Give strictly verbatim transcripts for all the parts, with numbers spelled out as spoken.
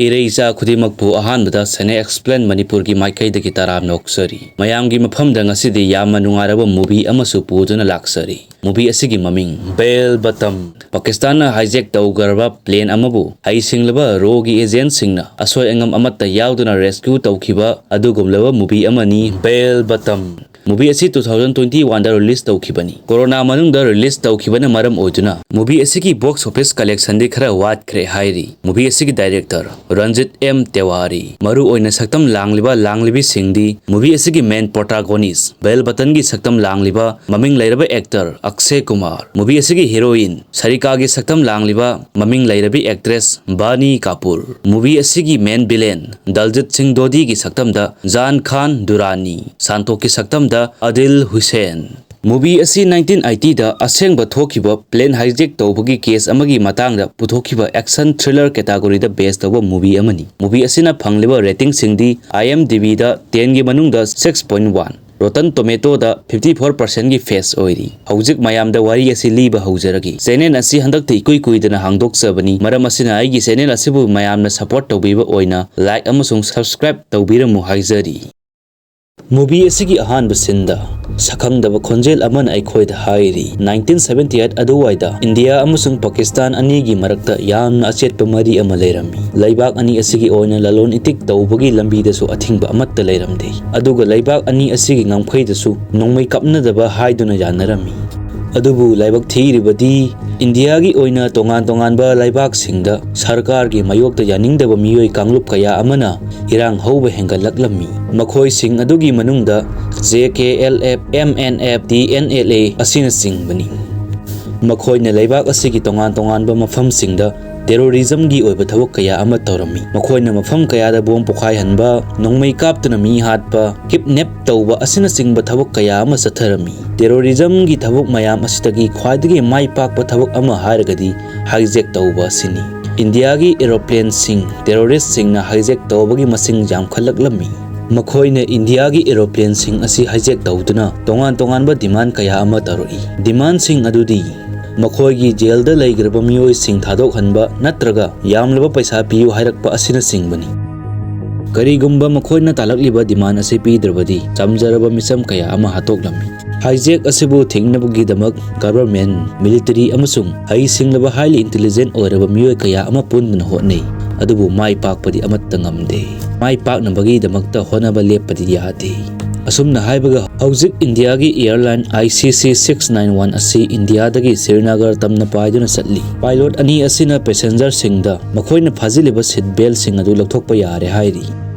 ꯏꯔꯩꯆꯥ ꯈꯨꯗꯤꯡꯃꯛꯄꯨ ꯑꯍꯥꯟꯕꯗ ꯁꯦꯅꯦ ꯑꯦꯛꯁꯄ꯭ꯂꯦꯟ ꯃꯅꯤꯄꯨꯔꯒꯤ ꯃꯥꯏꯀꯩꯗꯒꯤ ꯇꯔꯥꯝꯅ ꯑꯣꯛꯆꯔꯤ꯫ ꯃꯌꯥꯝꯒꯤ ꯃꯐꯝꯗ ꯉꯁꯤꯗꯤ ꯌꯥꯝꯅ ꯅꯨꯡꯉꯥꯏꯔꯕ movie ꯑꯃꯁꯨ ꯄꯨꯗꯨꯅ ꯂꯥꯛꯆꯔꯤ꯫ Movie ꯑꯁꯤꯒꯤ ꯃꯃꯤꯡ ꯕꯦꯜ ꯕꯇꯝ꯫ ꯄꯥꯀꯤꯁꯇꯥꯟꯅ hijack ꯇꯧꯈ꯭ꯔꯕ plane ꯑꯃꯕꯨ ꯍꯩꯁꯤꯡꯂꯕ RAWꯒꯤ agentꯁꯤꯡꯅ ꯑꯁꯣꯏ ꯑꯉꯥꯝ ꯑꯃꯠꯇ ꯌꯥꯎꯗꯅ rescue ꯇꯧꯈꯤꯕ ꯑꯗꯨꯒꯨꯝꯂꯕ movie ꯑꯃꯅꯤ ꯕꯦꯜ ꯕꯇꯝ꯫ Movie ꯑꯁꯤ two thousand twenty oneꯗ release ꯇꯧꯈꯤꯕꯅꯤ꯫ ꯀꯣꯔꯣꯅꯥ ꯃꯅꯨꯡꯗ release ꯇꯧꯈꯤꯕꯅ ꯃꯔꯝ ꯑꯣꯏꯗꯨꯅ movie ꯑꯁꯤꯒꯤ box office collectionꯗꯤ ꯈꯔ ꯋꯥꯠꯈ꯭ꯔꯦ ꯍꯥꯏꯔꯤ꯫ Movie ꯑꯁꯤꯒꯤ director ꯔꯟꯖꯤꯠ ꯑꯦꯝ ꯇꯦꯋꯥꯔꯤ꯫ ꯃꯔꯨ ꯑꯣꯏꯅ ꯁꯛꯇꯝ ꯂꯥꯡꯂꯤꯕ ꯂꯥꯡꯂꯤꯕꯤꯁꯤꯡꯗꯤ movie ꯑꯁꯤꯒꯤ main protagonist ꯕꯦꯜ ꯕꯇꯟꯒꯤ ꯁꯛꯇꯝ ꯂꯥꯡꯂꯤꯕ ꯃꯃꯤꯡ ꯂꯩꯔꯕ actor ꯑꯛꯁꯦ ꯀꯨꯃꯥꯔ, movie ꯑꯁꯤꯒꯤ heroine ꯁꯔꯤꯀꯥꯒꯤ ꯁꯛꯇꯝ ꯂꯥꯡꯂꯤꯕ ꯃꯃꯤꯡ ꯂꯩꯔꯕꯤ actress ꯕꯥꯅꯤ ꯀꯥꯄꯨꯔ, movie ꯑꯁꯤꯒꯤ main villain ꯗꯜꯖꯤꯠ ꯁꯤꯡ ꯗꯣꯗꯤꯒꯤ ꯁꯛꯇꯝꯗ ꯖꯥꯟ ꯈꯥꯟ ꯗꯨꯔꯥꯅꯤ, ꯁꯥꯟꯇꯣꯛꯀꯤ ꯁꯛꯇꯝꯗ ꯑꯗꯤꯜ ꯍꯨꯁꯦꯟ꯫ Movie ꯑꯁꯤ nineteen eightyꯗ ꯑꯁꯦꯡꯕ ꯊꯣꯛꯈꯤꯕ plane hijack ꯇꯧꯕꯒꯤ case ꯑꯃꯒꯤ ꯃꯇꯥꯡꯗ ꯄꯨꯊꯣꯛꯈꯤꯕ action thriller categoryꯗ base ꯇꯧꯕ movie ꯑꯃꯅꯤ꯫ Movie ꯑꯁꯤꯅ ꯐꯪꯂꯤꯕ ratingꯁꯤꯡꯗꯤ IMDbꯗ tenꯒꯤ ꯃꯅꯨꯡꯗ six point one, Rotten Tomatoesꯗ fifty four percentꯀꯤ pass ꯑꯣꯏꯔꯤ꯫ ꯍꯧꯖꯤꯛ ꯃꯌꯥꯝꯗ ꯋꯥꯔꯤ ꯑꯁꯤ ꯂꯤꯕ ꯍꯧꯖꯔꯒꯦ꯫ Channel ꯑꯁꯤ ꯍꯟꯗꯛꯇ ꯏꯀꯨꯏ ꯀꯨꯏꯗꯅ ꯍꯥꯡꯗꯣꯛꯆꯕꯅꯤ, ꯃꯔꯝ ꯑꯁꯤꯅ ꯑꯩꯒꯤ channel ꯑꯁꯤꯕꯨ ꯃꯌꯥꯝꯅ support ꯇꯧꯕꯤꯕ ꯑꯣꯏꯅ like ꯑꯃꯁꯨꯡ subscribe ꯇꯧꯕꯤꯔꯝꯃꯨ ꯍꯥꯏꯖꯔꯤ꯫ Movie ꯑꯁꯤꯒꯤ ꯑꯍꯥꯟꯕ sceneꯗ ꯁꯛꯈꯪꯗꯕ ꯈꯣꯟꯖꯦꯜ ꯑꯃꯅ ꯑꯩꯈꯣꯏꯗ ꯍꯥꯏꯔꯤ, nineteen seventy eight ꯑꯗꯨꯋꯥꯏꯗ ꯏꯟꯗꯤꯌꯥ ꯑꯃꯁꯨꯡ ꯄꯥꯀꯤꯁꯇꯥꯟ ꯑꯅꯤꯒꯤ ꯃꯔꯛꯇ ꯌꯥꯝꯅ ꯑꯆꯦꯠꯄ ꯃꯔꯤ ꯑꯃ ꯂꯩꯔꯝꯃꯤ꯫ ꯂꯩꯕꯥꯛ ꯑꯅꯤ ꯑꯁꯤꯒꯤ ꯑꯣꯏꯅ ꯂꯂꯣꯟ ꯏꯇꯤꯛ ꯇꯧꯕꯒꯤ ꯂꯝꯕꯤꯗꯁꯨ ꯑꯊꯤꯡꯕ ꯑꯃꯠꯇ ꯂꯩꯔꯝꯗꯦ, ꯑꯗꯨꯒ ꯂꯩꯕꯥꯛ ꯑꯅꯤ ꯑꯁꯤꯒꯤ ꯉꯝꯈꯩꯗꯁꯨ ꯅꯣꯡꯃꯩ ꯀꯥꯞꯅꯗꯕ ꯍꯥꯏꯗꯨꯅ ꯌꯥꯅꯔꯝꯃꯤ꯫ ꯑꯗꯨꯕꯨ ꯂꯥꯏꯕꯛ ꯊꯤꯔꯤꯕꯗꯤ ꯏꯟꯗꯤꯌꯥꯒꯤ ꯑꯣꯏꯅ ꯇꯣꯉꯥꯟ ꯇꯣꯉꯥꯟꯕ ꯂꯩꯕꯥꯛꯁꯤꯡꯗ ꯁꯔꯀꯥꯔꯒꯤ ꯃꯥꯌꯣꯛꯇ ꯌꯥꯅꯤꯡꯗꯕ ꯃꯤꯑꯣꯏ ꯀꯥꯡꯂꯨꯞ ꯀꯌꯥ ꯑꯃꯅ ꯏꯔꯥꯡ ꯍꯧꯕ ꯍꯦꯟꯒꯠꯂꯛꯂꯝꯃꯤ꯫ ꯃꯈꯣꯏꯁꯤꯡ ꯑꯗꯨꯒꯤ ꯃꯅꯨꯡꯗ JKLF, MNF, TNLA ꯑꯁꯤꯅꯆꯤꯡꯕꯅꯤ꯫ ꯃꯈꯣꯏꯅ ꯂꯩꯕꯥꯛ ꯑꯁꯤꯒꯤ ꯇꯣꯉꯥꯟ ꯇꯣꯉꯥꯟꯕ ꯃꯐꯝꯁꯤꯡꯗ terrorismꯒꯤ ꯑꯣꯏꯕ ꯊꯕꯛ ꯀꯌꯥ ꯑꯃ ꯇꯧꯔꯝꯃꯤ꯫ ꯃꯈꯣꯏꯅ ꯃꯐꯝ ꯀꯌꯥꯗ bomb ꯄꯣꯈꯥꯏꯍꯟꯕ, ꯅꯣꯡꯃꯩ ꯀꯥꯞꯇꯨꯅ ꯃꯤ ꯍꯥꯠꯄ, kidnap ꯇꯧꯕ ꯑꯁꯤꯅꯆꯤꯡꯕ ꯊꯕꯛ ꯀꯌꯥ ꯑꯃ ꯆꯠꯊꯔꯝꯃꯤ꯫ Terrorismꯒꯤ ꯊꯕꯛ ꯃꯌꯥꯝ ꯑꯁꯤꯗꯒꯤ ꯈ꯭ꯋꯥꯏꯗꯒꯤ ꯃꯥꯏ ꯄꯥꯛꯄ ꯊꯕꯛ ꯑꯃ ꯍꯥꯏꯔꯒꯗꯤ hijack ꯇꯧꯕ ꯑꯁꯤꯅꯤ꯫ ꯏꯟꯗꯤꯌꯥꯒꯤ aeroplaneꯁꯤꯡ terroristꯁꯤꯡꯅ hijack ꯇꯧꯕꯒꯤ ꯃꯁꯤꯡ ꯌꯥꯝꯈꯠꯂꯛꯂꯝꯃꯤ꯫ ꯃꯈꯣꯏꯅ ꯏꯟꯗꯤꯌꯥꯒꯤ aeroplaneꯁꯤꯡ ꯑꯁꯤ hijack ꯇꯧꯗꯨꯅ ꯇꯣꯉꯥꯟ ꯇꯣꯉꯥꯟꯕ demand ꯀꯌꯥ ꯑꯃ ꯇꯧꯔꯛꯏ꯫ Demandꯁꯤꯡ ꯑꯗꯨꯗꯤ ꯃꯈꯣꯏꯒꯤ ꯖꯦꯜꯗ ꯂꯩꯈ꯭ꯔꯕ ꯃꯤꯑꯣꯏꯁꯤꯡ ꯊꯥꯗꯣꯛꯍꯟꯕ ꯅꯠꯇ꯭ꯔꯒ ꯌꯥꯝꯂꯕ ꯄꯩꯁꯥ ꯄꯤꯌꯨ ꯍꯥꯏꯔꯛꯄ ꯑꯁꯤꯅꯆꯤꯡꯕꯅꯤ꯫ ꯀꯔꯤꯒꯨꯝꯕ ꯃꯈꯣꯏꯅ ꯇꯥꯜꯂꯛꯂꯤꯕ demand ꯑꯁꯤ ꯄꯤꯗ꯭ꯔꯕꯗꯤ, ꯆꯝꯖꯔꯕ ꯃꯤꯆꯝ ꯀꯌꯥ ꯑꯃ ꯍꯥꯠꯇꯣꯛꯂꯝꯃꯤ꯫ Hijack ꯑꯁꯤꯕꯨ ꯊꯤꯡꯅꯕꯒꯤꯗꯃꯛ government, military ꯑꯃꯁꯨꯡ ꯍꯩꯁꯤꯡꯂꯕ highly intelligent ꯑꯣꯏꯔꯕ ꯃꯤꯑꯣꯏ ꯀꯌꯥ ꯑꯃ ꯄꯨꯟꯗꯨꯅ ꯍꯣꯠꯅꯩ, ꯑꯗꯨꯕꯨ ꯃꯥꯏ ꯄꯥꯛꯄꯗꯤ ꯑꯃꯠꯇ ꯉꯝꯗꯦ꯫ ꯃꯥꯏ ꯄꯥꯛꯅꯕꯒꯤꯗꯃꯛꯇ ꯍꯣꯠꯅꯕ ꯂꯦꯞꯄꯗꯤ ꯌꯥꯗꯦ꯫ ꯑꯁꯨꯝꯅ ꯍꯥꯏꯕꯒ, ꯍꯧꯖꯤꯛ ꯏꯟꯗꯤꯌꯥꯒꯤ airline I C C six nine one ꯑꯁꯤ ꯏꯟꯗꯤꯌꯥꯗꯒꯤ ꯁ꯭ꯔꯤꯅꯒꯔ ꯇꯝꯅ ꯄꯥꯏꯗꯨꯅ ꯆꯠꯂꯤ꯫ Pilot ꯑꯅꯤ ꯑꯁꯤꯅ passengerꯁꯤꯡꯗ ꯃꯈꯣꯏꯅ ꯐꯥꯖꯤꯜꯂꯤꯕ seat beltꯁꯤꯡ ꯑꯗꯨ ꯂꯧꯊꯣꯛꯄ ꯌꯥꯔꯦ ꯍꯥꯏꯔꯤ꯫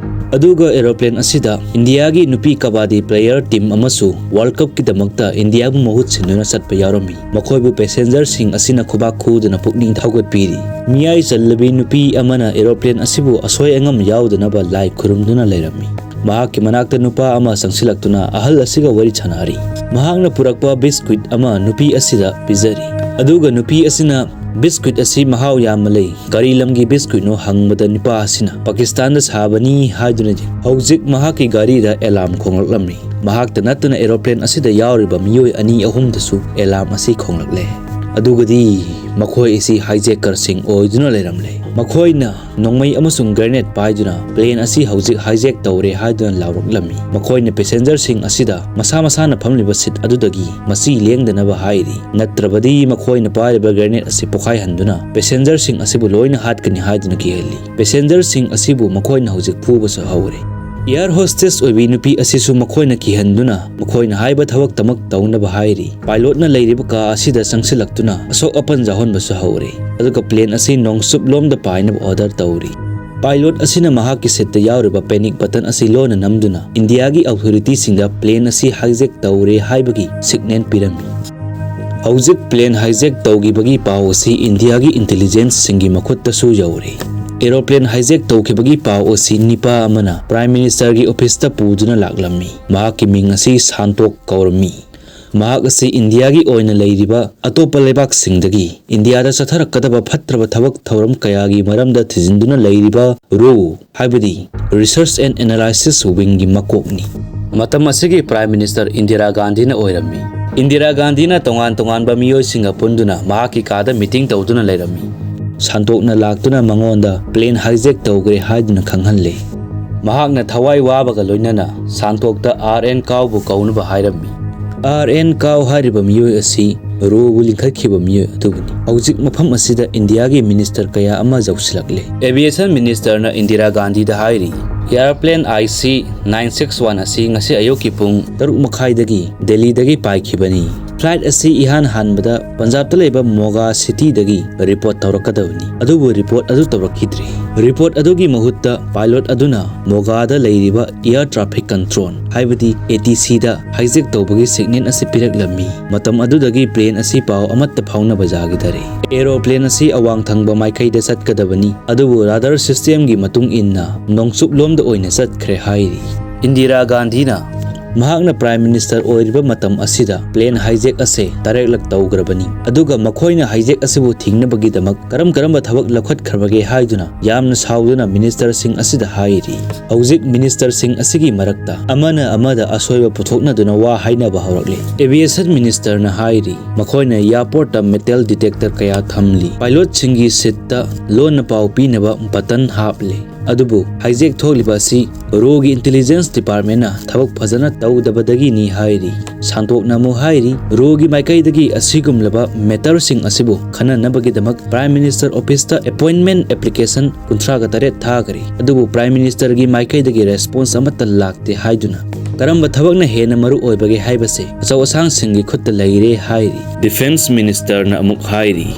ꯑꯗꯨꯒ aeroplane ꯑꯁꯤꯗ ꯏꯟꯗꯤꯌꯥꯒꯤ ꯅꯨꯄꯤ ꯀꯕꯥꯗꯤ player team ꯑꯃꯁꯨ World Cupꯀꯤꯗꯃꯛꯇ ꯏꯟꯗꯤꯌꯥꯕꯨ ꯃꯍꯨꯠ ꯁꯤꯟꯗꯨꯅ ꯆꯠꯄ ꯌꯥꯎꯔꯝꯃꯤ꯫ ꯃꯈꯣꯏꯕꯨ passengerꯁꯤꯡ ꯑꯁꯤꯅ ꯈꯨꯕꯥꯛ ꯈꯨꯗꯨꯅ ꯄꯨꯛꯅꯤꯡ ꯊꯧꯒꯠꯄꯤꯔꯤ꯫ ꯃꯤꯌꯥꯏ ꯆꯜꯂꯕꯤ ꯅꯨꯄꯤ ꯑꯃꯅ aeroplane ꯑꯁꯤꯕꯨ ꯑꯁꯣꯏ ꯑꯉꯥꯝ ꯌꯥꯎꯗꯅꯕ ꯂꯥꯏ ꯈꯨꯔꯨꯝꯗꯨꯅ ꯂꯩꯔꯝꯃꯤ꯫ ꯃꯍꯥꯛꯀꯤ ꯃꯅꯥꯛꯇ ꯅꯨꯄꯥ ꯑꯃ ꯆꯪꯁꯤꯜꯂꯛꯇꯨꯅ ꯑꯍꯜ ꯑꯁꯤꯒ ꯋꯥꯔꯤ ꯁꯥꯅꯔꯤ꯫ ꯃꯍꯥꯛꯅ ꯄꯨꯔꯛꯄ biscuit ꯑꯃ ꯅꯨꯄꯤ ꯑꯁꯤꯗ ꯄꯤꯖꯔꯤ꯫ ꯑꯗꯨꯒ ꯅꯨꯄꯤ ꯑꯁꯤꯅ biscuit ꯑꯁꯤ ꯃꯍꯥꯎ ꯌꯥꯝꯅ ꯂꯩ, ꯀꯔꯤ ꯂꯝꯒꯤ biscuitꯅꯣ ꯍꯪꯕꯗ ꯅꯨꯄꯥ ꯑꯁꯤꯅ ꯄꯥꯀꯤꯁꯇꯥꯟꯗ ꯁꯥꯕꯅꯤ ꯍꯥꯏꯗꯨꯅ ꯍꯧꯖꯤꯛ ꯃꯍꯥꯛꯀꯤ ꯒꯥꯔꯤꯗ alarm ꯈꯣꯡꯂꯛꯂꯝꯃꯤ꯫ ꯃꯍꯥꯛꯇ ꯅꯠꯇꯅ aeroplane ꯑꯁꯤꯗ ꯌꯥꯎꯔꯤꯕ ꯃꯤꯑꯣꯏ ꯑꯅꯤ ꯑꯍꯨꯝꯗꯁꯨ alarm ꯑꯁꯤ ꯈꯣꯡꯂꯛꯂꯦ꯫ ꯑꯗꯨꯒꯗꯤ ꯃꯈꯣꯏ ꯑꯁꯤ hijackerꯁꯤꯡ ꯑꯣꯏꯗꯨꯅ ꯂꯩꯔꯝꯂꯦ꯫ ꯃꯈꯣꯏꯅ ꯅꯣꯡꯃꯩ ꯑꯃꯁꯨꯡ grenade ꯄꯥꯏꯗꯨꯅ plane ꯑꯁꯤ ꯍꯧꯖꯤꯛ hijack ꯇꯧꯔꯦ ꯍꯥꯏꯗꯨꯅ ꯂꯥꯎꯔꯛꯂꯝꯃꯤ꯫ ꯃꯈꯣꯏꯅ passengerꯁꯤꯡ ꯑꯁꯤꯗ ꯃꯁꯥ ꯃꯁꯥꯅ ꯐꯝꯂꯤꯕ seat ꯑꯗꯨꯗꯒꯤ ꯃꯆꯤ ꯂꯦꯡꯗꯅꯕ ꯍꯥꯏꯔꯤ, ꯅꯠꯇ꯭ꯔꯕꯗꯤ ꯃꯈꯣꯏꯅ ꯄꯥꯏꯔꯤꯕ grenade ꯑꯁꯤ ꯄꯣꯈꯥꯏꯍꯟꯗꯨꯅ passengerꯁꯤꯡ ꯑꯁꯤꯕꯨ ꯂꯣꯏꯅ ꯍꯥꯠꯀꯅꯤ ꯍꯥꯏꯗꯨꯅ ꯀꯤꯍꯜꯂꯤ꯫ Passengerꯁꯤꯡ ꯑꯁꯤꯕꯨ ꯃꯈꯣꯏꯅ ꯍꯧꯖꯤꯛ ꯐꯨꯕꯁꯨ ꯍꯧꯔꯦ꯫ Air hostess ꯑꯣꯏꯕꯤ ꯅꯨꯄꯤ ꯑꯁꯤꯁꯨ ꯃꯈꯣꯏꯅ ꯀꯤꯍꯟꯗꯨꯅ ꯃꯈꯣꯏꯅ ꯍꯥꯏꯕ ꯊꯕꯛꯇꯃꯛ ꯇꯧꯅꯕ ꯍꯥꯏꯔꯤ꯫ Pilotꯅ ꯂꯩꯔꯤꯕ ꯀꯥ ꯑꯁꯤꯗ ꯆꯪꯁꯤꯜꯂꯛꯇꯨꯅ ꯑꯁꯣꯛ ꯑꯄꯟ ꯌꯥꯎꯍꯟꯕꯁꯨ ꯍꯧꯔꯦ, ꯑꯗꯨꯒ plane ꯑꯁꯤ ꯅꯣꯡꯆꯨꯞꯂꯣꯝꯗ ꯄꯥꯏꯅꯕ order ꯇꯧꯔꯤ꯫ Pilot ꯑꯁꯤꯅ ꯃꯍꯥꯛꯀꯤ seatꯇ ꯌꯥꯎꯔꯤꯕ panic button ꯑꯁꯤ ꯂꯣꯟꯅ ꯅꯝꯗꯨꯅ ꯏꯟꯗꯤꯌꯥꯒꯤ authorityꯁꯤꯡꯗ plane ꯑꯁꯤ hijack ꯇꯧꯔꯦ ꯍꯥꯏꯕꯒꯤ signal ꯄꯤꯔꯝꯃꯤ꯫ ꯍꯧꯖꯤꯛ plane hijack ꯇꯧꯈꯤꯕꯒꯤ ꯄꯥꯎ ꯑꯁꯤ ꯏꯟꯗꯤꯌꯥꯒꯤ intelligenceꯁꯤꯡꯒꯤ ꯃꯈꯨꯠꯇꯁꯨ ꯌꯧꯔꯦ꯫ Aeroplane hijack ꯇꯧꯈꯤꯕꯒꯤ ꯄꯥꯎ ꯑꯁꯤ ꯅꯤꯄꯥ ꯑꯃꯅ Prime Ministerꯒꯤ officeꯇ ꯄꯨꯗꯨꯅ ꯂꯥꯛꯂꯝꯃꯤ꯫ ꯃꯍꯥꯛꯀꯤ ꯃꯤꯡ ꯑꯁꯤ ꯁꯥꯟꯇꯣꯛ ꯀꯧꯔꯝꯃꯤ꯫ ꯃꯍꯥꯛ ꯑꯁꯤ ꯏꯟꯗꯤꯌꯥꯒꯤ ꯑꯣꯏꯅ ꯂꯩꯔꯤꯕ ꯑꯇꯣꯞꯄ ꯂꯩꯕꯥꯛꯁꯤꯡꯗꯒꯤ ꯏꯟꯗꯤꯌꯥꯗ ꯆꯠꯊꯔꯛꯀꯗꯕ ꯐꯠꯇ꯭ꯔꯕ ꯊꯕꯛ ꯊꯧꯔꯝ ꯀꯌꯥꯒꯤ ꯃꯔꯝꯗ ꯊꯤꯖꯤꯟꯗꯨꯅ ꯂꯩꯔꯤꯕ RAW, ꯍꯥꯏꯕꯗꯤ Research and Analysis Wingꯒꯤ ꯃꯀꯣꯛꯅꯤ꯫ ꯃꯇꯝ ꯑꯁꯤꯒꯤ Prime Minister ꯏꯟꯗꯤꯔꯥ ꯒꯥꯟꯙꯤꯅ ꯑꯣꯏꯔꯝꯃꯤ꯫ ꯏꯟꯗꯤꯔꯥ ꯒꯥꯟꯙꯤꯅ ꯇꯣꯉꯥꯟ ꯇꯣꯉꯥꯟꯕ ꯃꯤꯑꯣꯏꯁꯤꯡꯒ ꯄꯨꯟꯗꯨꯅ ꯃꯍꯥꯛꯀꯤ ꯀꯥꯗ ꯃꯤꯇꯤꯡ ꯇꯧꯗꯨꯅ ꯂꯩꯔꯝꯃꯤ꯫ ꯁꯥꯟꯇꯣꯛꯅ ꯂꯥꯛꯇꯨꯅ ꯃꯉꯣꯟꯗ ꯄ꯭ꯂꯦꯟ ꯍꯥꯏꯖꯦꯛ ꯇꯧꯈ꯭ꯔꯦ ꯍꯥꯏꯗꯨꯅ ꯈꯪꯍꯜꯂꯦ꯫ ꯃꯍꯥꯛꯅ ꯊꯋꯥꯏ ꯋꯥꯕꯒ ꯂꯣꯏꯅꯅ ꯁꯥꯟꯇꯣꯛꯇ ꯑꯥꯔ ꯑꯦꯟ ꯀꯥꯎꯕꯨ ꯀꯧꯅꯕ ꯍꯥꯏꯔꯝꯃꯤ꯫ ꯑꯥꯔ ꯑꯦꯟ ꯀꯥꯎ ꯍꯥꯏꯔꯤꯕ ꯃꯤꯑꯣꯏ ꯑꯁꯤ ꯔꯣꯕꯨ ꯂꯤꯡꯈꯠꯈꯤꯕ ꯃꯤꯑꯣꯏ ꯑꯗꯨꯕꯨꯅꯤ꯫ ꯍꯧꯖꯤꯛ ꯃꯐꯝ ꯑꯁꯤꯗ ꯏꯟꯗꯤꯌꯥꯒꯤ ꯃꯤꯅꯤꯁꯇꯔ ꯀꯌꯥ ꯑꯃ ꯌꯧꯁꯤꯜꯂꯛꯂꯦ꯫ ꯑꯦꯚꯤꯌꯦꯁꯟ ꯃꯤꯅꯤꯁꯇꯔꯅ ꯏꯟꯗꯤꯔꯥ ꯒꯥꯟꯙꯤꯗ ꯍꯥꯏꯔꯤ, "aeroplane I C nine six one ꯑꯁꯤ ꯉꯁꯤ ꯑꯌꯨꯛꯀꯤ ꯄꯨꯡ ꯇꯔꯨꯛ ꯃꯈꯥꯏꯗꯒꯤ ꯗꯦꯜꯂꯤꯗꯒꯤ ꯄꯥꯏꯈꯤꯕꯅꯤ꯫ ꯐ꯭ꯂꯥꯏꯠ ꯑꯁꯤ ꯏꯍꯥꯟ ꯍꯥꯟꯕꯗ ꯄꯟꯖꯥꯕꯇ ꯂꯩꯕ ꯃꯣꯒꯥ ꯁꯤꯇꯤꯗꯒꯤ ꯔꯤꯄꯣꯔꯠ ꯇꯧꯔꯛꯀꯗꯕꯅꯤ꯫ ꯑꯗꯨꯕꯨ ꯔꯤꯄꯣꯔꯠ ꯑꯗꯨ ꯇꯧꯔꯛꯈꯤꯗ꯭ꯔꯦ꯫ ꯔꯤꯄꯣꯔꯠ ꯑꯗꯨꯒꯤ ꯃꯍꯨꯠꯇ ꯄꯥꯏꯂꯣꯠ ꯑꯗꯨꯅ ꯃꯣꯒꯥꯗ ꯂꯩꯔꯤꯕ ꯑꯦꯌꯔ ꯇ꯭ꯔꯥꯐꯤꯛ ꯀꯟꯇ꯭ꯔꯣꯜ, ꯍꯥꯏꯕꯗꯤ ꯑꯦ ꯇꯤ ꯁꯤꯗ ꯍꯥꯏꯖꯦꯛ ꯇꯧꯕꯒꯤ ꯁꯤꯒꯅꯦꯜ ꯑꯁꯤ ꯄꯤꯔꯛꯂꯝꯃꯤ꯫ ꯃꯇꯝ ꯑꯗꯨꯗꯒꯤ ꯄ꯭ꯂꯦꯟ ꯑꯁꯤ ꯄꯥꯎ ꯑꯃꯠꯇ ꯐꯥꯎꯅꯕ ꯌꯥꯈꯤꯗꯔꯦ꯫ ꯑꯦꯔꯣꯄ꯭ꯂꯦꯟ ꯑꯁꯤ ꯑꯋꯥꯡ ꯊꯪꯕ ꯃꯥꯏꯀꯩꯗ ꯆꯠꯀꯗꯕꯅꯤ, ꯑꯗꯨꯕꯨ ꯔꯥꯗꯥꯔ ꯁꯤꯁꯇꯦꯝꯒꯤ ꯃꯇꯨꯡ ꯏꯟꯅ ꯅꯣꯡꯆꯨꯞꯂꯣꯝꯗ ꯑꯣꯏꯅ ꯆꯠꯈ꯭ꯔꯦ" ꯍꯥꯏꯔꯤ꯫ ꯏꯟꯗꯤꯔꯥ ꯒꯥꯟꯙꯤꯅ ꯃꯍꯥꯛꯅ ꯄ꯭ꯔꯥꯏꯝ ꯃꯤꯅꯤꯁꯇꯔ ꯑꯣꯏꯔꯤꯕ ꯃꯇꯝ ꯑꯁꯤꯗ ꯄ꯭ꯂꯦꯟ ꯍꯥꯏꯖꯦꯛ ꯑꯁꯦ ꯇꯔꯦꯠꯂꯛ ꯇꯧꯈ꯭ꯔꯕꯅꯤ, ꯑꯗꯨꯒ ꯃꯈꯣꯏꯅ ꯍꯥꯏꯖꯦꯛ ꯑꯁꯤꯕꯨ ꯊꯤꯡꯅꯕꯒꯤꯗꯃꯛ ꯀꯔꯝ ꯀꯔꯝꯕ ꯊꯕꯛ ꯂꯧꯈꯠꯈ꯭ꯔꯕꯒꯦ ꯍꯥꯏꯗꯨꯅ ꯌꯥꯝꯅ ꯁꯥꯎꯗꯨꯅ ꯃꯤꯅꯤꯁꯇꯔꯁꯤꯡ ꯑꯁꯤꯗ ꯍꯥꯏꯔꯤ꯫ ꯍꯧꯖꯤꯛ ꯃꯤꯅꯤꯁꯇꯔꯁꯤꯡ ꯑꯁꯤꯒꯤ ꯃꯔꯛꯇ ꯑꯃꯅ ꯑꯃꯗ ꯑꯁꯣꯏꯕ ꯄꯨꯊꯣꯛꯅꯗꯨꯅ ꯋꯥ ꯍꯥꯏꯅꯕ ꯍꯧꯔꯛꯂꯦ꯫ ꯑꯦꯚꯤꯌꯦꯁꯟ ꯃꯤꯅꯤꯁꯇꯔꯅ ꯍꯥꯏꯔꯤ, ꯃꯈꯣꯏꯅ ꯑꯦꯌꯥꯔꯄꯣꯔꯠꯇ ꯃꯦꯇꯦꯜ ꯗꯤꯇꯦꯛꯇꯔ ꯀꯌꯥ ꯊꯝꯂꯤ꯫ ꯄꯥꯏꯂꯣꯠꯁꯤꯡꯒꯤ ꯁꯤꯠꯇ ꯂꯣꯟꯅ ꯄꯥꯎ ꯄꯤꯅꯕ ꯕꯇꯟ ꯍꯥꯞꯂꯤ꯫ ꯑꯗꯨꯕꯨ ꯍꯥꯏꯖꯦꯛ ꯊꯣꯛꯂꯤꯕ ꯑꯁꯤ ꯔꯣꯒꯤ ꯏꯟꯇꯦꯂꯤꯖꯦꯟꯁ ꯗꯤꯄꯥꯔꯠꯃꯦꯟꯅ ꯊꯕꯛ ꯐꯖꯅ ꯇꯧꯗꯕꯗꯒꯤꯅꯤ ꯍꯥꯏꯔꯤ꯫ ꯁꯥꯟꯇꯣꯛꯅ ꯑꯃꯨꯛ ꯍꯥꯏꯔꯤ, ꯔꯣꯒꯤ ꯃꯥꯏꯀꯩꯗꯒꯤ ꯑꯁꯤꯒꯨꯝꯂꯕ ꯃꯦꯇꯔꯁꯤꯡ ꯑꯁꯤꯕꯨ ꯈꯟꯅꯅꯕꯒꯤꯗꯃꯛ ꯄ꯭ꯔꯥꯏꯝ ꯃꯤꯅꯤꯁꯇꯔ ꯑꯣꯐꯤꯁꯇ ꯑꯦꯄꯣꯏꯟꯃꯦꯟ ꯑꯦꯄ꯭ꯂꯤꯀꯦꯁꯟ ꯀꯨꯟꯊ꯭ꯔꯥꯒ ꯇꯔꯦꯠ ꯊꯥꯈꯔꯦ, ꯑꯗꯨꯕꯨ ꯄ꯭ꯔꯥꯏꯝ ꯃꯤꯅꯤꯁꯇꯔꯒꯤ ꯃꯥꯏꯀꯩꯗꯒꯤ ꯔꯦꯁꯄꯣꯟꯁ ꯑꯃꯠꯇ ꯂꯥꯛꯇꯦ ꯍꯥꯏꯗꯨꯅ ꯀꯔꯝꯕ ꯊꯕꯛꯅ ꯍꯦꯟꯅ ꯃꯔꯨ ꯑꯣꯏꯕꯒꯦ ꯍꯥꯏꯕꯁꯦ ꯑꯆꯧ ꯑꯁꯥꯡꯁꯤꯡꯒꯤ ꯈꯨꯠꯇ ꯂꯩꯔꯦ ꯍꯥꯏꯔꯤ꯫ ꯗꯤꯐꯦꯟꯁ ꯃꯤꯅꯤꯁꯇꯔꯅ ꯑꯃꯨꯛ ꯍꯥꯏꯔꯤ,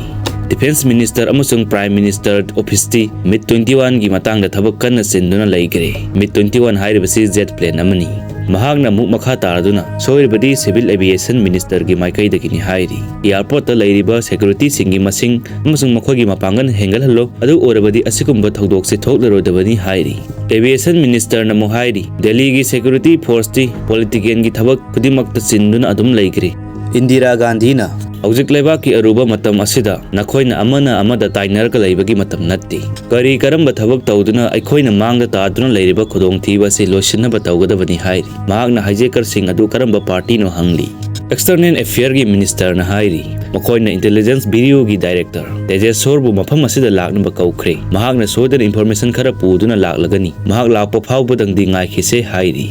ꯗꯤꯐꯦꯟꯁ ꯃꯤꯅꯤꯁꯇꯔ ꯑꯃꯁꯨꯡ ꯄ꯭ꯔꯥꯏꯝ ꯃꯤꯅꯤꯁꯇꯔ ꯑꯣꯐꯤꯁꯇꯤ ꯃꯤꯠ ꯇ꯭ꯋꯦꯟꯇꯤ ꯋꯥꯟꯒꯤ ꯃꯇꯥꯡꯗ ꯊꯕꯛ ꯀꯟꯅ ꯆꯤꯟꯗꯨꯅ ꯂꯩꯈ꯭ꯔꯦ꯫ ꯃꯤꯠ ꯇ꯭ꯋꯦꯟꯇꯤ ꯋꯥꯟ ꯍꯥꯏꯔꯤꯕꯁꯤ ꯖꯦꯠ ꯄ꯭ꯂꯦꯟ ꯑꯃꯅꯤ꯫ ꯃꯍꯥꯛꯅ ꯑꯃꯨꯛ ꯃꯈꯥ ꯇꯥꯔꯗꯨꯅ ꯁꯣꯏꯔꯕꯗꯤ ꯁꯤꯚꯤꯜ ꯑꯦꯚꯤꯌꯦꯁꯟ ꯃꯤꯅꯤꯁꯇꯔꯒꯤ ꯃꯥꯏꯀꯩꯗꯒꯤꯅꯤ ꯍꯥꯏꯔꯤ꯫ ꯑꯦꯌꯥꯔꯄꯣꯔꯠꯇ ꯂꯩꯔꯤꯕ ꯁꯦꯀ꯭ꯌꯨꯔꯤꯇꯤꯁꯤꯡꯒꯤ ꯃꯁꯤꯡ ꯑꯃꯁꯨꯡ ꯃꯈꯣꯏꯒꯤ ꯃꯄꯥꯡꯒꯜ ꯍꯦꯟꯒꯠꯍꯜꯂꯣ, ꯑꯗꯨ ꯑꯣꯏꯔꯕꯗꯤ ꯑꯁꯤꯒꯨꯝꯕ ꯊꯧꯗꯣꯛꯁꯤ ꯊꯣꯛꯂꯔꯣꯏꯗꯕꯅꯤ ꯍꯥꯏꯔꯤ꯫ ꯑꯦꯚꯤꯌꯦꯁꯟ ꯃꯤꯅꯤꯁꯇꯔꯅ ꯑꯃꯨꯛ ꯍꯥꯏꯔꯤ, ꯗꯦꯜꯂꯤꯒꯤ ꯁꯦꯀ꯭ꯌꯨꯔꯤꯇꯤ ꯐꯣꯔꯁꯇꯤ ꯄꯣꯂꯤꯇꯤꯀꯦꯜꯒꯤ ꯊꯕꯛ ꯈꯨꯗꯤꯡꯃꯛꯇ ꯆꯤꯟꯗꯨꯅ ꯑꯗꯨꯝ ꯂꯩꯈ꯭ꯔꯦ꯫ ꯏꯟꯗꯤꯔꯥ ꯒꯥꯟꯙꯤꯅ ꯍꯧꯖꯤꯛ ꯂꯩꯕꯥꯛꯀꯤ ꯑꯔꯨꯕ ꯃꯇꯝ ꯑꯁꯤꯗ ꯅꯈꯣꯏꯅ ꯑꯃꯅ ꯑꯃꯗ ꯇꯥꯏꯅꯔꯒ ꯂꯩꯕꯒꯤ ꯃꯇꯝ ꯅꯠꯇꯦ꯫ ꯀꯔꯤ ꯀꯔꯝꯕ ꯊꯕꯛ ꯇꯧꯗꯨꯅ ꯑꯩꯈꯣꯏꯅ ꯃꯥꯡꯗ ꯇꯥꯗꯨꯅ ꯂꯩꯔꯤꯕ ꯈꯨꯗꯣꯡꯊꯤꯕ ꯑꯁꯤ ꯂꯣꯏꯁꯤꯟꯅꯕ ꯇꯧꯒꯗꯕꯅꯤ ꯍꯥꯏꯔꯤ꯫ ꯃꯍꯥꯛꯅ ꯍꯥꯏꯖꯦꯀꯔꯁꯤꯡ ꯑꯗꯨ ꯀꯔꯝꯕ ꯄꯥꯔꯇꯤꯅꯣ ꯍꯪꯂꯤ꯫ ꯑꯦꯛꯁꯇꯔꯅꯦꯜ ꯑꯦꯐꯤꯌꯔꯒꯤ ꯃꯤꯅꯤꯁꯇꯔꯅ ꯍꯥꯏꯔꯤ, ꯃꯈꯣꯏꯅ ꯏꯟꯇꯦꯂꯤꯖꯦꯟꯁ ꯕ꯭ꯌꯨꯔꯣꯒꯤ ꯗꯥꯏꯔꯦꯛꯇꯔ ꯇꯦꯖꯦꯁꯣꯔꯕꯨ ꯃꯐꯝ ꯑꯁꯤꯗ ꯂꯥꯛꯅꯕ ꯀꯧꯈ꯭ꯔꯦ꯫ ꯃꯍꯥꯛꯅ ꯁꯣꯏꯗꯅ ꯏꯟꯐꯣꯔꯃꯦꯁꯟ ꯈꯔ ꯄꯨꯗꯨꯅ ꯂꯥꯛꯂꯒꯅꯤ꯫ ꯃꯍꯥꯛ ꯂꯥꯛꯄ ꯐꯥꯎꯕꯗꯪꯗꯤ ꯉꯥꯏꯈꯤꯁꯦ ꯍꯥꯏꯔꯤ꯫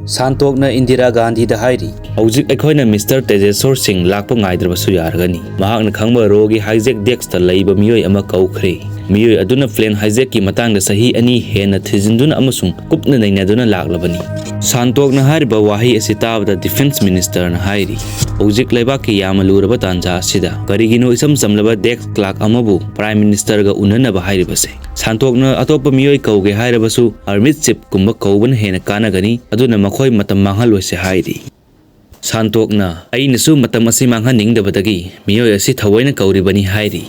ꯁꯥꯟꯇꯣꯛꯅ ꯏꯟꯗꯤꯔꯥ ꯒꯥꯟꯙꯤꯗ ꯍꯥꯏꯔꯤ, "ꯍꯧꯖꯤꯛ ꯑꯩꯈꯣꯏꯅ ꯃꯤꯁꯇꯔ ꯇꯦꯖꯦꯁꯣꯔ ꯁꯤꯡ ꯂꯥꯛꯄ ꯉꯥꯏꯗ꯭ꯔꯕꯁꯨ ꯌꯥꯔꯒꯅꯤ꯫ ꯃꯍꯥꯛꯅ ꯈꯪꯕ ꯔꯣꯒꯤ ꯍꯥꯏꯖꯦꯛ ꯗꯦꯛꯁꯇ ꯂꯩꯕ ꯃꯤꯑꯣꯏ ꯑꯃ ꯀꯧꯈ꯭ꯔꯦ꯫ ꯃꯤꯑꯣꯏ ꯑꯗꯨꯅ ꯄ꯭ꯂꯦꯟ ꯍꯥꯏꯖꯦꯛꯀꯤ ꯃꯇꯥꯡꯗ ꯆꯍꯤ ꯑꯅꯤ ꯍꯦꯟꯅ ꯊꯤꯖꯤꯟꯗꯨꯅ ꯑꯃꯁꯨꯡ ꯀꯨꯞꯅ ꯅꯩꯅꯗꯨꯅ ꯂꯥꯛꯂꯕꯅꯤ꯫" ꯁꯥꯟꯇꯣꯛꯅ ꯍꯥꯏꯔꯤꯕ ꯋꯥꯍꯩ ꯑꯁꯤ ꯇꯥꯕꯗ ꯗꯤꯐꯦꯟꯁ ꯃꯤꯅꯤꯁꯇꯔꯅ ꯍꯥꯏꯔꯤ, "ꯍꯧꯖꯤꯛ ꯂꯩꯕꯥꯛꯀꯤ ꯌꯥꯝꯅ ꯂꯨꯔꯕ ꯇꯥꯟꯖꯥ ꯑꯁꯤꯗ ꯀꯔꯤꯒꯤꯅꯣ ꯏꯆꯝ ꯆꯝꯂꯕ ꯗꯦꯛꯁ ꯀ꯭ꯂꯥꯔꯛ ꯑꯃꯕꯨ ꯄ꯭ꯔꯥꯏꯝ ꯃꯤꯅꯤꯁꯇꯔꯒ ꯎꯅꯅꯕ ꯍꯥꯏꯔꯤꯕꯁꯦ?" ꯁꯥꯟꯇꯣꯛꯅ ꯑꯇꯣꯞꯄ ꯃꯤꯑꯣꯏ ꯀꯧꯒꯦ ꯍꯥꯏꯔꯕꯁꯨ ꯍꯔꯃꯤꯠ ꯆꯤꯞꯀꯨꯝꯕ ꯀꯧꯕꯅ ꯍꯦꯟꯅ ꯀꯥꯟꯅꯒꯅꯤ, ꯑꯗꯨꯅ ꯃꯈꯣꯏ ꯃꯇꯝ ꯃꯥꯡꯍꯜꯂꯣꯏꯁꯦ ꯍꯥꯏꯔꯤ꯫ ꯁꯥꯟꯇꯣꯛꯅ, "ꯑꯩꯅꯁꯨ ꯃꯇꯝ ꯑꯁꯤ ꯃꯥꯡꯍꯟꯅꯤꯡꯗꯕꯗꯒꯤ ꯃꯤꯑꯣꯏ ꯑꯁꯤ ꯊꯑꯣꯏꯅ ꯀꯧꯔꯤꯕꯅꯤ" ꯍꯥꯏꯔꯤ꯫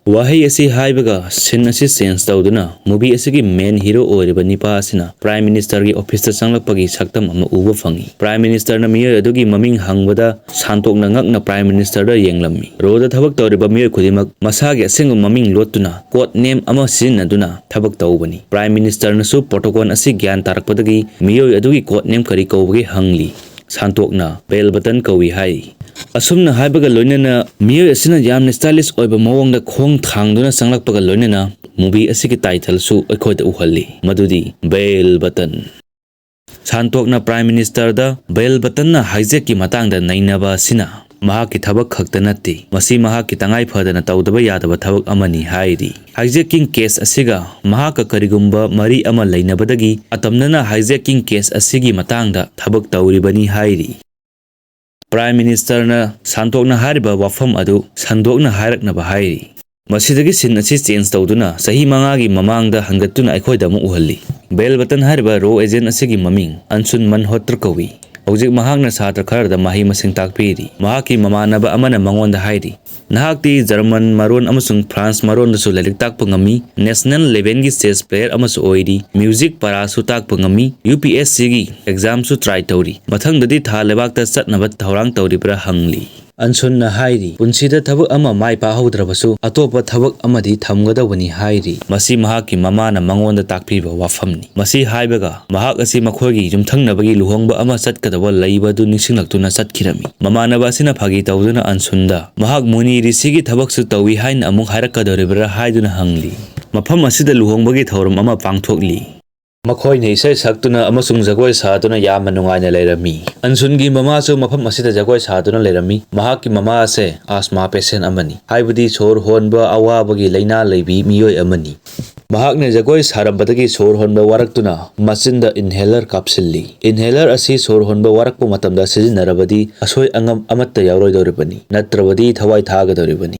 ꯋꯥꯍꯩ ꯑꯁꯤ ꯍꯥꯏꯕꯒ ꯁꯤꯟ ꯑꯁꯤ ꯆꯦꯟꯖ ꯇꯧꯗꯨꯅ ꯃꯨꯚꯤ ꯑꯁꯤꯒꯤ ꯃꯦꯟ ꯍꯤꯔꯣ ꯑꯣꯏꯔꯤꯕ ꯅꯤꯄꯥ ꯑꯁꯤꯅ ꯄ꯭ꯔꯥꯏꯝ ꯃꯤꯅꯤꯁꯇꯔꯒꯤ ꯑꯣꯐꯤꯁꯇ ꯆꯪꯂꯛꯄꯒꯤ ꯁꯛꯇꯝ ꯑꯃ ꯎꯕ ꯐꯪꯏ꯫ ꯄ꯭ꯔꯥꯏꯝ ꯃꯤꯅꯤꯁꯇꯔꯅ ꯃꯤꯑꯣꯏ ꯑꯗꯨꯒꯤ ꯃꯃꯤꯡ ꯍꯪꯕꯗ ꯁꯥꯟꯇꯣꯛꯅ ꯉꯛꯅ ꯄ꯭ꯔꯥꯏꯝ ꯃꯤꯅꯤꯁꯇꯔꯗ ꯌꯦꯡꯂꯝꯃꯤ꯫ ꯔꯣꯗ ꯊꯕꯛ ꯇꯧꯔꯤꯕ ꯃꯤꯑꯣꯏ ꯈꯨꯗꯤꯡꯃꯛ ꯃꯁꯥꯒꯤ ꯑꯁꯦꯡꯕ ꯃꯃꯤꯡ ꯂꯣꯠꯇꯨꯅ ꯀꯣꯗ ꯅꯦꯝ ꯑꯃ ꯁꯤꯖꯤꯟꯅꯗꯨꯅ ꯊꯕꯛ ꯇꯧꯕꯅꯤ꯫ ꯄ꯭ꯔꯥꯏꯝ ꯃꯤꯅꯤꯁꯇꯔꯅꯁꯨ ꯄ꯭ꯔꯣꯇꯣꯀꯣꯜ ꯑꯁꯤ ꯒ꯭ꯌꯥꯟ ꯇꯥꯔꯛꯄꯗꯒꯤ ꯃꯤꯑꯣꯏ ꯑꯗꯨꯒꯤ ꯀꯣꯗ ꯅꯦꯝ ꯀꯔꯤ ꯀꯧꯕꯒꯦ ꯍꯪꯂꯤ꯫ ꯁꯥꯟꯇꯣꯛꯅ ꯕꯦꯜ ꯕꯇꯟ ꯀꯧꯏ ꯍꯥꯏꯔꯤ꯫ ꯑꯁꯨꯝꯅ ꯍꯥꯏꯕꯒ ꯂꯣꯏꯅꯅ ꯃꯤꯑꯣꯏ ꯑꯁꯤꯅ ꯌꯥꯝꯅ ꯁ꯭ꯇꯥꯏꯂꯤꯁ ꯑꯣꯏꯕ ꯃꯑꯣꯡꯗ ꯈꯣꯡ ꯊꯥꯡꯗꯨꯅ ꯆꯪꯂꯛꯄꯒ ꯂꯣꯏꯅꯅ ꯃꯨꯚꯤ ꯑꯁꯤꯒꯤ ꯇꯥꯏꯇꯜꯁꯨ ꯑꯩꯈꯣꯏꯗ ꯎꯍꯜꯂꯤ, ꯃꯗꯨꯗꯤ ꯕꯦꯜ ꯕꯇꯟ꯫ ꯁꯥꯟꯇꯣꯛꯅ ꯄ꯭ꯔꯥꯏꯝ ꯃꯤꯅꯤꯁꯇꯔꯗ ꯕꯦꯜ ꯕꯇꯟꯅ ꯍꯥꯏꯖꯦꯛꯀꯤ ꯃꯇꯥꯡꯗ ꯅꯩꯅꯕ ꯑꯁꯤꯅ ꯃꯍꯥꯛꯀꯤ ꯊꯕꯛ ꯈꯛꯇ ꯅꯠꯇꯦ, ꯃꯁꯤ ꯃꯍꯥꯛꯀꯤ ꯇꯉꯥꯏ ꯐꯗꯅ ꯇꯧꯗꯕ ꯌꯥꯗꯕ ꯊꯕꯛ ꯑꯃꯅꯤ ꯍꯥꯏꯔꯤ꯫ ꯍꯥꯏꯖꯦꯛꯀꯤꯡ ꯀꯦꯁ ꯑꯁꯤꯒ ꯃꯍꯥꯛꯀ ꯀꯔꯤꯒꯨꯝꯕ ꯃꯔꯤ ꯑꯃ ꯂꯩꯅꯕꯗꯒꯤ ꯑꯇꯝꯅꯅ ꯍꯥꯏꯖꯦꯛꯀꯤꯡ ꯀꯦꯁ ꯑꯁꯤꯒꯤ ꯃꯇꯥꯡꯗ ꯊꯕꯛ ꯇꯧꯔꯤꯕꯅꯤ ꯍꯥꯏꯔꯤ꯫ ꯄ꯭ꯔꯥꯏꯝ ꯃꯤꯅꯤꯁꯇꯔꯅ ꯁꯥꯟꯇꯣꯛꯅ ꯍꯥꯏꯔꯤꯕ ꯋꯥꯐꯝ ꯑꯗꯨ ꯁꯟꯗꯣꯛꯅ ꯍꯥꯏꯔꯛꯅꯕ ꯍꯥꯏꯔꯤ꯫ ꯃꯁꯤꯗꯒꯤ ꯁꯤꯟ ꯑꯁꯤ ꯆꯦꯟꯖ ꯇꯧꯗꯨꯅ ꯆꯍꯤ ꯃꯉꯥꯒꯤ ꯃꯃꯥꯡꯗ ꯍꯟꯒꯠꯇꯨꯅ ꯑꯩꯈꯣꯏꯗ ꯑꯃꯨꯛ ꯎꯍꯜꯂꯤ꯫ ꯕꯦꯜ ꯕꯇꯟ ꯍꯥꯏꯔꯤꯕ ꯔꯣ ꯑꯦꯖꯦꯟ ꯑꯁꯤꯒꯤ ꯃꯃꯤꯡ ꯑꯟꯁꯨꯟ ꯃꯟꯍꯣꯇ꯭ꯔ ꯀꯧꯏ꯫ ꯍꯧꯖꯤꯛ ꯃꯍꯥꯛꯅ ꯁꯥꯇ꯭ꯔ ꯈꯔꯗ ꯃꯍꯩ ꯃꯁꯤꯡ ꯇꯥꯛꯄꯤꯔꯤ꯫ ꯃꯍꯥꯛꯀꯤ ꯃꯃꯥꯟꯅꯕ ꯑꯃꯅ ꯃꯉꯣꯟꯗ ꯍꯥꯏꯔꯤ, "ꯅꯍꯥꯛꯇꯤ ꯖꯔꯃꯟ ꯃꯔꯣꯟ ꯑꯃꯁꯨꯡ ꯐ꯭ꯔꯥꯟꯁ ꯃꯔꯣꯟꯗꯁꯨ ꯂꯥꯏꯔꯤꯛ ꯇꯥꯛꯄ ꯉꯝꯃꯤ, ꯅꯦꯁꯅꯦꯜ ꯂꯦꯚꯦꯜꯒꯤ ꯆꯦꯁ ꯄ꯭ꯂꯦꯌꯔ ꯑꯃꯁꯨ ꯑꯣꯏꯔꯤ, ꯃ꯭ꯌꯨꯖꯤꯛ ꯄꯥꯔꯥꯁꯨ ꯇꯥꯛꯄ ꯉꯝꯃꯤ, ꯌꯨ ꯄꯤ ꯑꯦꯁ ꯁꯤꯒꯤ ꯑꯦꯛꯖꯥꯝꯁꯨ ꯇ꯭ꯔꯥꯏ ꯇꯧꯔꯤ꯫ ꯃꯊꯪꯗꯗꯤ ꯊꯥ ꯂꯩꯕꯥꯛꯇ ꯆꯠꯅꯕ ꯊꯧꯔꯥꯡ ꯇꯧꯔꯤꯕ꯭ꯔꯥ?" ꯍꯪꯂꯤ꯫ ꯑꯟꯁꯨꯟꯅ ꯍꯥꯏꯔꯤ, ꯄꯨꯟꯁꯤꯗ ꯊꯕꯛ ꯑꯃ ꯃꯥꯏ ꯄꯥꯛꯍꯧꯗ꯭ꯔꯕꯁꯨ ꯑꯇꯣꯞꯄ ꯊꯕꯛ ꯑꯃꯗꯤ ꯊꯝꯒꯗꯧꯕꯅꯤ ꯍꯥꯏꯔꯤ꯫ ꯃꯁꯤ ꯃꯍꯥꯛꯀꯤ ꯃꯃꯥꯅ ꯃꯉꯣꯟꯗ ꯇꯥꯛꯄꯤꯕ ꯋꯥꯐꯝꯅꯤ꯫ ꯃꯁꯤ ꯍꯥꯏꯕꯒ ꯃꯍꯥꯛ ꯑꯁꯤ ꯃꯈꯣꯏꯒꯤ ꯌꯨꯝꯊꯪꯅꯕꯒꯤ ꯂꯨꯍꯣꯡꯕ ꯑꯃ ꯆꯠꯀꯗꯕ ꯂꯩꯕ ꯑꯗꯨ ꯅꯤꯡꯁꯤꯡꯂꯛꯇꯨꯅ ꯆꯠꯈꯤꯔꯝꯃꯤ꯫ ꯃꯃꯥꯟꯅꯕ ꯑꯁꯤꯅ ꯐꯥꯒꯤ ꯇꯧꯗꯨꯅ ꯑꯟꯁꯨꯟꯗ ꯃꯍꯥꯛ ꯃꯨꯅꯤ ꯔꯤꯁꯤꯒꯤ ꯊꯕꯛꯁꯨ ꯇꯧꯏ ꯍꯥꯏꯅ ꯑꯃꯨꯛ ꯍꯥꯏꯔꯛꯀꯗꯧꯔꯤꯕ꯭ꯔꯥ ꯍꯥꯏꯗꯨꯅ ꯍꯪꯂꯤ꯫ ꯃꯐꯝ ꯑꯁꯤꯗ ꯂꯨꯍꯣꯡꯕꯒꯤ ꯊꯧꯔꯝ ꯑꯃ ꯄꯥꯡꯊꯣꯛꯂꯤ꯫ ꯃꯈꯣꯏꯅ ꯏꯁꯩ ꯁꯛꯇꯨꯅ ꯑꯃꯁꯨꯡ ꯖꯒꯣꯏ ꯁꯥꯗꯨꯅ ꯌꯥꯝꯅ ꯅꯨꯡꯉꯥꯏꯅ ꯂꯩꯔꯝꯃꯤ꯫ ꯑꯟꯁꯨꯟꯒꯤ ꯃꯃꯥꯁꯨ ꯃꯐꯝ ꯑꯁꯤꯗ ꯖꯒꯣꯏ ꯁꯥꯗꯨꯅ ꯂꯩꯔꯝꯃꯤ꯫ ꯃꯍꯥꯛꯀꯤ ꯃꯃꯥ ꯑꯁꯦ ꯑꯁꯃꯥ ꯄꯦꯁꯦꯟ ꯑꯃꯅꯤ, ꯍꯥꯏꯕꯗꯤ ꯁꯣꯔ ꯍꯣꯟꯕ ꯑꯋꯥꯕꯒꯤ ꯂꯥꯏꯅꯥ ꯂꯩꯕꯤ ꯃꯤꯑꯣꯏ ꯑꯃꯅꯤ꯫ ꯃꯍꯥꯛꯅ ꯖꯒꯣꯏ ꯁꯥꯔꯝꯕꯗꯒꯤ ꯁꯣꯔ ꯍꯣꯟꯕ ꯋꯥꯔꯛꯇꯨꯅ ꯃꯆꯤꯟꯗ inhaler ꯀꯥꯞꯁꯤꯜꯂꯤ꯫ Inhaler ꯑꯁꯤ ꯁꯣꯔ ꯍꯣꯟꯕ ꯋꯥꯔꯛꯄ ꯃꯇꯝꯗ ꯁꯤꯖꯤꯟꯅꯔꯕꯗꯤ ꯑꯁꯣꯏ ꯑꯉꯥꯝ ꯑꯃꯠꯇ ꯌꯥꯎꯔꯣꯏꯗꯧꯔꯤꯕꯅꯤ, ꯅꯠꯇ꯭ꯔꯕꯗꯤ ꯊꯋꯥꯏ ꯊꯥꯒꯗꯧꯔꯤꯕꯅꯤ꯫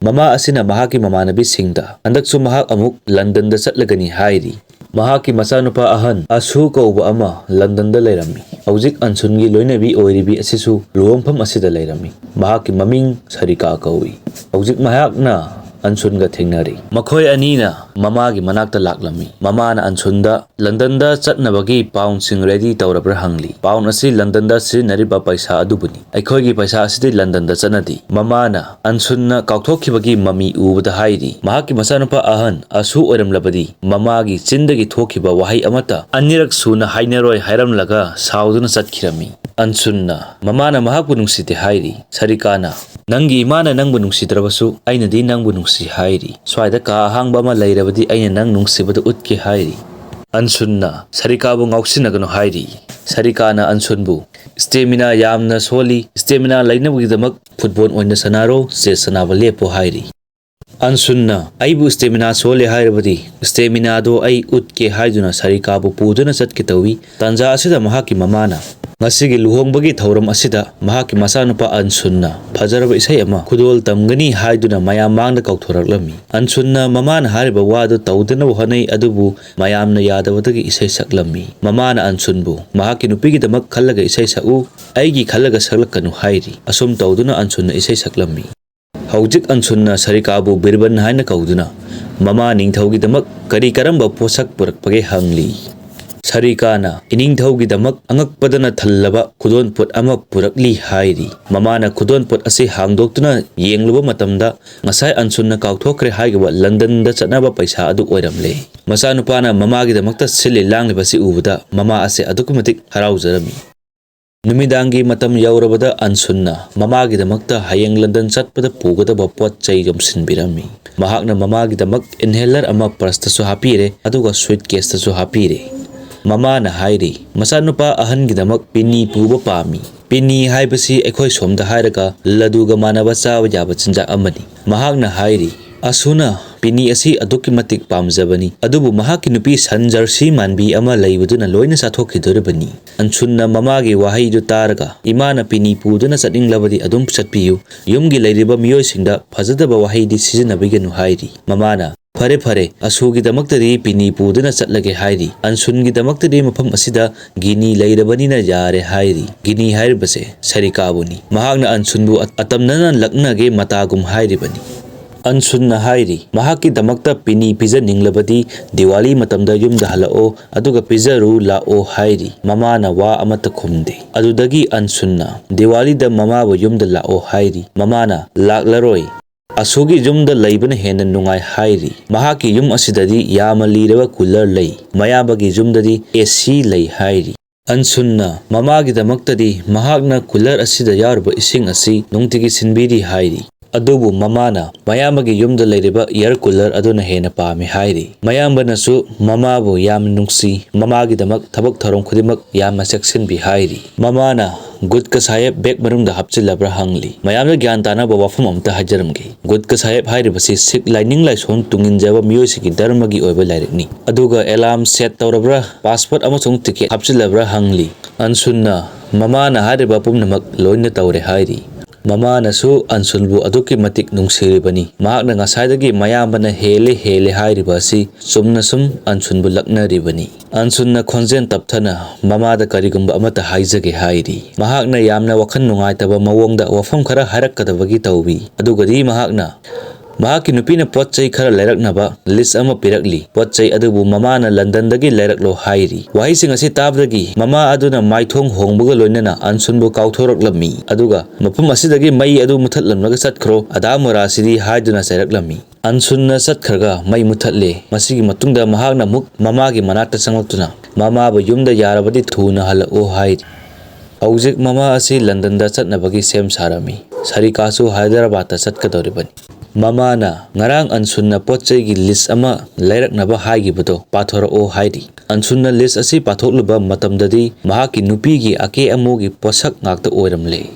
ꯃꯃꯥ ꯑꯁꯤꯅ ꯃꯍꯥꯛꯀꯤ ꯃꯃꯥꯟꯅꯕꯤꯁꯤꯡꯗ ꯍꯟꯗꯛꯁꯨ ꯃꯍꯥꯛ ꯑꯃꯨꯛ ꯂꯟꯗꯟꯗ ꯆꯠꯂꯒꯅꯤ ꯍꯥꯏꯔꯤ꯫ ꯃꯍꯥꯛꯀꯤ ꯃꯆꯥꯅꯨꯄꯥ ꯑꯍꯟ ꯑꯁꯨ ꯀꯧꯕ ꯑꯃ ꯂꯟꯗꯟꯗ ꯂꯩꯔꯝꯃꯤ꯫ ꯍꯧꯖꯤꯛ ꯑꯟꯁꯨꯟꯒꯤ ꯂꯣꯏꯅꯕꯤ ꯑꯣꯏꯔꯤꯕꯤ ꯑꯁꯤꯁꯨ ꯂꯨꯍꯣꯡꯐꯝ ꯑꯁꯤꯗ ꯂꯩꯔꯝꯃꯤ꯫ ꯃꯍꯥꯛꯀꯤ ꯃꯃꯤꯡ ꯁꯔꯤꯀꯥ ꯀꯧꯏ꯫ ꯍꯧꯖꯤꯛ ꯃꯍꯥꯛꯅ ꯑꯟꯁꯨꯟꯒ ꯊꯦꯡꯅꯔꯤ꯫ ꯃꯈꯣꯏ ꯑꯅꯤꯅ ꯃꯃꯥꯒꯤ ꯃꯅꯥꯛꯇ ꯂꯥꯛꯂꯝꯃꯤ꯫ ꯃꯃꯥꯅ ꯑꯟꯁꯨꯟꯗ ꯂꯟꯗꯟꯗ ꯆꯠꯅꯕꯒꯤ ꯄꯥꯎꯟꯁꯤꯡ ꯔꯦꯗꯤ ꯇꯧꯔꯕ꯭ꯔꯥ ꯍꯪꯂꯤ꯫ ꯄꯥꯎꯟ ꯑꯁꯤ ꯂꯟꯗꯟꯗ ꯁꯤꯖꯤꯟꯅꯔꯤꯕ ꯄꯩꯁꯥ ꯑꯗꯨꯕꯨꯅꯤ꯫ ꯑꯩꯈꯣꯏꯒꯤ ꯄꯩꯁꯥ ꯑꯁꯤꯗꯤ ꯂꯟꯗꯟꯗ ꯆꯠꯅꯗꯦ꯫ ꯃꯃꯥꯅ ꯑꯟꯁꯨꯟꯅ ꯀꯥꯎꯊꯣꯛꯈꯤꯕꯒꯤ ꯃꯃꯤ ꯎꯕꯗ ꯍꯥꯏꯔꯤ꯫ ꯃꯍꯥꯛꯀꯤ ꯃꯆꯥꯅꯨꯄꯥ ꯑꯍꯟ ꯑꯁꯨ ꯑꯣꯏꯔꯝꯂꯕꯗꯤ ꯃꯃꯥꯒꯤ ꯆꯤꯟꯗꯒꯤ ꯊꯣꯛꯈꯤꯕ ꯋꯥꯍꯩ ꯑꯃꯠꯇ ꯑꯅꯤꯔꯛ ꯁꯨꯅ ꯍꯥꯏꯅꯔꯣꯏ ꯍꯥꯏꯔꯝꯂꯒ ꯁꯥꯎꯗꯨꯅ ꯆꯠꯈꯤꯔꯝꯃꯤ꯫ ꯑꯟꯁꯨꯟꯅ ꯃꯃꯥꯅ ꯃꯍꯥꯛꯄꯨ ꯅꯨꯡꯁꯤꯗꯦ ꯍꯥꯏꯔꯤ꯫ ꯁꯔꯤꯀꯥꯅ, "ꯅꯪꯒꯤ ꯏꯃꯥꯅ ꯅꯪꯕꯨ ꯅꯨꯡꯁꯤꯗ꯭ꯔꯕꯁꯨ ꯑꯩꯅꯗꯤ ꯅꯪꯕꯨ ꯅꯨꯡꯁꯤ" ꯍꯥꯏꯔꯤ꯫ "ꯁ꯭ꯋꯥꯏꯗ ꯀꯥ ꯑꯍꯥꯡꯕ ꯑꯃ ꯂꯩꯔꯕꯗꯤ ꯑꯩꯅ ꯅꯪ ꯅꯨꯡꯁꯤꯕꯗꯨ ꯎꯠꯀꯦ" ꯍꯥꯏꯔꯤ꯫ ꯑꯟꯁꯨꯟꯅ ꯁꯔꯤꯀꯥꯕꯨ ꯉꯥꯎꯁꯤꯟꯅꯒꯅꯨ ꯍꯥꯏꯔꯤ꯫ ꯁꯔꯤꯀꯥꯅ ꯑꯟꯁꯨꯟꯕꯨ, "ꯁ꯭ꯇꯦꯃꯤꯅꯥ ꯌꯥꯝꯅ ꯁꯣꯜꯂꯤ, ꯁ꯭ꯇꯦꯃꯤꯅꯥ ꯂꯩꯅꯕꯒꯤꯗꯃꯛ ꯐꯨꯠꯕꯣꯜ ꯑꯣꯏꯅ ꯁꯥꯟꯅꯔꯣ, ꯆꯦꯁ ꯁꯥꯟꯅꯕ ꯂꯦꯞꯄꯣ" ꯍꯥꯏꯔꯤ꯫ ꯑꯟꯁꯨꯟꯅ, "ꯑꯩꯕꯨ ꯁ꯭ꯇꯦꯃꯤꯅꯥ ꯁꯣꯜꯂꯦ ꯍꯥꯏꯔꯕꯗꯤ ꯁ꯭ꯇꯦꯃꯤꯅꯥꯗꯣ ꯑꯩ ꯎꯠꯀꯦ" ꯍꯥꯏꯗꯨꯅ ꯁꯔꯤꯀꯥꯕꯨ ꯄꯨꯗꯨꯅ ꯆꯠꯀꯦ ꯇꯧꯏ꯫ ꯇꯥꯟꯖꯥ ꯑꯁꯤꯗ ꯃꯍꯥꯛꯀꯤ ꯃꯃꯥꯅ, "ꯉꯁꯤꯒꯤ ꯂꯨꯍꯣꯡꯕꯒꯤ ꯊꯧꯔꯝ ꯑꯁꯤꯗ ꯃꯍꯥꯛꯀꯤ ꯃꯆꯥꯅꯨꯄꯥ ꯑꯟꯁꯨꯟꯅ ꯐꯖꯔꯕ ꯏꯁꯩ ꯑꯃ ꯈꯨꯗꯣꯜ ꯇꯝꯒꯅꯤ" ꯍꯥꯏꯗꯨꯅ ꯃꯌꯥꯝ ꯃꯥꯡꯗ ꯀꯧꯊꯣꯔꯛꯂꯝꯃꯤ꯫ ꯑꯟꯁꯨꯟꯅ ꯃꯃꯥꯅ ꯍꯥꯏꯔꯤꯕ ꯋꯥꯗꯨ ꯇꯧꯗꯅꯕ ꯍꯣꯠꯅꯩ, ꯑꯗꯨꯕꯨ ꯃꯌꯥꯝꯅ ꯌꯥꯗꯕꯗꯒꯤ ꯏꯁꯩ ꯁꯛꯂꯝꯃꯤ꯫ ꯃꯃꯥꯅ ꯑꯟꯁꯨꯟꯕꯨ, "ꯃꯍꯥꯛꯀꯤ ꯅꯨꯄꯤꯒꯤꯗꯃꯛ ꯈꯜꯂꯒ ꯏꯁꯩ ꯁꯛꯎ, ꯑꯩꯒꯤ ꯈꯜꯂꯒ ꯁꯛꯂꯛꯀꯅꯨ" ꯍꯥꯏꯔꯤ꯫ ꯑꯁꯨꯝ ꯇꯧꯗꯨꯅ ꯑꯟꯁꯨꯟꯅ ꯏꯁꯩ ꯁꯛꯂꯝꯃꯤ꯫ ꯍꯧꯖꯤꯛ ꯑꯟꯁꯨꯟꯅ ꯁꯔꯤꯀꯥꯕꯨ ꯕꯤꯔꯕꯟ ꯍꯥꯏꯅ ꯀꯧꯗꯨꯅ ꯃꯃꯥ ꯅꯤꯡꯊꯧꯒꯤꯗꯃꯛ ꯀꯔꯤ ꯀꯔꯝꯕ ꯄꯣꯠꯁꯛ ꯄꯨꯔꯛꯄꯒꯦ ꯍꯪꯂꯤ꯫ ꯁꯔꯤꯀꯥꯅ ꯏꯅꯤꯡꯊꯧꯒꯤꯗꯃꯛ ꯑꯉꯛꯄꯗꯅ ꯊꯜꯂꯕ ꯈꯨꯗꯣꯟꯄꯣꯠ ꯑꯃ ꯄꯨꯔꯛꯂꯤ ꯍꯥꯏꯔꯤ꯫ ꯃꯃꯥꯅ ꯈꯨꯗꯣꯟꯄꯣꯠ ꯑꯁꯤ ꯍꯥꯡꯗꯣꯛꯇꯨꯅ ꯌꯦꯡꯂꯨꯕ ꯃꯇꯝꯗ, ꯉꯁꯥꯏ ꯑꯟꯁꯨꯟꯅ ꯀꯥꯎꯊꯣꯛꯈ꯭ꯔꯦ ꯍꯥꯏꯈꯤꯕ ꯂꯟꯗꯟꯗ ꯆꯠꯅꯕ ꯄꯩꯁꯥ ꯑꯗꯨ ꯑꯣꯏꯔꯝꯂꯦ꯫ ꯃꯆꯥꯅꯨꯄꯥꯅ ꯃꯃꯥꯒꯤꯗꯃꯛꯇ ꯁꯤꯜꯂꯤ ꯂꯥꯡꯂꯤꯕꯁꯤ ꯎꯕꯗ, ꯃꯃꯥ ꯑꯁꯤ ꯑꯗꯨꯛꯀꯤ ꯃꯇꯤꯛ ꯍꯔꯥꯎꯖꯔꯝꯃꯤ꯫ ꯅꯨꯃꯤꯗꯥꯡꯒꯤ ꯃꯇꯝ ꯌꯧꯔꯕꯗ ꯑꯟꯁꯨꯟꯅ ꯃꯃꯥꯒꯤꯗꯃꯛꯇ ꯍꯌꯦꯡ ꯂꯟꯗꯟ ꯆꯠꯄꯗ ꯄꯨꯒꯗꯕ ꯄꯣꯠ ꯆꯩ ꯌꯣꯝꯁꯤꯟꯕꯤꯔꯝꯃꯤ꯫ ꯃꯍꯥꯛꯅ ꯃꯃꯥꯒꯤꯗꯃꯛ inhaler ꯑꯃ purseꯇꯁꯨ ꯍꯥꯞꯄꯤꯔꯦ, ꯑꯗꯨꯒ suitcaseꯇꯁꯨ ꯍꯥꯞꯄꯤꯔꯦ꯫ ꯃꯃꯥꯅ ꯍꯥꯏꯔꯤ, "ꯃꯆꯥꯅꯨꯄꯥ ꯑꯍꯟꯒꯤꯗꯃꯛ ꯄꯤꯅꯤ ꯄꯨꯕ ꯄꯥꯝꯃꯤ꯫ ꯄꯤꯅꯤ ꯍꯥꯏꯕꯁꯤ ꯑꯩꯈꯣꯏ ꯁꯣꯝꯗ ꯍꯥꯏꯔꯒ ꯂꯗꯨꯒ ꯃꯥꯟꯅꯕ ꯆꯥꯕ ꯌꯥꯕ ꯆꯤꯟꯖꯥꯛ ꯑꯃꯅꯤ꯫" ꯃꯍꯥꯛꯅ ꯍꯥꯏꯔꯤ, "ꯑꯁꯨꯅ ꯄꯤꯅꯤ ꯑꯁꯤ ꯑꯗꯨꯛꯀꯤ ꯃꯇꯤꯛ ꯄꯥꯝꯖꯕꯅꯤ, ꯑꯗꯨꯕꯨ ꯃꯍꯥꯛꯀꯤ ꯅꯨꯄꯤ ꯁꯟ ꯖꯔꯁꯤ ꯃꯥꯟꯕꯤ ꯑꯃ ꯂꯩꯕꯗꯨꯅ ꯂꯣꯏꯅ ꯆꯥꯊꯣꯛꯈꯤꯗꯣꯔꯤꯕꯅꯤ꯫" ꯑꯟꯁꯨꯟꯅ ꯃꯃꯥꯒꯤ ꯋꯥꯍꯩꯗꯨ ꯇꯥꯔꯒ, ꯏꯃꯥꯅ ꯄꯤꯅꯤ ꯄꯨꯗꯨꯅ ꯆꯠꯅꯤꯡꯂꯕꯗꯤ ꯑꯗꯨꯝ ꯆꯠꯄꯤꯌꯨ, ꯌꯨꯝꯒꯤ ꯂꯩꯔꯤꯕ ꯃꯤꯑꯣꯏꯁꯤꯡꯗ ꯐꯖꯗꯕ ꯋꯥꯍꯩꯗꯤ ꯁꯤꯖꯤꯟꯅꯕꯤꯒꯅꯨ ꯍꯥꯏꯔꯤ꯫ ꯃꯃꯥꯅ, "ꯐꯔꯦ, ꯐꯔꯦ, ꯑꯁꯨꯒꯤꯗꯃꯛꯇꯗꯤ ꯄꯤꯅꯤ ꯄꯨꯗꯨꯅ ꯆꯠꯂꯒꯦ" ꯍꯥꯏꯔꯤ꯫ ꯑꯟꯁꯨꯟꯒꯤꯗꯃꯛꯇꯗꯤ ꯃꯐꯝ ꯑꯁꯤꯗ ꯒꯤꯅꯤ ꯂꯩꯔꯕꯅꯤꯅ ꯌꯥꯔꯦ ꯍꯥꯏꯔꯤ꯫ ꯒꯤꯅꯤ ꯍꯥꯏꯔꯤꯕꯁꯦ ꯁꯔꯤꯀꯥꯕꯨꯅꯤ꯫ ꯃꯍꯥꯛꯅ ꯑꯟꯁꯨꯟꯕꯨ ꯑ-, ꯑꯇꯝꯅꯅ ꯂꯛꯅꯒꯦ ꯃꯇꯥꯒꯨꯝ ꯍꯥꯏꯔꯤꯕꯅꯤ꯫ ꯑꯟꯁꯨꯟꯅ ꯍꯥꯏꯔꯤ, ꯃꯍꯥꯛꯀꯤꯗꯃꯛꯇ ꯄꯤꯅꯤ ꯄꯤꯖꯅꯤꯡꯂꯕꯗꯤ ꯗꯤꯋꯥꯂꯤ ꯃꯇꯝꯗ ꯌꯨꯝꯗ ꯍꯜꯂꯛꯑꯣ, ꯑꯗꯨꯒ ꯄꯤꯖꯔꯨ ꯂꯥꯛꯑꯣ ꯍꯥꯏꯔꯤ꯫ ꯃꯃꯥꯅ ꯋꯥ ꯑꯃꯠꯇ ꯈꯨꯝꯗꯦ꯫ ꯑꯗꯨꯗꯒꯤ ꯑꯟꯁꯨꯟꯅ, "ꯗꯤꯋꯥꯂꯤꯗ ꯃꯃꯥꯕꯨ ꯌꯨꯝꯗ ꯂꯥꯛꯑꯣ" ꯍꯥꯏꯔꯤ꯫ ꯃꯃꯥꯅ, "ꯂꯥꯛꯂꯔꯣꯏ꯫ ꯑꯁꯨꯒꯤ ꯌꯨꯝꯗ ꯂꯩꯕꯅ ꯍꯦꯟꯅ ꯅꯨꯡꯉꯥꯏ" ꯍꯥꯏꯔꯤ꯫ ꯃꯍꯥꯛꯀꯤ ꯌꯨꯝ ꯑꯁꯤꯗꯗꯤ ꯌꯥꯝꯅ ꯂꯤꯔꯕ cooler ꯂꯩ꯫ ꯃꯌꯥꯝꯕꯒꯤ ꯌꯨꯝꯗꯗꯤ AC ꯂꯩ ꯍꯥꯏꯔꯤ꯫ ꯑꯟꯁꯨꯟꯅ ꯃꯃꯥꯒꯤꯗꯃꯛꯇꯗꯤ ꯃꯍꯥꯛꯅ cooler ꯑꯁꯤꯗ ꯌꯥꯎꯔꯤꯕ ꯏꯁꯤꯡ ꯑꯁꯤ ꯅꯨꯡꯇꯤꯒꯤ ꯁꯤꯟꯕꯤꯔꯤ ꯍꯥꯏꯔꯤ꯫ ꯑꯗꯨꯕꯨ ꯃꯃꯥꯅ ꯃꯌꯥꯝꯕꯒꯤ ꯌꯨꯝꯗ ꯂꯩꯔꯤꯕ air cooler ꯑꯗꯨꯅ ꯍꯦꯟꯅ ꯄꯥꯝꯃꯤ ꯍꯥꯏꯔꯤ꯫ ꯃꯌꯥꯝꯕꯅꯁꯨ ꯃꯃꯥꯕꯨ ꯌꯥꯝꯅ ꯅꯨꯡꯁꯤ, ꯃꯃꯥꯒꯤꯗꯃꯛ ꯊꯕꯛ ꯊꯧꯔꯝ ꯈꯨꯗꯤꯡꯃꯛ ꯌꯥꯝꯅ ꯆꯦꯛꯁꯤꯟꯕꯤ ꯍꯥꯏꯔꯤ꯫ ꯃꯃꯥꯅ ꯒꯨꯠꯀ ꯁꯥꯍꯦꯕ bag ꯃꯅꯨꯡꯗ ꯍꯥꯞꯆꯤꯜꯂꯕ꯭ꯔꯥ ꯍꯪꯂꯤ꯫ ꯃꯌꯥꯝꯅ ꯒ꯭ꯌꯥꯟ ꯇꯥꯅꯕ ꯋꯥꯐꯝ ꯑꯃꯇ ꯍꯥꯏꯖꯔꯝꯒꯦ꯫ ꯒꯨꯠꯀ ꯁꯥꯍꯦꯕ ꯍꯥꯏꯔꯤꯕꯁꯤ ꯁꯤꯈ ꯂꯥꯏꯅꯤꯡ ꯂꯥꯏꯁꯣꯟ ꯇꯨꯡꯏꯟꯖꯕ ꯃꯤꯑꯣꯏꯁꯤꯡꯒꯤ ꯙꯔꯃꯒꯤ ꯑꯣꯏꯕ ꯂꯥꯏꯔꯤꯛꯅꯤ꯫ ꯑꯗꯨꯒ alarm set ꯇꯧꯔꯕ꯭ꯔꯥ, passport ꯑꯃꯁꯨꯡ ticket ꯍꯥꯞꯆꯤꯜꯂꯕ꯭ꯔꯥ ꯍꯪꯂꯤ꯫ ꯑꯟꯁꯨꯟꯅ ꯃꯃꯥꯅ ꯍꯥꯏꯔꯤꯕ ꯄꯨꯝꯅꯃꯛ ꯂꯣꯏꯅ ꯇꯧꯔꯦ ꯍꯥꯏꯔꯤ꯫ ꯃꯃꯥꯅꯁꯨ ꯑꯟꯁꯨꯟꯕꯨ ꯑꯗꯨꯛꯀꯤ ꯃꯇꯤꯛ ꯅꯨꯡꯁꯤꯔꯤꯕꯅꯤ꯫ ꯃꯍꯥꯛꯅ ꯉꯁꯥꯏꯗꯒꯤ ꯃꯌꯥꯝꯕꯅ ꯍꯦꯜꯂꯦ, ꯍꯦꯜꯂꯦ ꯍꯥꯏꯔꯤꯕ ꯑꯁꯤ ꯆꯨꯝꯅ ꯁꯨꯝ ꯑꯟꯁꯨꯟꯕꯨ ꯂꯛꯅꯔꯤꯕꯅꯤ꯫ ꯑꯟꯁꯨꯟꯅ ꯈꯣꯟꯖꯦꯜ ꯇꯞꯊꯅ ꯃꯃꯥꯗ ꯀꯔꯤꯒꯨꯝꯕ ꯑꯃꯠꯇ ꯍꯥꯏꯖꯒꯦ ꯍꯥꯏꯔꯤ꯫ ꯃꯍꯥꯛꯅ ꯌꯥꯝꯅ ꯋꯥꯈꯜ ꯅꯨꯡꯉꯥꯏꯇꯕ ꯃꯑꯣꯡꯗ ꯋꯥꯐꯝ ꯈꯔ ꯍꯥꯏꯔꯛꯀꯗꯕꯒꯤ ꯇꯧꯏ꯫ ꯑꯗꯨꯒꯗꯤ ꯃꯍꯥꯛꯅ, ꯃꯍꯥꯛꯀꯤ ꯅꯨꯄꯤꯅ ꯄꯣꯠ ꯆꯩ ꯈꯔ ꯂꯩꯔꯛꯅꯕ ꯂꯤꯁ ꯑꯃ ꯄꯤꯔꯛꯂꯤ꯫ ꯄꯣꯠ ꯆꯩ ꯑꯗꯨꯕꯨ ꯃꯃꯥꯅ ꯂꯟꯗꯟꯗꯒꯤ ꯂꯩꯔꯛꯂꯣ ꯍꯥꯏꯔꯤ꯫ ꯋꯥꯍꯩꯁꯤꯡ ꯑꯁꯤ ꯇꯥꯕꯗꯒꯤ ꯃꯃꯥ ꯑꯗꯨꯅ ꯃꯥꯏꯊꯣꯡ ꯍꯣꯡꯕꯒ ꯂꯣꯏꯅꯅ ꯑꯟꯁꯨꯟꯕꯨ ꯀꯥꯎꯊꯣꯔꯛꯂꯝꯃꯤ꯫ ꯑꯗꯨꯒ "ꯃꯐꯝ ꯑꯁꯤꯗꯒꯤ ꯃꯩ ꯑꯗꯨ ꯃꯨꯊꯠꯂꯝꯂꯒ ꯆꯠꯈ꯭ꯔꯣ, ꯑꯗꯥ ꯃꯣꯔꯥꯁꯤꯗꯤ" ꯍꯥꯏꯗꯨꯅ ꯆꯩꯔꯛꯂꯝꯃꯤ꯫ ꯑꯟꯁꯨꯟꯅ ꯆꯠꯈ꯭ꯔꯒ ꯃꯩ ꯃꯨꯊꯠꯂꯦ꯫ ꯃꯁꯤꯒꯤ ꯃꯇꯨꯡꯗ ꯃꯍꯥꯛꯅ ꯑꯃꯨꯛ ꯃꯃꯥꯒꯤ ꯃꯅꯥꯛꯇ ꯆꯪꯂꯛꯇꯨꯅ ꯃꯃꯥꯕꯨ ꯌꯨꯝꯗ ꯌꯥꯔꯕꯗꯤ ꯊꯨꯅ ꯍꯜꯂꯛꯎ ꯍꯥꯏꯔꯤ꯫ ꯍꯧꯖꯤꯛ ꯃꯃꯥ ꯑꯁꯤ ꯂꯟꯗꯟꯗ ꯆꯠꯅꯕꯒꯤ ꯁꯦꯝ ꯁꯥꯔꯝꯃꯤ꯫ ꯁꯔꯤꯀꯥꯁꯨ ꯍꯥꯏꯗ꯭ꯔꯕꯥꯗꯇ ꯆꯠꯀꯗꯧꯔꯤꯕꯅꯤ꯫ ꯃꯃꯥꯅ ꯉꯔꯥꯡ ꯑꯟꯁꯨꯟꯅ ꯄꯣꯠ ꯆꯩꯒꯤ ꯂꯤꯁ ꯑꯃ ꯂꯩꯔꯛꯅꯕ ꯍꯥꯏꯈꯤꯕꯗꯣ ꯄꯥꯊꯣꯔꯛꯑꯣ ꯍꯥꯏꯔꯤ꯫ ꯑꯟꯁꯨꯟꯅ ꯂꯤꯁ ꯑꯁꯤ ꯄꯥꯊꯣꯛꯂꯨꯕ ꯃꯇꯝꯗꯗꯤ ꯃꯍꯥꯛꯀꯤ ꯅꯨꯄꯤꯒꯤ ꯑꯀꯦ ꯑꯃꯣꯒꯤ ꯄꯣꯠꯁꯛ ꯉꯥꯛꯇ ꯑꯣꯏꯔꯝꯂꯦ꯫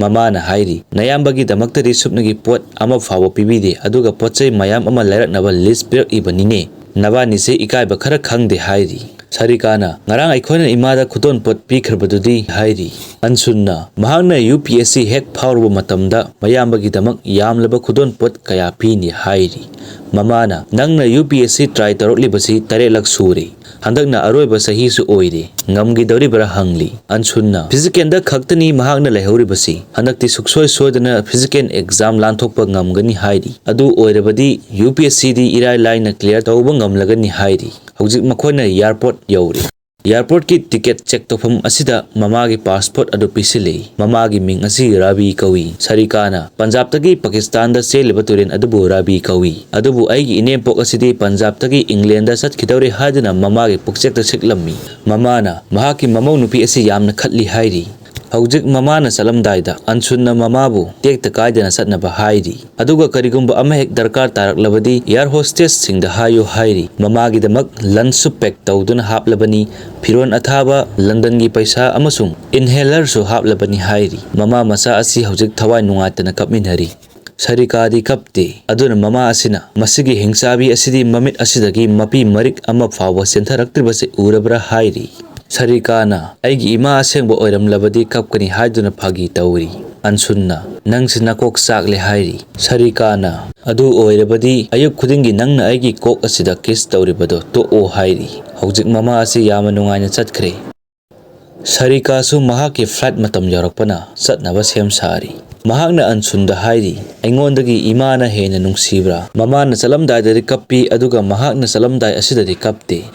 ꯃꯃꯥꯅ ꯍꯥꯏꯔꯤ, "ꯅꯌꯥꯝꯕꯒꯤꯗꯃꯛꯇꯗꯤ ꯁꯨꯞꯅꯒꯤ ꯄꯣꯠ ꯑꯃ ꯐꯥꯎꯕ ꯄꯤꯕꯤꯗꯦ, ꯑꯗꯨꯒ ꯄꯣꯠ ꯆꯩ ꯃꯌꯥꯝ ꯑꯃ ꯂꯩꯔꯛꯅꯕ ꯂꯤꯁ ꯄꯤꯔꯛꯏꯕꯅꯤꯅꯦ꯫ ꯅꯕꯥꯅꯤꯁꯦ ꯏꯀꯥꯏꯕ ꯈꯔ ꯈꯪꯗꯦ" ꯍꯥꯏꯔꯤ꯫ ꯁꯔꯤꯀꯥꯅ, "ꯉꯔꯥꯡ ꯑꯩꯈꯣꯏꯅ ꯏꯃꯥꯗ ꯈꯨꯗꯣꯟꯄꯣꯠ ꯄꯤꯈ꯭ꯔꯕꯗꯨꯗꯤ" ꯍꯥꯏꯔꯤ꯫ ꯑꯟꯁꯨꯟꯅ, "ꯃꯍꯥꯛꯅ ꯌꯨ ꯄꯤ ꯑꯦꯁ ꯁꯤ ꯍꯦꯛ ꯐꯥꯎꯔꯨꯕ ꯃꯇꯝꯗ ꯃꯌꯥꯝꯕꯒꯤꯗꯃꯛ ꯌꯥꯝꯂꯕ ꯈꯨꯗꯣꯟꯄꯣꯠ ꯀꯌꯥ ꯄꯤꯅꯤ" ꯍꯥꯏꯔꯤ꯫ ꯃꯃꯥꯅ, "ꯅꯪꯅ U P S C try ꯇꯧꯔꯛꯂꯤꯕꯁꯤ ꯇꯔꯦꯠꯂꯛ ꯁꯨꯔꯦ꯫ ꯍꯟꯗꯛꯅ ꯑꯔꯣꯏꯕ ꯆꯍꯤꯁꯨ ꯑꯣꯏꯔꯦ꯫ ꯉꯝꯈꯤꯗꯧꯔꯤꯕ꯭ꯔꯥ?" ꯍꯪꯂꯤ꯫ ꯑꯟꯁꯨꯟꯅ, "ꯐꯤꯖꯤꯀꯦꯜꯗ ꯈꯛꯇꯅꯤ ꯃꯍꯥꯛꯅ ꯂꯩꯍꯧꯔꯤꯕꯁꯤ꯫ ꯍꯟꯗꯛꯇꯤ ꯁꯨꯛꯁꯣꯏ ꯁꯣꯏꯗꯅ ꯐꯤꯖꯤꯀꯦꯜ ꯑꯦꯛꯖꯥꯝ ꯂꯥꯟꯊꯣꯛꯄ ꯉꯝꯒꯅꯤ" ꯍꯥꯏꯔꯤ꯫ "ꯑꯗꯨ ꯑꯣꯏꯔꯕꯗꯤ ꯌꯨ ꯄꯤ ꯑꯦꯁ ꯁꯤꯗꯤ ꯏꯔꯥꯏ ꯂꯥꯏꯅ ꯀ꯭ꯂꯤꯌꯥꯔ ꯇꯧꯕ ꯉꯝꯂꯒꯅꯤ" ꯍꯥꯏꯔꯤ꯫ ꯍꯧꯖꯤꯛ ꯃꯈꯣꯏꯅ ꯑꯦꯌꯥꯔꯄꯣꯔꯠ ꯌꯧꯔꯦ꯫ ꯑꯦꯌꯥꯔꯄꯣꯔꯠꯀꯤ ꯇꯤꯀꯦꯠ ꯆꯦꯛ ꯇꯧꯐꯝ ꯑꯁꯤꯗ ꯃꯃꯥꯒꯤ ꯄꯥꯁꯄꯣꯔꯠ ꯑꯗꯨ ꯄꯤꯁꯤꯜꯂꯤ꯫ ꯃꯃꯥꯒꯤ ꯃꯤꯡ ꯑꯁꯤ ꯔꯥꯕꯤ ꯀꯧꯏ꯫ ꯁꯔꯤꯀꯥꯅ, "ꯄꯟꯖꯥꯕꯇꯒꯤ ꯄꯥꯀꯤꯁꯇꯥꯟꯗ ꯆꯦꯜꯂꯤꯕ ꯇꯨꯔꯦꯜ ꯑꯗꯨꯕꯨ ꯔꯥꯕꯤ ꯀꯧꯏ꯫ ꯑꯗꯨꯕꯨ ꯑꯩꯒꯤ ꯏꯅꯦꯝꯄꯣꯛ ꯑꯁꯤꯗꯤ ꯄꯟꯖꯥꯕꯇꯒꯤ ꯏꯪꯂꯦꯟꯗ ꯆꯠꯈꯤꯗꯧꯔꯦ" ꯍꯥꯏꯗꯨꯅ ꯃꯃꯥꯒꯤ ꯄꯨꯛꯆꯦꯛꯇ ꯁꯤꯛꯂꯝꯃꯤ꯫ ꯃꯃꯥꯅ, "ꯃꯍꯥꯛꯀꯤ ꯃꯃꯧ ꯅꯨꯄꯤ ꯑꯁꯤ ꯌꯥꯝꯅ ꯈꯠꯂꯤ" ꯍꯥꯏꯔꯤ꯫ ꯍꯧꯖꯤꯛ ꯃꯃꯥꯅ ꯆꯠꯂꯝꯗꯥꯏꯗ ꯑꯟꯁꯨꯟꯅ ꯃꯃꯥꯕꯨ ꯇꯦꯛꯇ ꯀꯥꯏꯗꯅ ꯆꯠꯅꯕ ꯍꯥꯏꯔꯤ꯫ ꯑꯗꯨꯒ ꯀꯔꯤꯒꯨꯝꯕ ꯑꯃ ꯍꯦꯛ ꯗꯔꯀꯥꯔ ꯇꯥꯔꯛꯂꯕꯗꯤ ꯑꯦꯌꯥꯔ ꯍꯣꯁꯇꯦꯁꯁꯤꯡꯗ ꯍꯥꯏꯌꯨ ꯍꯥꯏꯔꯤ꯫ ꯃꯃꯥꯒꯤꯗꯃꯛ ꯂꯟꯆꯁꯨ ꯄꯦꯛ ꯇꯧꯗꯨꯅ ꯍꯥꯞꯂꯕꯅꯤ, ꯐꯤꯔꯣꯜ ꯑꯊꯥꯕ, ꯂꯟꯗꯟꯒꯤ ꯄꯩꯁꯥ ꯑꯃꯁꯨꯡ ꯏꯟꯍꯦꯂꯔꯁꯨ ꯍꯥꯞꯂꯕꯅꯤ ꯍꯥꯏꯔꯤ꯫ ꯃꯃꯥ ꯃꯆꯥ ꯑꯁꯤ ꯍꯧꯖꯤꯛ ꯊꯋꯥꯏ ꯅꯨꯡꯉꯥꯏꯇꯅ ꯀꯞꯃꯤꯟꯅꯔꯤ꯫ ꯁꯔꯤꯀꯥꯗꯤ ꯀꯞꯇꯦ꯫ ꯑꯗꯨꯅ ꯃꯃꯥ ꯑꯁꯤꯅ, "ꯃꯁꯤꯒꯤ ꯍꯤꯡꯆꯥꯕꯤ ꯑꯁꯤꯗꯤ ꯃꯃꯤꯠ ꯑꯁꯤꯗꯒꯤ ꯃꯄꯤ ꯃꯔꯤꯛ ꯑꯃ ꯐꯥꯎꯕ ꯆꯦꯟꯊꯔꯛꯇ꯭ꯔꯤꯕꯁꯤ ꯎꯔꯕ꯭ꯔꯥ?" ꯍꯥꯏꯔꯤ꯫ ꯁꯔꯤꯀꯥꯅ, "ꯑꯩꯒꯤ ꯏꯃꯥ ꯑꯁꯦꯡꯕ ꯑꯣꯏꯔꯝꯂꯕꯗꯤ ꯀꯞꯀꯅꯤ" ꯍꯥꯏꯗꯨꯅ ꯐꯥꯒꯤ ꯇꯧꯔꯤ꯫ ꯑꯟꯁꯨꯟꯅ, "ꯅꯪꯁꯤ ꯅꯀꯣꯛ ꯆꯥꯛꯂꯦ" ꯍꯥꯏꯔꯤ꯫ ꯁꯔꯤꯀꯥꯅ, "ꯑꯗꯨ ꯑꯣꯏꯔꯕꯗꯤ ꯑꯌꯨꯛ ꯈꯨꯗꯤꯡꯒꯤ ꯅꯪꯅ ꯑꯩꯒꯤ ꯀꯣꯛ ꯑꯁꯤꯗ ꯀꯤꯁ ꯇꯧꯔꯤꯕꯗꯣ ꯇꯣꯛꯑꯣ" ꯍꯥꯏꯔꯤ꯫ ꯍꯧꯖꯤꯛ ꯃꯃꯥ ꯑꯁꯤ ꯌꯥꯝꯅ ꯅꯨꯡꯉꯥꯏꯅ ꯆꯠꯈ꯭ꯔꯦ꯫ ꯁꯔꯤꯀꯥꯁꯨ ꯃꯍꯥꯛꯀꯤ ꯐ꯭ꯂꯥꯏꯠ ꯃꯇꯝ ꯌꯧꯔꯛꯄꯅ ꯆꯠꯅꯕ ꯁꯦꯝ ꯁꯥꯔꯤ꯫ ꯃꯍꯥꯛꯅ ꯑꯟꯁꯨꯟꯗ ꯍꯥꯏꯔꯤ, "ꯑꯩꯉꯣꯟꯗꯒꯤ ꯏꯃꯥꯅ ꯍꯦꯟꯅ ꯅꯨꯡꯁꯤꯕ꯭ꯔꯥ?" ꯃꯃꯥꯅ ꯆꯠꯂꯝꯗꯥꯏꯗꯗꯤ ꯀꯞꯄꯤ, ꯑꯗꯨꯒ ꯃꯍꯥꯛꯅ ꯆꯠꯂꯝꯗꯥꯏ ꯑꯁꯤꯗꯗꯤ ꯀꯞꯇꯦ꯫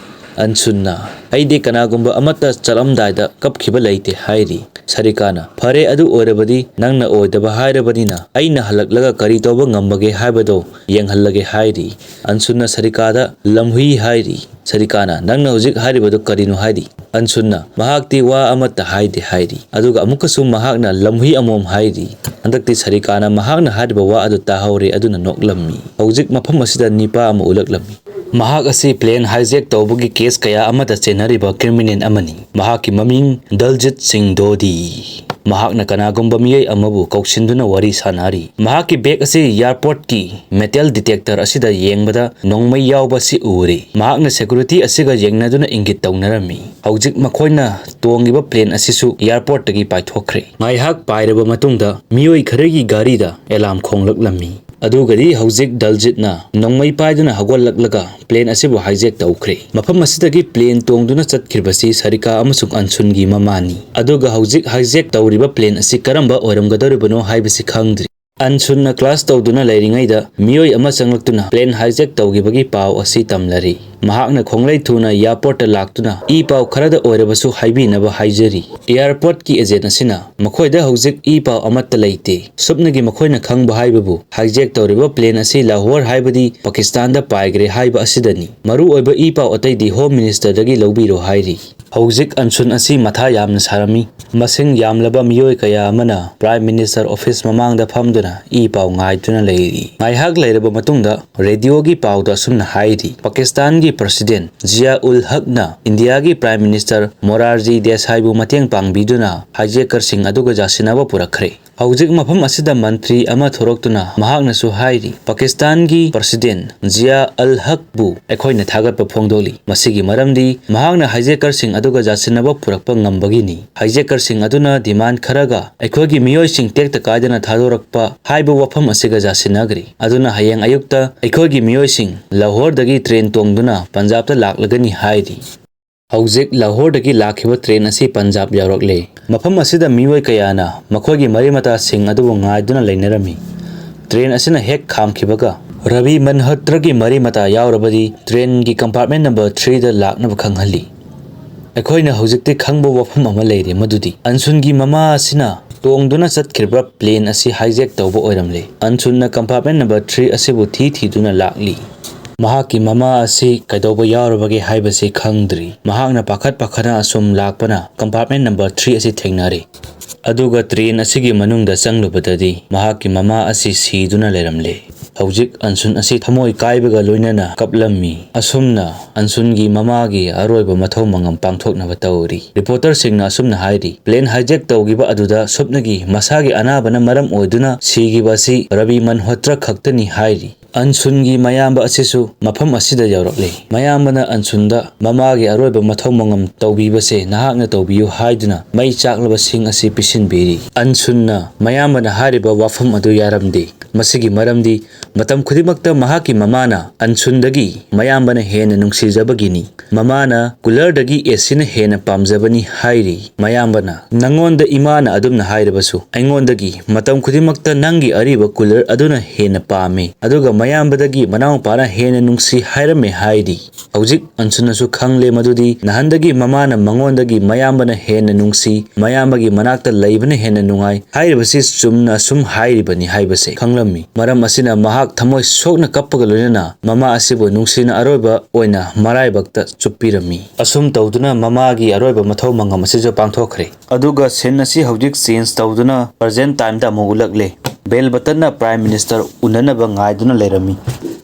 ꯑꯟꯁꯨꯟꯅ, "ꯑꯩꯗꯤ ꯀꯅꯥꯒꯨꯝꯕ ꯑꯃꯠꯇ ꯆꯠꯂꯝꯗꯥꯏꯗ ꯀꯞꯈꯤꯕ ꯂꯩꯇꯦ" ꯍꯥꯏꯔꯤ꯫ ꯁꯔꯤꯀꯥꯅ, "ꯐꯔꯦ, ꯑꯗꯨ ꯑꯣꯏꯔꯕꯗꯤ ꯅꯪꯅ ꯑꯣꯏꯗꯕ ꯍꯥꯏꯔꯕꯅꯤꯅ ꯑꯩꯅ ꯍꯜꯂꯛꯂꯒ ꯀꯔꯤ ꯇꯧꯕ ꯉꯝꯕꯒꯦ ꯍꯥꯏꯕꯗꯣ ꯌꯦꯡꯍꯜꯂꯒꯦ" ꯍꯥꯏꯔꯤ꯫ ꯑꯟꯁꯨꯟꯅ ꯁꯔꯤꯀꯥꯗ ꯂꯝꯍꯨꯏ ꯍꯥꯏꯔꯤ꯫ ꯁꯔꯤꯀꯥꯅ, "ꯅꯪꯅ ꯍꯧꯖꯤꯛ ꯍꯥꯏꯔꯤꯕꯗꯨ ꯀꯔꯤꯅꯣ?" ꯍꯥꯏꯔꯤ꯫ ꯑꯟꯁꯨꯟꯅ, "ꯃꯍꯥꯛꯇꯤ ꯋꯥ ꯑꯃꯠꯇ ꯍꯥꯏꯗꯦ" ꯍꯥꯏꯔꯤ꯫ ꯑꯗꯨꯒ ꯑꯃꯨꯛꯀꯁꯨ ꯃꯍꯥꯛꯅ ꯂꯝꯍꯨꯏ ꯑꯃꯣꯝ ꯍꯥꯏꯔꯤ꯫ ꯍꯟꯗꯛꯇꯤ ꯁꯔꯤꯀꯥꯅ ꯃꯍꯥꯛꯅ ꯍꯥꯏꯔꯤꯕ ꯋꯥ ꯑꯗꯨ ꯇꯥꯍꯧꯔꯦ, ꯑꯗꯨꯅ ꯅꯣꯛꯂꯝꯃꯤ꯫ ꯍꯧꯖꯤꯛ ꯃꯐꯝ ꯑꯁꯤꯗ ꯅꯤꯄꯥ ꯑꯃ ꯎꯠꯂꯛꯂꯝꯃꯤ꯫ ꯃꯍꯥꯛ ꯑꯁꯤ plane hijack ꯇꯧꯕꯒꯤ case ꯀꯌꯥ ꯑꯃꯗ ꯆꯦꯟꯅꯔꯤꯕ criminal ꯑꯃꯅꯤ꯫ ꯃꯍꯥꯛꯀꯤ ꯃꯃꯤꯡ ꯗꯜꯖꯤꯠ ꯁꯤꯡ ꯗꯣꯗꯤ꯫ ꯃꯍꯥꯛꯅ ꯀꯅꯥꯒꯨꯝꯕ ꯃꯤꯑꯣꯏ ꯑꯃꯕꯨ ꯀꯧꯁꯤꯟꯗꯨꯅ ꯋꯥꯔꯤ ꯁꯥꯅꯔꯤ꯫ ꯃꯍꯥꯛꯀꯤ bag ꯑꯁꯤ airport ꯀꯤ metal detector ꯑꯁꯤꯗ ꯌꯦꯡꯕꯗ ꯅꯣꯡꯃꯩ ꯌꯥꯎꯕ ꯑꯁꯤ ꯎꯔꯦ꯫ ꯃꯍꯥꯛꯅ security ꯑꯁꯤꯒ ꯌꯦꯡꯅꯗꯨꯅ ꯏꯪꯒꯤꯠ ꯇꯧꯅꯔꯝꯃꯤ꯫ ꯍꯧꯖꯤꯛ ꯃꯈꯣꯏꯅ ꯇꯣꯡꯂꯤꯕ plane ꯑꯁꯤꯁꯨ airport ꯇꯒꯤ ꯄꯥꯏꯊꯣꯛꯈ꯭ꯔꯦ꯫ ꯉꯥꯏꯍꯥꯛ ꯄꯥꯏꯔꯕ ꯃꯇꯨꯡꯗ ꯃꯤꯑꯣꯏ ꯈꯔꯒꯤ ꯒꯥꯔꯤꯗ alarm ꯈꯣꯡꯂꯛꯂꯝꯃꯤ꯫ ꯑꯗꯨꯒꯗꯤ ꯍꯧꯖꯤꯛ ꯗꯜꯖꯤꯠꯅ ꯅꯣꯡꯃꯩ ꯄꯥꯏꯗꯨꯅ ꯍꯧꯒꯠꯂꯛꯂꯒ plane ꯑꯁꯤꯕꯨ hijack ꯇꯧꯈ꯭ꯔꯦ꯫ ꯃꯐꯝ ꯑꯁꯤꯗꯒꯤ plane ꯇꯣꯡꯗꯨꯅ ꯆꯠꯈ꯭ꯔꯤꯕꯁꯤ ꯁꯔꯤꯀꯥ ꯑꯃꯁꯨꯡ ꯑꯟꯁꯨꯟꯒꯤ ꯃꯃꯥꯅꯤ꯫ ꯑꯗꯨꯒ ꯍꯧꯖꯤꯛ hijack ꯇꯧꯔꯤꯕ plane ꯑꯁꯤ ꯀꯔꯝꯕ ꯑꯣꯏꯔꯝꯒꯗꯧꯔꯤꯕꯅꯣ ꯍꯥꯏꯕꯁꯤ ꯈꯪꯗ꯭ꯔꯤ꯫ ꯑꯟꯁꯨꯟꯅ class ꯇꯧꯗꯨꯅ ꯂꯩꯔꯤꯉꯩꯗ ꯃꯤꯑꯣꯏ ꯑꯃ ꯆꯪꯂꯛꯇꯨꯅ plane hijack ꯇꯧꯈꯤꯕꯒꯤ ꯄꯥꯎ ꯑꯁꯤ ꯇꯝꯂꯔꯤ꯫ ꯃꯍꯥꯛꯅ ꯈꯣꯡꯂꯩ ꯊꯨꯅ airport ꯇ ꯂꯥꯛꯇꯨꯅ ꯏ ꯄꯥꯎ ꯈꯔꯗ ꯑꯣꯏꯔꯕꯁꯨ ꯍꯥꯏꯕꯤꯅꯕ ꯍꯥꯏꯖꯔꯤ꯫ Airport ꯀꯤ agent ꯑꯁꯤꯅ, "ꯃꯈꯣꯏꯗ ꯍꯧꯖꯤꯛ ꯏ ꯄꯥꯎ ꯑꯃꯠꯇ ꯂꯩꯇꯦ꯫ ꯁꯨꯞꯅꯒꯤ ꯃꯈꯣꯏꯅ ꯈꯪꯕ ꯍꯥꯏꯕꯕꯨ hijack ꯇꯧꯔꯤꯕ plane ꯑꯁꯤ ꯂꯥꯍꯣꯔ, ꯍꯥꯏꯕꯗꯤ ꯄꯥꯀꯤꯁꯇꯥꯟꯗ ꯄꯥꯏꯈ꯭ꯔꯦ ꯍꯥꯏꯕ ꯑꯁꯤꯗꯅꯤ꯫ ꯃꯔꯨ ꯑꯣꯏꯕ ꯏ ꯄꯥꯎ ꯑꯇꯩꯗꯤ Home Minister ꯗꯒꯤ ꯂꯧꯕꯤꯔꯣ" ꯍꯥꯏꯔꯤ꯫ ꯍꯧꯖꯤꯛ ꯑꯟꯁꯨꯟ ꯑꯁꯤ ꯃꯊꯥ ꯌꯥꯝꯅ ꯁꯥꯔꯝꯃꯤ꯫ ꯃꯁꯤꯡ ꯌꯥꯝꯂꯕ ꯃꯤꯑꯣꯏ ꯀꯌꯥ ꯑꯃꯅ Prime Minister office ꯃꯃꯥꯡꯗ ꯐꯝꯗꯨꯅ ꯏ ꯄꯥꯎ ꯉꯥꯏꯗꯨꯅ ꯂꯩꯔꯤ꯫ ꯉꯥꯏꯍꯥꯛ ꯂꯩꯔꯕ ꯃꯇꯨꯡꯗ radio ꯒꯤ ꯄꯥꯎꯗ ꯑꯁꯨꯝꯅ ꯍꯥꯏꯔꯤ, "ꯄꯥꯀꯤꯁꯇꯥꯟꯒꯤ President ꯖꯤꯌꯥ ꯎꯜ ꯍꯛꯅ ꯏꯟꯗꯤꯌꯥꯒꯤ Prime Minister ꯃꯣꯔꯥꯔꯖꯤ ꯗꯦꯁꯥꯏꯕꯨ ꯃꯇꯦꯡ ꯄꯥꯡꯕꯤꯗꯨꯅ hijacker ꯁꯤꯡ ꯑꯗꯨꯒ ꯌꯥꯁꯤꯟꯅꯕ ꯄꯨꯔꯛꯈ꯭ꯔꯦ"꯫ ꯍꯧꯖꯤꯛ ꯃꯐꯝ ꯑꯁꯤꯗ ꯃꯟꯇ꯭ꯔꯤ ꯑꯃ ꯊꯣꯔꯛꯇꯨꯅ ꯃꯍꯥꯛꯅꯁꯨ ꯍꯥꯏꯔꯤ, "ꯄꯥꯀꯤꯁꯇꯥꯟꯒꯤ President ꯖꯤꯌꯥ ꯑꯜ ꯍꯛꯄꯨ ꯑꯩꯈꯣꯏꯅ ꯊꯥꯒꯠꯄ ꯐꯣꯡꯗꯣꯛꯂꯤ꯫ ꯃꯁꯤꯒꯤ ꯃꯔꯝꯗꯤ ꯃꯍꯥꯛꯅ hijacker ꯁꯤꯡ ꯑꯗꯨꯒ ꯌꯥꯁꯤꯟꯅꯕ ꯄꯨꯔꯛꯄ ꯉꯝꯕꯒꯤꯅꯤ꯫ Hijacker ꯁꯤꯡ ꯑꯗꯨꯅ demand ꯈꯔꯒ ꯑꯩꯈꯣꯏꯒꯤ ꯃꯤꯑꯣꯏꯁꯤꯡ ꯇꯦꯛꯇ ꯀꯥꯏꯗꯅ ꯊꯥꯗꯣꯔꯛꯄ ꯍꯥꯏꯕ ꯋꯥꯐꯝ ꯑꯁꯤꯒ ꯌꯥꯁꯤꯟꯅꯈ꯭ꯔꯦ꯫ ꯑꯗꯨꯅ ꯍꯌꯦꯡ ꯑꯌꯨꯛꯇ ꯑꯩꯈꯣꯏꯒꯤ ꯃꯤꯑꯣꯏꯁꯤꯡ ꯂꯥꯍꯣꯔꯗꯒꯤ train ꯇꯣꯡꯗꯨꯅ ꯄꯟꯖꯥꯕꯇ ꯂꯥꯛꯂꯒꯅꯤ" ꯍꯥꯏꯔꯤ꯫ ꯍꯧꯖꯤꯛ ꯂꯥꯍꯣꯔꯗꯒꯤ ꯂꯥꯛꯈꯤꯕ ꯇ꯭ꯔꯦꯟ ꯑꯁꯤ ꯄꯟꯖꯥꯕ ꯌꯧꯔꯛꯂꯦ꯫ ꯃꯐꯝ ꯑꯁꯤꯗ ꯃꯤꯑꯣꯏ ꯀꯌꯥꯅ ꯃꯈꯣꯏꯒꯤ ꯃꯔꯤ ꯃꯇꯥꯁꯤꯡ ꯑꯗꯨꯕꯨ ꯉꯥꯏꯗꯨꯅ ꯂꯩꯅꯔꯝꯃꯤ꯫ ꯇ꯭ꯔꯦꯟ ꯑꯁꯤꯅ ꯍꯦꯛ ꯈꯥꯝꯈꯤꯕꯒ ꯔꯕꯤ ꯃꯟꯍꯣꯇ꯭ꯔꯒꯤ ꯃꯔꯤ ꯃꯇꯥ ꯌꯥꯎꯔꯕꯗꯤ ꯇ꯭ꯔꯦꯟꯒꯤ compartment number three ꯗ ꯂꯥꯛꯅꯕ ꯈꯪꯍꯜꯂꯤ꯫ ꯑꯩꯈꯣꯏꯅ ꯍꯧꯖꯤꯛꯇꯤ ꯈꯪꯕ ꯋꯥꯐꯝ ꯑꯃ ꯂꯩꯔꯦ, ꯃꯗꯨꯗꯤ ꯑꯟꯁꯨꯟꯒꯤ ꯃꯃꯥ ꯑꯁꯤꯅ ꯇꯣꯡꯗꯨꯅ ꯆꯠꯈ꯭ꯔꯤꯕ ꯄ꯭ꯂꯦꯟ ꯑꯁꯤ hijack ꯇꯧꯕ ꯑꯣꯏꯔꯝꯂꯦ꯫ ꯑꯟꯁꯨꯟꯅ compartment number three ꯑꯁꯤꯕꯨ ꯊꯤ ꯊꯤꯗꯨꯅ ꯂꯥꯛꯂꯤ꯫ ꯃꯍꯥꯛꯀꯤ ꯃꯃꯥ ꯑꯁꯤ ꯀꯩꯗꯧꯕ ꯌꯥꯎꯔꯕꯒꯦ ꯍꯥꯏꯕꯁꯤ ꯈꯪꯗ꯭ꯔꯤ꯫ ꯃꯍꯥꯛꯅ ꯄꯥꯈꯠ ꯄꯥꯈꯠꯅ ꯑꯁꯨꯝ ꯂꯥꯛꯄꯅ compartment number three ꯑꯁꯤ ꯊꯦꯡꯅꯔꯦ꯫ ꯑꯗꯨꯒ ꯇ꯭ꯔꯦꯟ ꯑꯁꯤꯒꯤ ꯃꯅꯨꯡꯗ ꯆꯪꯂꯨꯕꯗꯗꯤ ꯃꯍꯥꯛꯀꯤ ꯃꯃꯥ ꯑꯁꯤ ꯁꯤꯗꯨꯅ ꯂꯩꯔꯝꯂꯦ꯫ ꯍꯧꯖꯤꯛ ꯑꯟꯁꯨꯟ ꯑꯁꯤ ꯊꯃꯣꯏ ꯀꯥꯏꯕꯒ ꯂꯣꯏꯅꯅ ꯀꯞꯂꯝꯃꯤ꯫ ꯑꯁꯨꯝꯅ ꯑꯟꯁꯨꯟꯒꯤ ꯃꯃꯥꯒꯤ ꯑꯔꯣꯏꯕ ꯃꯊꯧ ꯃꯉꯝ ꯄꯥꯡꯊꯣꯛꯅꯕ ꯇꯧꯔꯤ꯫ ꯔꯤꯄꯣꯔꯇꯔꯁꯤꯡꯅ ꯑꯁꯨꯝꯅ ꯍꯥꯏꯔꯤ, ꯄ꯭ꯂꯦꯟ hijack ꯇꯧꯈꯤꯕ ꯑꯗꯨꯗ ꯁꯨꯞꯅꯒꯤ ꯃꯁꯥꯒꯤ ꯑꯅꯥꯕꯅ ꯃꯔꯝ ꯑꯣꯏꯗꯨꯅ ꯁꯤꯈꯤꯕ ꯑꯁꯤ ꯔꯕꯤ ꯃꯟꯍꯣꯇ꯭ꯔ ꯈꯛꯇꯅꯤ ꯍꯥꯏꯔꯤ꯫ ꯑꯟꯁꯨꯟꯒꯤ ꯃꯌꯥꯝꯕ ꯑꯁꯤꯁꯨ ꯃꯐꯝ ꯑꯁꯤꯗ ꯌꯧꯔꯛꯂꯦ꯫ ꯃꯌꯥꯝꯕꯅ ꯑꯟꯁꯨꯟꯗ ꯃꯃꯥꯒꯤ ꯑꯔꯣꯏꯕ ꯃꯊꯧ ꯃꯉꯝ ꯇꯧꯕꯤꯕꯁꯦ ꯅꯍꯥꯛꯅ ꯇꯧꯕꯤꯌꯨ ꯍꯥꯏꯗꯨꯅ ꯃꯩ ꯆꯥꯛꯂꯕ ꯁꯤꯡ ꯑꯁꯤ ꯄꯤꯁꯤꯟꯕꯤꯔꯤ꯫ ꯑꯟꯁꯨꯟꯅ ꯃꯌꯥꯝꯕꯅ ꯍꯥꯏꯔꯤꯕ ꯋꯥꯐꯝ ꯑꯗꯨ ꯌꯥꯔꯝꯗꯦ꯫ ꯃꯁꯤꯒꯤ ꯃꯔꯝꯗꯤ ꯃꯇꯝ ꯈꯨꯗꯤꯡꯃꯛꯇ ꯃꯍꯥꯛꯀꯤ ꯃꯃꯥꯅ ꯑꯟꯁꯨꯟꯗꯒꯤ ꯃꯌꯥꯝꯕꯅ ꯍꯦꯟꯅ ꯅꯨꯡꯁꯤꯖꯕꯒꯤꯅꯤ꯫ ꯃꯃꯥꯅ ꯀꯨꯂꯔꯗꯒꯤ ꯑꯦꯁꯤꯅ ꯍꯦꯟꯅ ꯄꯥꯝꯖꯕꯅꯤ ꯍꯥꯏꯔꯤ꯫ ꯃꯌꯥꯝꯕꯅ, "ꯅꯉꯣꯟꯗ ꯏꯃꯥꯅ ꯑꯗꯨꯝꯅ ꯍꯥꯏꯔꯕꯁꯨ, ꯑꯩꯉꯣꯟꯗꯒꯤ ꯃꯇꯝ ꯈꯨꯗꯤꯡꯃꯛꯇ ꯅꯪꯒꯤ ꯑꯔꯤꯕ ꯀꯨꯂꯔ ꯑꯗꯨꯅ ꯍꯦꯟꯅ ꯄꯥꯝꯃꯤ, ꯑꯗꯨꯒ ꯃꯌꯥꯝꯕꯗꯒꯤ ꯃꯅꯥꯎꯄꯥꯅ ꯍꯦꯟꯅ ꯅꯨꯡꯁꯤ ꯍꯥꯏꯔꯝꯃꯦ" ꯍꯥꯏꯔꯤ꯫ ꯍꯧꯖꯤꯛ ꯑꯟꯁꯨꯟꯅꯁꯨ ꯈꯪꯂꯦ ꯃꯗꯨꯗꯤ ꯅꯍꯥꯟꯗꯒꯤ ꯃꯃꯥꯅ ꯃꯉꯣꯟꯗꯒꯤ ꯃꯌꯥꯝꯕꯅ ꯍꯦꯟꯅ ꯅꯨꯡꯁꯤ, ꯃꯌꯥꯝꯕꯒꯤ ꯃꯅꯥꯛꯇ ꯂꯩꯕꯅ ꯍꯦꯟꯅ ꯅꯨꯡꯉꯥꯏ ꯍꯥꯏꯔꯤꯕꯁꯤ ꯆꯨꯝꯅ ꯑꯁꯨꯝ ꯍꯥꯏꯔꯤꯕꯅꯤ ꯍꯥꯏꯕꯁꯦ ꯈꯪꯂꯝꯃꯤ꯫ ꯃꯔꯝ ꯑꯁꯤꯅ ꯃꯍꯥꯛ ꯊꯃꯣꯏ ꯁꯣꯛꯅ ꯀꯞꯄꯒ ꯂꯣꯏꯅꯅ ꯃꯃꯥ ꯑꯁꯤꯕꯨ ꯅꯨꯡꯁꯤꯅ ꯑꯔꯣꯏꯕ ꯑꯣꯏꯅ ꯃꯔꯥꯏꯕꯛꯇ ꯆꯨꯞꯄꯤꯔꯝꯃꯤ꯫ ꯑꯁꯨꯝ ꯇꯧꯗꯨꯅ ꯃꯃꯥꯒꯤ ꯑꯔꯣꯏꯕ ꯃꯊꯧ ꯃꯉꯝ ꯑꯁꯤꯁꯨ ꯄꯥꯡꯊꯣꯛꯈ꯭ꯔꯦ꯫ ꯑꯗꯨꯒ scene ꯑꯁꯤ ꯍꯧꯖꯤꯛ change ꯇꯧꯗꯨꯅ present time ꯗ ꯑꯃꯨꯛ ꯎꯠꯂꯛꯂꯦ꯫ ꯕꯦꯜ ꯕꯇꯟꯅ Prime Minister ꯎꯅꯅꯕ ꯉꯥꯏꯗꯨꯅ ꯂꯩꯔꯝꯃꯤ꯫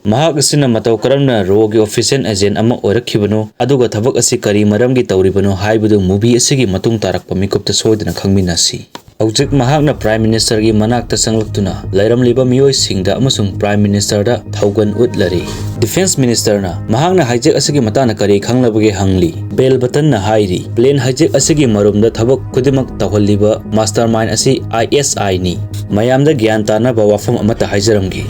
ꯃꯍꯥꯛ ꯑꯁꯤꯅ ꯃꯇꯧ ꯀꯔꯝꯅ ꯔꯣꯒꯤ official agent ꯑꯃ ꯑꯣꯏꯔꯛꯈꯤꯕꯅꯣ, ꯑꯗꯨꯒ ꯊꯕꯛ ꯑꯁꯤ ꯀꯔꯤ ꯃꯔꯝꯒꯤ ꯇꯧꯔꯤꯕꯅꯣ ꯍꯥꯏꯕꯗꯨ movie ꯑꯁꯤꯒꯤ ꯃꯇꯨꯡ ꯇꯥꯔꯛꯄ ꯃꯤꯀꯨꯞꯇ ꯁꯣꯏꯗꯅ ꯈꯪꯃꯤꯟꯅꯁꯤ꯫ ꯍꯧꯖꯤꯛ ꯃꯍꯥꯛꯅ Prime Minister ꯒꯤ ꯃꯅꯥꯛꯇ ꯆꯪꯂꯛꯇꯨꯅ ꯂꯩꯔꯝꯂꯤꯕ ꯃꯤꯑꯣꯏꯁꯤꯡꯗ ꯑꯃꯁꯨꯡ Prime Minister ꯗ ꯊꯧꯒꯜ ꯎꯠꯂꯔꯤ꯫ Defence Minister ꯅ ꯃꯍꯥꯛꯅ hijack ꯑꯁꯤꯒꯤ ꯃꯇꯥꯡꯗ ꯀꯔꯤ ꯈꯪꯂꯕꯒꯦ ꯍꯪꯂꯤ꯫ ꯕꯦꯜ ꯕꯇꯟꯅ ꯍꯥꯏꯔꯤ, "ꯄ꯭ꯂꯦꯟ hijack ꯑꯁꯤꯒꯤ ꯃꯔꯨꯝꯗ ꯊꯕꯛ ꯈꯨꯗꯤꯡꯃꯛ ꯇꯧꯍꯜꯂꯤꯕ mastermind ꯑꯁꯤ I S I ꯅꯤ꯫ ꯃꯌꯥꯝꯗ ꯒ꯭ꯌꯥꯟ ꯇꯥꯅꯕ ꯋꯥꯐꯝ ꯑꯃꯠꯇ ꯍꯥꯏꯖꯔꯝꯒꯦ꯫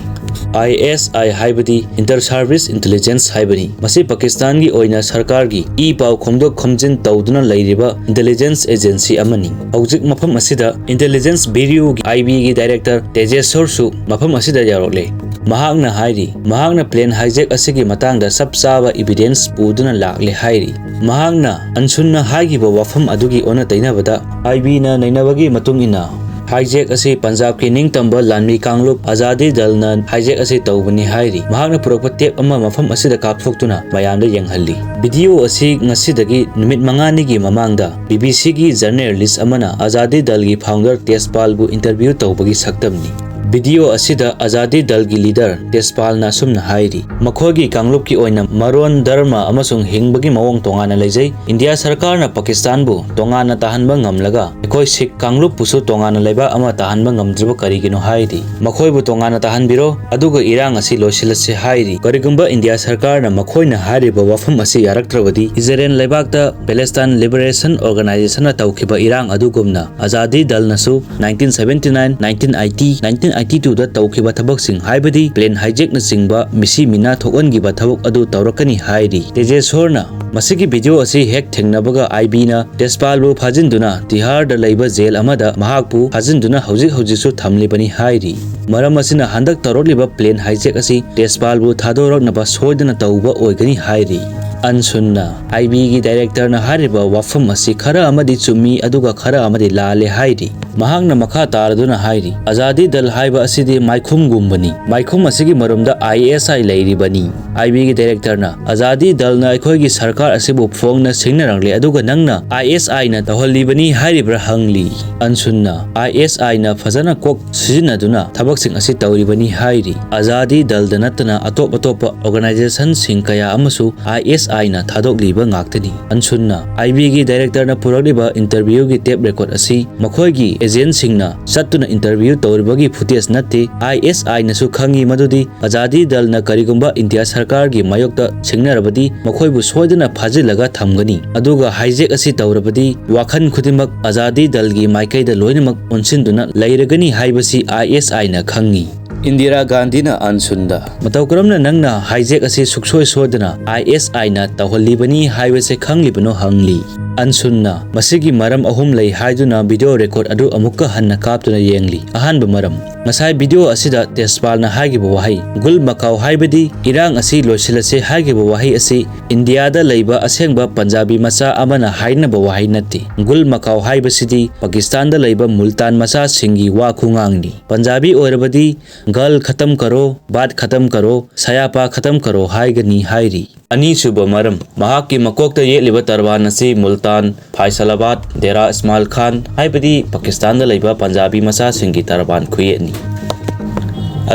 ISI ꯍꯥꯏꯕꯗꯤ Inter Service Intelligence ꯍꯥꯏꯕꯅꯤ꯫ ꯃꯁꯤ ꯄꯥꯀꯤꯁꯇꯥꯟꯒꯤ ꯑꯣꯏꯅ ꯁꯔꯀꯥꯔꯒꯤ ꯏ ꯄꯥꯎ ꯈꯣꯝꯗꯣꯛ ꯈꯣꯝꯖꯤꯟ ꯇꯧꯗꯨꯅ ꯂꯩꯔꯤꯕ intelligence agency ꯑꯃꯅꯤ꯫ ꯍꯧꯖꯤꯛ ꯃꯐꯝ ꯑꯁꯤꯗ intelligence bureauꯒꯤ, IBꯒꯤ director ꯇꯦꯖꯦꯁꯣꯔꯁꯨ ꯃꯐꯝ ꯑꯁꯤꯗ ꯌꯧꯔꯛꯂꯦ꯫ ꯃꯍꯥꯛꯅ ꯍꯥꯏꯔꯤ, ꯃꯍꯥꯛꯅ plane hijack ꯑꯁꯤꯒꯤ ꯃꯇꯥꯡꯗ ꯆꯞ ꯆꯥꯕ evidence ꯄꯨꯗꯨꯅ ꯂꯥꯛꯂꯦ ꯍꯥꯏꯔꯤ꯫ ꯃꯍꯥꯛꯅ ꯑꯟꯁꯨꯟꯅ ꯍꯥꯏꯈꯤꯕ ꯋꯥꯐꯝ ꯑꯗꯨꯒꯤ ꯑꯣꯟꯅ ꯇꯩꯅꯕꯗ, IBꯅ ꯅꯩꯅꯕꯒꯤ ꯃꯇꯨꯡ ꯏꯟꯅ, hijack ꯑꯁꯤ ꯄꯟꯖꯥꯕꯀꯤ ꯅꯤꯡꯇꯝꯕ ꯂꯥꯟꯃꯤ ꯀꯥꯡꯂꯨꯞ ꯑꯖꯥꯗꯤ ꯗꯜꯅ hijack ꯑꯁꯤ ꯇꯧꯕꯅꯤ ꯍꯥꯏꯔꯤ꯫ ꯃꯍꯥꯛꯅ ꯄꯨꯔꯛꯄ tape ꯑꯃ ꯃꯐꯝ ꯑꯁꯤꯗ ꯀꯥꯞꯊꯣꯛꯇꯨꯅ ꯃꯌꯥꯝꯗ ꯌꯦꯡꯍꯜꯂꯤ꯫ Video ꯑꯁꯤ ꯉꯁꯤꯗꯒꯤ ꯅꯨꯃꯤꯠ ꯃꯉꯥꯅꯤꯒꯤ ꯃꯃꯥꯡꯗ BBCꯒꯤ journalist ꯑꯃꯅ ꯑꯖꯥꯗꯤ ꯗꯜꯒꯤ founder ꯇꯦꯖꯄꯥꯜꯕꯨ interview ꯇꯧꯕꯒꯤ ꯁꯛꯇꯝꯅꯤ꯫ Video ꯑꯁꯤꯗ ꯑꯖꯥꯗꯤ ꯗꯜꯒꯤ leader ꯇꯦꯖꯄꯥꯜꯅ ꯑꯁꯨꯝꯅ ꯍꯥꯏꯔꯤ, "ꯃꯈꯣꯏꯒꯤ ꯀꯥꯡꯂꯨꯞꯀꯤ ꯑꯣꯏꯅ ꯃꯔꯣꯟ, ꯙꯔꯃ ꯑꯃꯁꯨꯡ ꯍꯤꯡꯕꯒꯤ ꯃꯑꯣꯡ ꯇꯣꯉꯥꯟꯅ ꯂꯩꯖꯩ꯫ ꯏꯟꯗꯤꯌꯥ ꯁꯔꯀꯥꯔꯅ ꯄꯥꯀꯤꯁꯇꯥꯟꯕꯨ ꯇꯣꯉꯥꯟꯅ ꯇꯥꯍꯟꯕ ꯉꯝꯂꯒ ꯑꯩꯈꯣꯏ ꯁꯤꯈ ꯀꯥꯡꯂꯨꯞꯄꯨꯁꯨ ꯇꯣꯉꯥꯟꯅ ꯂꯩꯕꯥꯛ ꯑꯃ ꯇꯥꯍꯟꯕ ꯉꯝꯗ꯭ꯔꯤꯕ ꯀꯔꯤꯒꯤꯅꯣ ꯍꯥꯏꯔꯤ? ꯃꯈꯣꯏꯕꯨ ꯇꯣꯉꯥꯟꯅ ꯇꯥꯍꯟꯕꯤꯔꯣ, ꯑꯗꯨꯒ ꯏꯔꯥꯡ ꯑꯁꯤ ꯂꯣꯏꯁꯤꯜꯂꯁꯤ" ꯍꯥꯏꯔꯤ꯫ ꯀꯔꯤꯒꯨꯝꯕ ꯏꯟꯗꯤꯌꯥ ꯁꯔꯀꯥꯔꯅ ꯃꯈꯣꯏꯅ ꯍꯥꯏꯔꯤꯕ ꯋꯥꯐꯝ ꯑꯁꯤ ꯌꯥꯔꯛꯇ꯭ꯔꯕꯗꯤ, ꯏꯖꯔꯦꯜ ꯂꯩꯕꯥꯛꯇ Palestine Liberation Organizationꯅ ꯇꯧꯈꯤꯕ ꯏꯔꯥꯡ ꯑꯗꯨꯒꯨꯝꯅ ꯑꯖꯥꯗꯤ ꯗꯜꯅꯁꯨ nineteen seventy nine, nineteen eighty, nineteen eighty twoꯗ ꯇꯧꯈꯤꯕ ꯊꯕꯛꯁꯤꯡ, ꯍꯥꯏꯕꯗꯤ plane hijackꯅꯆꯤꯡꯕ ꯃꯤꯁꯤ ꯃꯤꯅꯥ ꯊꯣꯛꯍꯟꯈꯤꯕ ꯊꯕꯛ ꯑꯗꯨ ꯇꯧꯔꯛꯀꯅꯤ ꯍꯥꯏꯔꯤ꯫ ꯇꯦꯖꯦꯁꯣꯔꯅ ꯃꯁꯤꯒꯤ video ꯑꯁꯤ ꯍꯦꯛ ꯊꯦꯡꯅꯕꯒ IBꯅ ꯇꯦꯖꯄꯥꯜꯕꯨ ꯐꯥꯖꯤꯟꯗꯨꯅ ꯇꯤꯍꯥꯔꯗ ꯂꯩꯕ ꯖꯦꯜ ꯑꯃꯗ ꯃꯍꯥꯛꯄꯨ ꯐꯥꯖꯤꯟꯗꯨꯅ ꯍꯧꯖꯤꯛ ꯍꯧꯖꯤꯛꯁꯨ ꯊꯝꯂꯤꯕꯅꯤ ꯍꯥꯏꯔꯤ꯫ ꯃꯔꯝ ꯑꯁꯤꯅ ꯍꯟꯗꯛ ꯇꯧꯔꯛꯂꯤꯕ plane hijack ꯑꯁꯤ ꯇꯦꯖꯄꯥꯜꯕꯨ ꯊꯥꯗꯣꯔꯛꯅꯕ ꯁꯣꯏꯗꯅ ꯇꯧꯕ ꯑꯣꯏꯒꯅꯤ ꯍꯥꯏꯔꯤ꯫ ꯑꯟꯁꯨꯟꯅ IBꯒꯤ directorꯅ ꯍꯥꯏꯔꯤꯕ ꯋꯥꯐꯝ ꯑꯁꯤ ꯈꯔ ꯑꯃꯗꯤ ꯆꯨꯝꯃꯤ, ꯑꯗꯨꯒ ꯈꯔ ꯑꯃꯗꯤ ꯂꯥꯜꯂꯦ ꯍꯥꯏꯔꯤ꯫ ꯃꯍꯥꯛꯅ ꯃꯈꯥ ꯇꯥꯔꯗꯨꯅ ꯍꯥꯏꯔꯤ, "ꯑꯖꯥꯗꯤ ꯗꯜ ꯍꯥꯏꯕ ꯑꯁꯤꯗꯤ ꯃꯥꯏꯈꯨꯝꯒꯨꯝꯕꯅꯤ꯫ ꯃꯥꯏꯈꯨꯝ ꯑꯁꯤꯒꯤ ꯃꯔꯨꯝꯗ ISI ꯂꯩꯔꯤꯕꯅꯤ꯫" IBꯒꯤ directorꯅ, "ꯑꯖꯥꯗꯤ ꯗꯜꯅ ꯑꯩꯈꯣꯏꯒꯤ ꯁꯔꯀꯥꯔ ꯑꯁꯤꯕꯨ ꯐꯣꯡꯅ ꯁꯤꯡꯅꯔꯛꯂꯦ, ꯑꯗꯨꯒ ꯅꯪꯅ ISIꯅ ꯇꯧꯍꯜꯂꯤꯕꯅꯤ ꯍꯥꯏꯔꯤꯕ꯭ꯔꯥ?" ꯍꯪꯂꯤ꯫ ꯑꯟꯁꯨꯟꯅ, "ISIꯅ ꯐꯖꯅ ꯀꯣꯛ ꯁꯤꯖꯤꯟꯅꯗꯨꯅ ꯊꯕꯛꯁꯤꯡ ꯑꯁꯤ ꯇꯧꯔꯤꯕꯅꯤ" ꯍꯥꯏꯔꯤ꯫ ꯑꯖꯥꯗꯤ ꯗꯜꯗ ꯅꯠꯇꯅ ꯑꯇꯣꯞ ꯑꯇꯣꯞꯄ organizationꯁꯤꯡ ꯀꯌꯥ ꯑꯃꯁꯨ ISIꯅ ꯊꯥꯗꯣꯛꯂꯤꯕ ꯉꯥꯛꯇꯅꯤ꯫ ꯑꯟꯁꯨꯟꯅ IBꯒꯤ directorꯅ ꯄꯨꯔꯛꯂꯤꯕ interviewꯒꯤ tape record ꯑꯁꯤ ꯃꯈꯣꯏꯒꯤ agentꯁꯤꯡꯅ ꯆꯠꯇꯨꯅ interview ꯇꯧꯔꯤꯕꯒꯤ footage ꯅꯠꯇꯦ꯫ ISIꯅꯁꯨ ꯈꯪꯏ ꯃꯗꯨꯗꯤ ꯑꯖꯥꯗꯤ ꯗꯜꯅ ꯀꯔꯤꯒꯨꯝꯕ ꯏꯟꯗꯤꯌꯥ ꯁꯔꯀꯥꯔꯒꯤ ꯃꯥꯌꯣꯛꯇ ꯁꯤꯡꯅꯔꯕꯗꯤ ꯃꯈꯣꯏꯕꯨ ꯁꯣꯏꯗꯅ ꯐꯥꯖꯤꯜꯂꯒ ꯊꯝꯒꯅꯤ꯫ ꯑꯗꯨꯒ hijack ꯑꯁꯤ ꯇꯧꯔꯕꯗꯤ ꯋꯥꯈꯜ ꯈꯨꯗꯤꯡꯃꯛ ꯑꯖꯥꯗꯤ ꯗꯜꯒꯤ ꯃꯥꯏꯀꯩꯗ ꯂꯣꯏꯅꯃꯛ ꯑꯣꯟꯁꯤꯟꯗꯨꯅ ꯂꯩꯔꯒꯅꯤ ꯍꯥꯏꯕꯁꯤ ISIꯅ ꯈꯪꯏ꯫ ꯏꯟꯗꯤꯔꯥ ꯒꯥꯟꯙꯤꯅ ꯑꯟꯁꯨꯟꯗ, "ꯃꯇꯧ ꯀꯔꯝꯅ ꯅꯪꯅ hijack ꯑꯁꯤ ꯁꯨꯛꯁꯣꯏ ꯁꯣꯏꯗꯅ ISIꯅ ꯇꯧꯍꯜꯂꯤꯕꯅꯤ ꯍꯥꯏꯕꯁꯦ ꯈꯪꯂꯤꯕꯅꯣ?" ꯍꯪꯂꯤ꯫ ꯑꯟꯁꯨꯟꯅ, "ꯃꯁꯤꯒꯤ ꯃꯔꯝ ꯑꯍꯨꯝ ꯂꯩ" ꯍꯥꯏꯗꯨꯅ video record ꯑꯗꯨ ꯑꯃꯨꯛꯀ ꯍꯟꯅ ꯀꯥꯞꯇꯨꯅ ꯌꯦꯡꯂꯤ꯫ ꯑꯍꯥꯟꯕ ꯃꯔꯝ, ꯉꯁꯥꯏ video ꯑꯁꯤꯗ ꯇꯦꯖꯄꯥꯜꯅ ꯍꯥꯏꯈꯤꯕ ꯋꯥꯍꯩ "ꯒꯨꯜ ꯃꯀꯥꯎ" ꯍꯥꯏꯕꯗꯤ ꯏꯔꯥꯡ ꯑꯁꯤ ꯂꯣꯏꯁꯤꯜꯂꯁꯦ ꯍꯥꯏꯈꯤꯕ ꯋꯥꯍꯩ ꯑꯁꯤ ꯏꯟꯗꯤꯌꯥꯗ ꯂꯩꯕ ꯑꯁꯦꯡꯕ ꯄꯟꯖꯥꯕꯤ ꯃꯆꯥ ꯑꯃꯅ ꯍꯥꯏꯅꯕ ꯋꯥꯍꯩ ꯅꯠꯇꯦ꯫ "ꯒꯨꯜ ꯃꯀꯥꯎ" ꯍꯥꯏꯕꯁꯤꯗꯤ ꯄꯥꯀꯤꯁꯇꯥꯟꯗ ꯂꯩꯕ ꯃꯨꯜꯇꯥꯟ ꯃꯆꯥꯁꯤꯡꯒꯤ ꯋꯥ ꯈꯨꯉꯥꯡꯅꯤ꯫ ꯄꯟꯖꯥꯕꯤ ꯑꯣꯏꯔꯕꯗꯤ "ꯒꯜ ꯈꯇꯝ ꯀꯔꯣ, ꯕꯥꯠ ꯈꯇꯝ ꯀꯔꯣ, ꯁꯌꯥꯄꯥ ꯈꯇꯝ ꯀꯔꯣ" ꯍꯥꯏꯒꯅꯤ ꯍꯥꯏꯔꯤ꯫ ꯑꯅꯤꯁꯨꯕ ꯃꯔꯝ, ꯃꯍꯥꯛꯀꯤ ꯃꯀꯣꯛꯇ ꯌꯦꯠꯂꯤꯕ ꯇꯔꯕꯥꯟ ꯑꯁꯤ ꯃꯨꯜꯇꯥꯟ, ꯐꯥꯏꯁꯂꯥꯕꯥꯗ, ꯗꯦꯔꯥ ꯏꯁꯃꯥꯏꯜ ꯈꯥꯟ ꯍꯥꯏꯕꯗꯤ ꯄꯥꯀꯤꯁꯇꯥꯟꯗ ꯂꯩꯕ ꯄꯟꯖꯥꯕꯤ ꯃꯆꯥꯁꯤꯡꯒꯤ ꯇꯔꯕꯥꯟ ꯈꯨꯌꯦꯠꯅꯤ꯫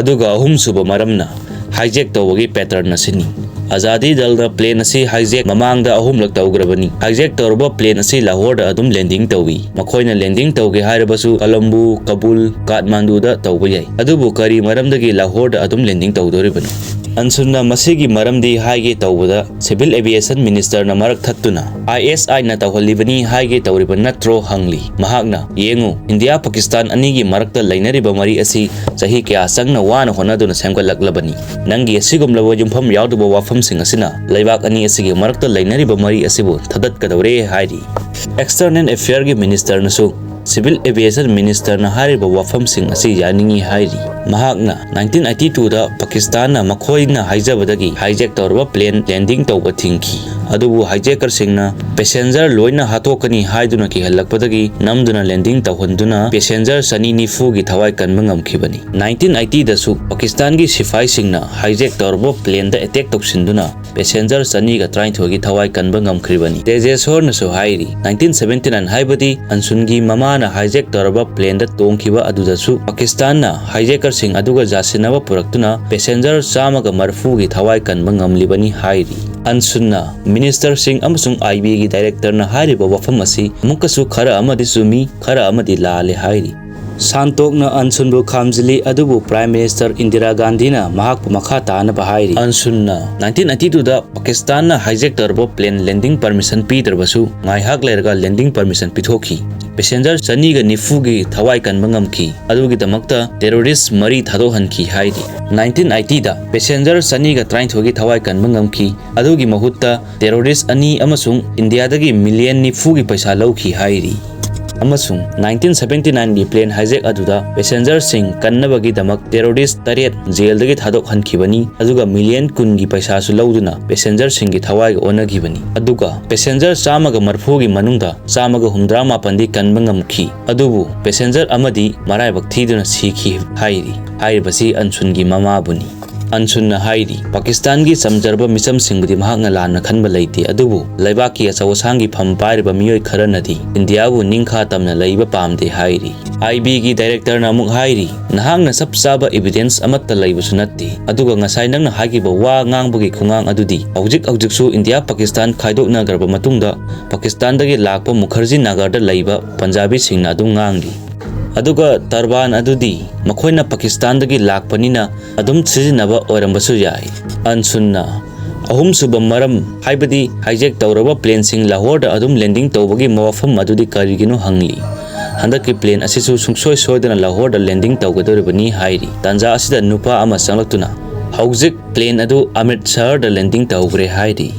ꯑꯗꯨꯒ ꯑꯍꯨꯝꯁꯨꯕ ꯃꯔꯝꯅ hijack ꯇꯧꯕꯒꯤ pattern ꯑꯁꯤꯅꯤ꯫ ꯑꯖꯥꯗꯤ ꯗꯜꯅ plane ꯑꯁꯤ hijack ꯃꯃꯥꯡꯗ ꯑꯍꯨꯝꯂꯛ ꯇꯧꯈ꯭ꯔꯕꯅꯤ꯫ Hijack ꯇꯧꯔꯕ plane ꯑꯁꯤ ꯂꯥꯍꯣꯔꯗ ꯑꯗꯨꯝ landing ꯇꯧꯏ꯫ ꯃꯈꯣꯏꯅ landing ꯇꯧꯒꯦ ꯍꯥꯏꯔꯕꯁꯨ ꯀꯂꯝꯕꯨ, ꯀꯕꯨꯜ, ꯀꯥꯊꯃꯥꯟꯗꯨꯗ ꯇꯧꯕ ꯌꯥꯏ꯫ ꯑꯗꯨꯕꯨ ꯀꯔꯤ ꯃꯔꯝꯗꯒꯤ ꯂꯥꯍꯣꯔꯗ ꯑꯗꯨꯝ landing ꯇꯧꯗꯣꯔꯤꯕꯅꯣ? ꯑꯟꯁꯨꯟꯅ ꯃꯁꯤꯒꯤ ꯃꯔꯝꯗꯤ ꯍꯥꯏꯒꯦ ꯇꯧꯕꯗ, Civil Aviation Ministerꯅ ꯃꯔꯛ ꯊꯠꯇꯨꯅ "ISIꯅ ꯇꯧꯍꯜꯂꯤꯕꯅꯤ ꯍꯥꯏꯒꯦ ꯇꯧꯔꯤꯕ ꯅꯠꯇ꯭ꯔꯣ?" ꯍꯪꯂꯤ꯫ ꯃꯍꯥꯛꯅ, "ꯌꯦꯡꯉꯨ, ꯏꯟꯗꯤꯌꯥ ꯄꯥꯀꯤꯁꯇꯥꯟ ꯑꯅꯤꯒꯤ ꯃꯔꯛꯇ ꯂꯩꯅꯔꯤꯕ ꯃꯔꯤ ꯑꯁꯤ ꯆꯍꯤ ꯀꯌꯥ ꯆꯪꯅ ꯋꯥꯅ ꯍꯣꯠꯅꯗꯨꯅ ꯁꯦꯝꯒꯠꯂꯛꯂꯕꯅꯤ꯫ ꯅꯪꯒꯤ ꯑꯁꯤꯒꯨꯝꯂꯕ ꯌꯨꯝꯐꯝ ꯌꯥꯎꯗꯕ ꯋꯥꯐꯝꯁꯤꯡ ꯑꯁꯤꯅ ꯂꯩꯕꯥꯛ ꯑꯅꯤ ꯑꯁꯤꯒꯤ ꯃꯔꯛꯇ ꯂꯩꯅꯔꯤꯕ ꯃꯔꯤ ꯑꯁꯤꯕꯨ ꯊꯥꯗꯠꯀꯗꯧꯔꯦ" ꯍꯥꯏꯔꯤ꯫ External Affairꯒꯤ Ministerꯅꯁꯨ Civil Aviation Ministerꯅ ꯍꯥꯏꯔꯤꯕ ꯋꯥꯐꯝꯁꯤꯡ ꯑꯁꯤ ꯌꯥꯅꯤꯡꯏ ꯍꯥꯏꯔꯤ꯫ ꯃꯍꯥꯛꯅ, "nineteen eighty twoꯗ ꯄꯥꯀꯤꯁꯇꯥꯟꯅ ꯃꯈꯣꯏꯅ ꯍꯥꯏꯖꯕꯗꯒꯤ hijack ꯇꯧꯔꯕ plane landing ꯇꯧꯕ ꯊꯤꯡꯈꯤ꯫ ꯑꯗꯨꯕꯨ hijackerꯁꯤꯡꯅ passenger ꯂꯣꯏꯅ ꯍꯥꯠꯇꯣꯛꯀꯅꯤ ꯍꯥꯏꯗꯨꯅ ꯀꯤꯍꯜꯂꯛꯄꯗꯒꯤ ꯅꯝꯗꯨꯅ landing ꯇꯧꯍꯟꯗꯨꯅ passenger ꯆꯅꯤ ꯅꯤꯐꯨꯒꯤ ꯊꯋꯥꯏ ꯀꯟꯕ ꯉꯝꯈꯤꯕꯅꯤ꯫ Nineteen eightyꯗꯁꯨ ꯄꯥꯀꯤꯁꯇꯥꯟꯒꯤ ꯁꯤꯐꯥꯏꯁꯤꯡꯅ hijack ꯇꯧꯔꯕ planeꯗ attack ꯇꯧꯁꯤꯟꯗꯨꯅ passenger ꯆꯅꯤꯒ ꯇꯔꯥꯅꯤꯊꯣꯏꯒꯤ ꯊꯋꯥꯏ ꯀꯟꯕ ꯉꯝꯈ꯭ꯔꯤꯕꯅꯤ"꯫ ꯇꯦꯖꯦꯁꯣꯔꯅꯁꯨ ꯍꯥꯏꯔꯤ, "nineteen seventy nine ꯍꯥꯏꯕꯗꯤ ꯑꯟꯁꯨꯟꯒꯤ ꯃꯃꯥꯅ hijack ꯇꯧꯔꯕ planeꯗ ꯇꯣꯡꯈꯤꯕ ꯑꯗꯨꯗꯁꯨ ꯄꯥꯀꯤꯁꯇꯥꯟꯅ hijackerꯁꯤꯡ ꯑꯗꯨꯒ ꯌꯥꯁꯤꯟꯅꯕ ꯄꯨꯔꯛꯇꯨꯅ passenger ꯆꯥꯝꯃꯒ ꯃꯔꯤꯐꯨꯒꯤ ꯊꯋꯥꯏ ꯀꯟꯕ ꯉꯝꯂꯤꯕꯅꯤ" ꯍꯥꯏꯔꯤ꯫ ꯑꯟꯁꯨꯟꯅ, "Ministerꯁꯤꯡ ꯑꯃꯁꯨꯡ IBꯒꯤ directorꯅ ꯍꯥꯏꯔꯤꯕ ꯋꯥꯐꯝ ꯑꯁꯤ ꯑꯃꯨꯛꯀꯁꯨ ꯈꯔ ꯑꯃꯗꯤ ꯆꯨꯝꯃꯤ, ꯈꯔ ꯑꯃꯗꯤ ꯂꯥꯜꯂꯦ" ꯍꯥꯏꯔꯤ꯫ ꯁꯥꯟꯇꯣꯛꯅ ꯑꯟꯁꯨꯟꯕꯨ ꯈꯥꯝꯖꯤꯜꯂꯤ, ꯑꯗꯨꯕꯨ Prime Minister ꯏꯟꯗꯤꯔꯥ ꯒꯥꯟꯙꯤꯅ ꯃꯍꯥꯛꯄꯨ ꯃꯈꯥ ꯇꯥꯅꯕ ꯍꯥꯏꯔꯤ꯫ ꯑꯟꯁꯨꯟꯅ nineteen eighty two ꯗ ꯄꯥꯀꯤꯁꯇꯥꯟꯅ hijack ꯇꯧꯔꯕ plane landing permission ꯄꯤꯗ꯭ꯔꯕꯁꯨ ꯉꯥꯏꯍꯥꯛ ꯂꯩꯔꯒ landing permission ꯄꯤꯊꯣꯛꯈꯤ꯫ Passenger ꯆꯅꯤꯒ ꯅꯤꯐꯨꯒꯤ ꯊꯋꯥꯏ ꯀꯟꯕ ꯉꯝꯈꯤ꯫ ꯑꯗꯨꯒꯤꯗꯃꯛꯇ terrorist ꯃꯔꯤ ꯊꯥꯗꯣꯛꯍꯟꯈꯤ ꯍꯥꯏꯔꯤ꯫ Nineteen eighty ꯗ passenger ꯆꯅꯤꯒ ꯇꯔꯥꯅꯤꯊꯣꯏꯒꯤ ꯊꯋꯥꯏ ꯀꯟꯕ ꯉꯝꯈꯤ꯫ ꯑꯗꯨꯒꯤ ꯃꯍꯨꯠꯇ terrorist ꯑꯅꯤ ꯑꯃꯁꯨꯡ ꯏꯟꯗꯤꯌꯥꯗꯒꯤ million ꯅꯤꯐꯨꯒꯤ ꯄꯩꯁꯥ ꯂꯧꯈꯤ ꯍꯥꯏꯔꯤ꯫ ꯑꯃꯁꯨꯡ nineteen seventy nine ꯒꯤ plane hijack ꯑꯗꯨꯗ passenger ꯁꯤꯡ ꯀꯟꯅꯕꯒꯤꯗꯃꯛ terrorist ꯇꯔꯦꯠ jail ꯗꯒꯤ ꯊꯥꯗꯣꯛꯍꯟꯈꯤꯕꯅꯤ, ꯑꯗꯨꯒ million ꯀꯨꯟꯒꯤ ꯄꯩꯁꯥꯁꯨ ꯂꯧꯗꯨꯅ passenger ꯁꯤꯡꯒꯤ ꯊꯋꯥꯏꯒ ꯑꯣꯟꯅꯈꯤꯕꯅꯤ꯫ ꯑꯗꯨꯒ passenger ꯆꯥꯝꯃꯒ ꯃꯔꯤꯐꯨꯒꯤ ꯃꯅꯨꯡꯗ ꯆꯥꯝꯃꯒ ꯍꯨꯝꯗ꯭ꯔꯥ ꯃꯥꯄꯟꯗꯤ ꯀꯟꯕ ꯉꯝꯈꯤ, ꯑꯗꯨꯕꯨ passenger ꯑꯃꯗꯤ ꯃꯔꯥꯏꯕꯛ ꯊꯤꯗꯨꯅ ꯁꯤꯈꯤ ꯍꯥꯏꯔꯤ꯫ ꯍꯥꯏꯔꯤꯕꯁꯤ ꯑꯟꯁꯨꯟꯒꯤ ꯃꯃꯥꯕꯨꯅꯤ꯫ ꯑꯟꯁꯨꯟꯅ ꯍꯥꯏꯔꯤ, ꯄꯥꯀꯤꯁꯇꯥꯟꯒꯤ ꯆꯝꯖꯔꯕ ꯃꯤꯆꯝꯁꯤꯡꯕꯨꯗꯤ ꯃꯍꯥꯛꯅ ꯂꯥꯟꯅ ꯈꯟꯕ ꯂꯩꯇꯦ, ꯑꯗꯨꯕꯨ ꯂꯩꯕꯥꯛꯀꯤ ꯑꯆꯧ ꯑꯁꯥꯡꯒꯤ ꯐꯝ ꯄꯥꯏꯔꯤꯕ ꯃꯤꯑꯣꯏ ꯈꯔꯅꯗꯤ ꯏꯟꯗꯤꯌꯥꯕꯨ ꯅꯤꯡꯈꯥ ꯇꯝꯅ ꯂꯩꯕ ꯄꯥꯝꯗꯦ ꯍꯥꯏꯔꯤ꯫ ꯑꯥꯏ ꯕꯤꯒꯤ director ꯅ ꯑꯃꯨꯛ ꯍꯥꯏꯔꯤ, ꯅꯍꯥꯛꯅ ꯆꯞ ꯆꯥꯕ evidence ꯑꯃꯠꯇ ꯂꯩꯕꯁꯨ ꯅꯠꯇꯦ, ꯑꯗꯨꯒ ꯉꯁꯥꯏ ꯅꯪꯅ ꯍꯥꯏꯈꯤꯕ ꯋꯥ ꯉꯥꯡꯕꯒꯤ ꯈꯣꯡꯉꯥꯡ ꯑꯗꯨꯗꯤ ꯍꯧꯖꯤꯛ ꯍꯧꯖꯤꯛꯁꯨ ꯏꯟꯗꯤꯌꯥ ꯄꯥꯀꯤꯁꯇꯥꯟ ꯈꯥꯏꯗꯣꯛꯅꯈ꯭ꯔꯕ ꯃꯇꯨꯡꯗ ꯄꯥꯀꯤꯁꯇꯥꯟꯗꯒꯤ ꯂꯥꯛꯄ ꯃꯨꯈꯔꯖꯤ ꯅꯥꯒꯔꯗ ꯂꯩꯕ ꯄꯟꯖꯥꯕꯤꯁꯤꯡꯅ ꯑꯗꯨꯝ ꯉꯥꯡꯂꯤ꯫ ꯑꯗꯨꯒ ꯇꯔꯕꯥꯟ ꯑꯗꯨꯗꯤ ꯃꯈꯣꯏꯅ ꯄꯥꯀꯤꯁꯇꯥꯟꯗꯒꯤ ꯂꯥꯛꯄꯅꯤꯅ ꯑꯗꯨꯝ ꯁꯤꯖꯤꯟꯅꯕ ꯑꯣꯏꯔꯝꯕꯁꯨ ꯌꯥꯏ꯫ ꯑꯟꯁꯨꯟꯅ ꯑꯍꯨꯝꯁꯨꯕ ꯃꯔꯝ, ꯍꯥꯏꯕꯗꯤ hijack ꯇꯧꯔꯕ plane ꯁꯤꯡ ꯂꯥꯍꯣꯔꯗ ꯑꯗꯨꯝ landing ꯇꯧꯕꯒꯤ ꯋꯥꯐꯝ ꯑꯗꯨꯗꯤ ꯀꯔꯤꯒꯤꯅꯣ ꯍꯪꯂꯤ꯫ ꯍꯟꯗꯛꯀꯤ plane ꯑꯁꯤꯁꯨ ꯁꯨꯡꯁꯣꯏ ꯁꯣꯏꯗꯅ ꯂꯥꯍꯣꯔꯗ landing ꯇꯧꯒꯗꯧꯔꯤꯕꯅꯤ ꯍꯥꯏꯔꯤ꯫ ꯇꯥꯟꯖꯥ ꯑꯁꯤꯗ ꯅꯨꯄꯥ ꯑꯃ ꯆꯪꯂꯛꯇꯨꯅ ꯍꯧꯖꯤꯛ plane ꯑꯗꯨ ꯑꯃ꯭ꯔꯤꯠꯁꯔꯗ landing ꯇꯧꯈ꯭ꯔꯦ ꯍꯥꯏꯔꯤ꯫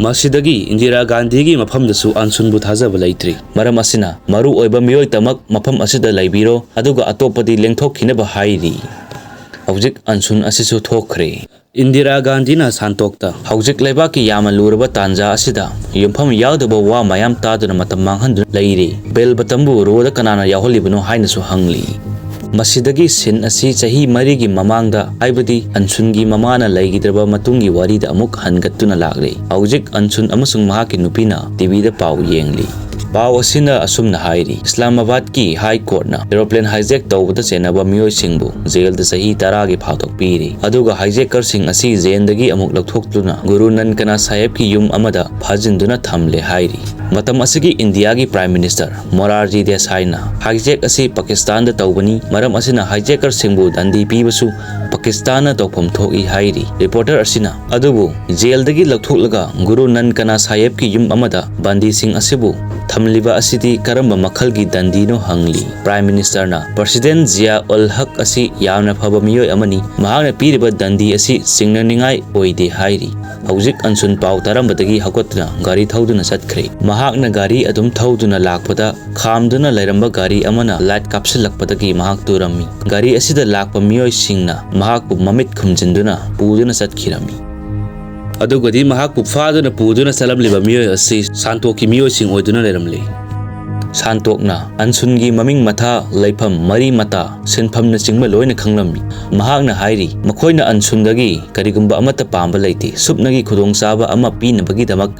ꯃꯁꯤꯗꯒꯤ ꯏꯟꯗꯤꯔꯥ ꯒꯥꯟꯙꯤꯒꯤ ꯃꯐꯝꯗꯁꯨ ꯑꯟꯁꯨꯟꯕꯨ ꯊꯥꯖꯕ ꯂꯩꯇ꯭ꯔꯤ꯫ ꯃꯔꯝ ꯑꯁꯤꯅ ꯃꯔꯨ ꯑꯣꯏꯕ ꯃꯤꯑꯣꯏꯇꯃꯛ ꯃꯐꯝ ꯑꯁꯤꯗ ꯂꯩꯕꯤꯔꯣ, ꯑꯗꯨꯒ ꯑꯇꯣꯞꯄꯗꯤ ꯂꯦꯡꯊꯣꯛꯈꯤꯅꯕ ꯍꯥꯏꯔꯤ꯫ ꯍꯧꯖꯤꯛ ꯑꯟꯁꯨꯟ ꯑꯁꯤꯁꯨ ꯊꯣꯛꯈ꯭ꯔꯦ꯫ ꯏꯟꯗꯤꯔꯥ ꯒꯥꯟꯙꯤꯅ ꯁꯥꯟꯇꯣꯛꯇ ꯍꯧꯖꯤꯛ ꯂꯩꯕꯥꯛꯀꯤ ꯌꯥꯝꯅ ꯂꯨꯔꯕ ꯇꯥꯟꯖꯥ ꯑꯁꯤꯗ ꯌꯨꯝꯐꯝ ꯌꯥꯎꯗꯕ ꯋꯥ ꯃꯌꯥꯝ ꯇꯥꯗꯨꯅ ꯃꯇꯝ ꯃꯥꯡꯍꯟꯗꯨꯅ ꯂꯩꯔꯤ꯫ Bell button ꯕꯨ ꯔꯣꯗ ꯀꯅꯥꯅ ꯌꯥꯎꯍꯜꯂꯤꯕꯅꯣ ꯍꯥꯏꯅꯁꯨ ꯍꯪꯂꯤ꯫ ꯃꯁꯤꯗꯒꯤ scene ꯑꯁꯤ ꯆꯍꯤ ꯃꯔꯤꯒꯤ ꯃꯃꯥꯡꯗ, ꯍꯥꯏꯕꯗꯤ ꯑꯟꯁꯨꯟꯒꯤ ꯃꯃꯥꯅ ꯂꯩꯈꯤꯗ꯭ꯔꯕ ꯃꯇꯨꯡꯒꯤ ꯋꯥꯔꯤꯗ ꯑꯃꯨꯛ ꯍꯟꯒꯠꯇꯨꯅ ꯂꯥꯛꯂꯤ꯫ ꯍꯧꯖꯤꯛ ꯑꯟꯁꯨꯟ ꯑꯃꯁꯨꯡ ꯃꯍꯥꯛꯀꯤ ꯅꯨꯄꯤꯅ ꯇꯤꯚꯤꯗ ꯄꯥꯎ ꯌꯦꯡꯂꯤ꯫ ꯄꯥꯎ ꯑꯁꯤꯅ ꯑꯁꯨꯝꯅ ꯍꯥꯏꯔꯤ, ꯏꯁꯂꯥꯃꯥꯕꯥꯗꯀꯤ ꯍꯥꯏ ꯀꯣꯔꯠꯅ ꯑꯦꯔꯣꯄ꯭ꯂꯦꯟ ꯍꯥꯏꯖꯦꯛ ꯇꯧꯕꯗ ꯆꯦꯟꯅꯕ ꯃꯤꯑꯣꯏꯁꯤꯡꯕꯨ ꯖꯦꯜꯗ ꯆꯍꯤ ꯇꯔꯥꯒꯤ ꯐꯥꯗꯣꯛ ꯄꯤꯔꯤ꯫ ꯑꯗꯨꯒ ꯍꯥꯏꯖꯦꯀꯔꯁꯤꯡ ꯑꯁꯤ ꯖꯦꯜꯗꯒꯤ ꯑꯃꯨꯛ ꯂꯧꯊꯣꯛꯇꯨꯅ ꯒꯨꯔꯨ ꯅꯟꯀꯅꯥ ꯁꯥꯍꯦꯕꯀꯤ ꯌꯨꯝ ꯑꯃꯗ ꯐꯥꯖꯤꯟꯗꯨꯅ ꯊꯝꯂꯦ ꯍꯥꯏꯔꯤ꯫ ꯃꯇꯝ ꯑꯁꯤꯒꯤ ꯏꯟꯗꯤꯌꯥꯒꯤ ꯄ꯭ꯔꯥꯏꯝ ꯃꯤꯅꯤꯁꯇꯔ ꯃꯣꯔꯥꯔꯖꯤ ꯗꯦꯁꯥꯏꯅ ꯍꯥꯏꯖꯦꯛ ꯑꯁꯤ ꯄꯥꯀꯤꯁꯇꯥꯟꯗ ꯇꯧꯕꯅꯤ, ꯃꯔꯝ ꯑꯁꯤꯅ ꯍꯥꯏꯖꯦꯀꯔꯁꯤꯡꯕꯨ ꯗꯟꯗꯤ ꯄꯤꯕꯁꯨ ꯄꯥꯀꯤꯁꯇꯥꯟꯅ ꯇꯧꯐꯝ ꯊꯣꯛꯏ ꯍꯥꯏꯔꯤ꯫ ꯔꯤꯄꯣꯔꯇꯔ ꯑꯁꯤꯅ ꯑꯗꯨꯕꯨ ꯖꯦꯜꯗꯒꯤ ꯂꯧꯊꯣꯛꯂꯒ ꯒꯨꯔꯨ ꯅꯟꯀꯅꯥ ꯁꯥꯍꯦꯕꯀꯤ ꯌꯨꯝ ꯑꯃꯗ ꯕꯟꯗꯤꯁꯤꯡ ꯑꯁꯤꯕꯨ ꯊꯝꯂꯤꯕ ꯑꯁꯤꯗꯤ ꯀꯔꯝꯕ ꯃꯈꯜꯒꯤ ꯗꯟꯗꯤꯅꯣ ꯍꯪꯂꯤ꯫ ꯄ꯭ꯔꯥꯏꯝ ꯃꯤꯅꯤꯁꯇꯔꯅ ꯄ꯭ꯔꯁꯤꯗꯦꯟ ꯖꯤꯌꯥ ꯎꯜ ꯍꯛ ꯑꯁꯤ ꯌꯥꯝꯅ ꯐꯕ ꯃꯤꯑꯣꯏ ꯑꯃꯅꯤ, ꯃꯍꯥꯛꯅ ꯄꯤꯔꯤꯕ ꯗꯟꯗꯤ ꯑꯁꯤ ꯁꯤꯡꯅꯅꯤꯡꯉꯥꯏ ꯑꯣꯏꯗꯦ ꯍꯥꯏꯔꯤ꯫ ꯍꯧꯖꯤꯛ ꯑꯟꯁꯨꯟ ꯄꯥꯎ ꯇꯥꯔꯝꯕꯗꯒꯤ ꯍꯧꯒꯠꯇꯨꯅ ꯒꯥꯔꯤ ꯊꯧꯗꯨꯅ ꯆꯠꯈ꯭ꯔꯦ꯫ ꯃꯍꯥꯛꯅ ꯒꯥꯔꯤ ꯑꯗꯨꯝ ꯊꯧꯗꯨꯅ ꯂꯥꯛꯄꯗ ꯈꯥꯝꯗꯨꯅ ꯂꯩꯔꯝꯕ ꯒꯥꯔꯤ ꯑꯃꯅ ꯂꯥꯏꯠ ꯀꯥꯞꯁꯤꯜꯂꯛꯄꯗꯒꯤ ꯃꯍꯥꯛ ꯇꯨꯔꯝꯃꯤ꯫ ꯒꯥꯔꯤ ꯑꯁꯤꯗ ꯂꯥꯛꯄ ꯃꯤꯑꯣꯏꯁꯤꯡꯅ ꯃꯍꯥꯛꯄꯨ ꯃꯃꯤꯠ ꯈꯨꯝꯖꯤꯟꯗꯨꯅ ꯄꯨꯗꯨꯅ ꯆꯠꯈꯤꯔꯝꯃꯤ꯫ ꯑꯗꯨꯒꯗꯤ ꯃꯍꯥꯛꯄꯨ ꯐꯥꯗꯨꯅ ꯄꯨꯗꯨꯅ ꯆꯠꯂꯝꯂꯤꯕ ꯃꯤꯑꯣꯏ ꯑꯁꯤ ꯁꯥꯟꯇꯣꯛꯀꯤ ꯃꯤꯑꯣꯏꯁꯤꯡ ꯑꯣꯏꯗꯨꯅ ꯂꯩꯔꯝꯂꯦ꯫ ꯁꯥꯟꯇꯣꯛꯅ ꯑꯟꯁꯨꯟꯒꯤ ꯃꯃꯤꯡ ꯃꯊꯥ, ꯂꯩꯐꯝ, ꯃꯔꯤ ꯃꯇꯥ, ꯁꯤꯟꯐꯝꯅꯆꯤꯡꯕ ꯂꯣꯏꯅ ꯈꯪꯂꯝꯃꯤ꯫ ꯃꯍꯥꯛꯅ ꯍꯥꯏꯔꯤ, ꯃꯈꯣꯏꯅ ꯑꯟꯁꯨꯟꯗꯒꯤ ꯀꯔꯤꯒꯨꯝꯕ ꯑꯃꯠꯇ ꯄꯥꯝꯕ ꯂꯩꯇꯦ꯫ ꯁꯨꯞꯅꯒꯤ ꯈꯨꯗꯣꯡꯆꯥꯕ ꯑꯃ ꯄꯤꯅꯕꯒꯤꯗꯃꯛ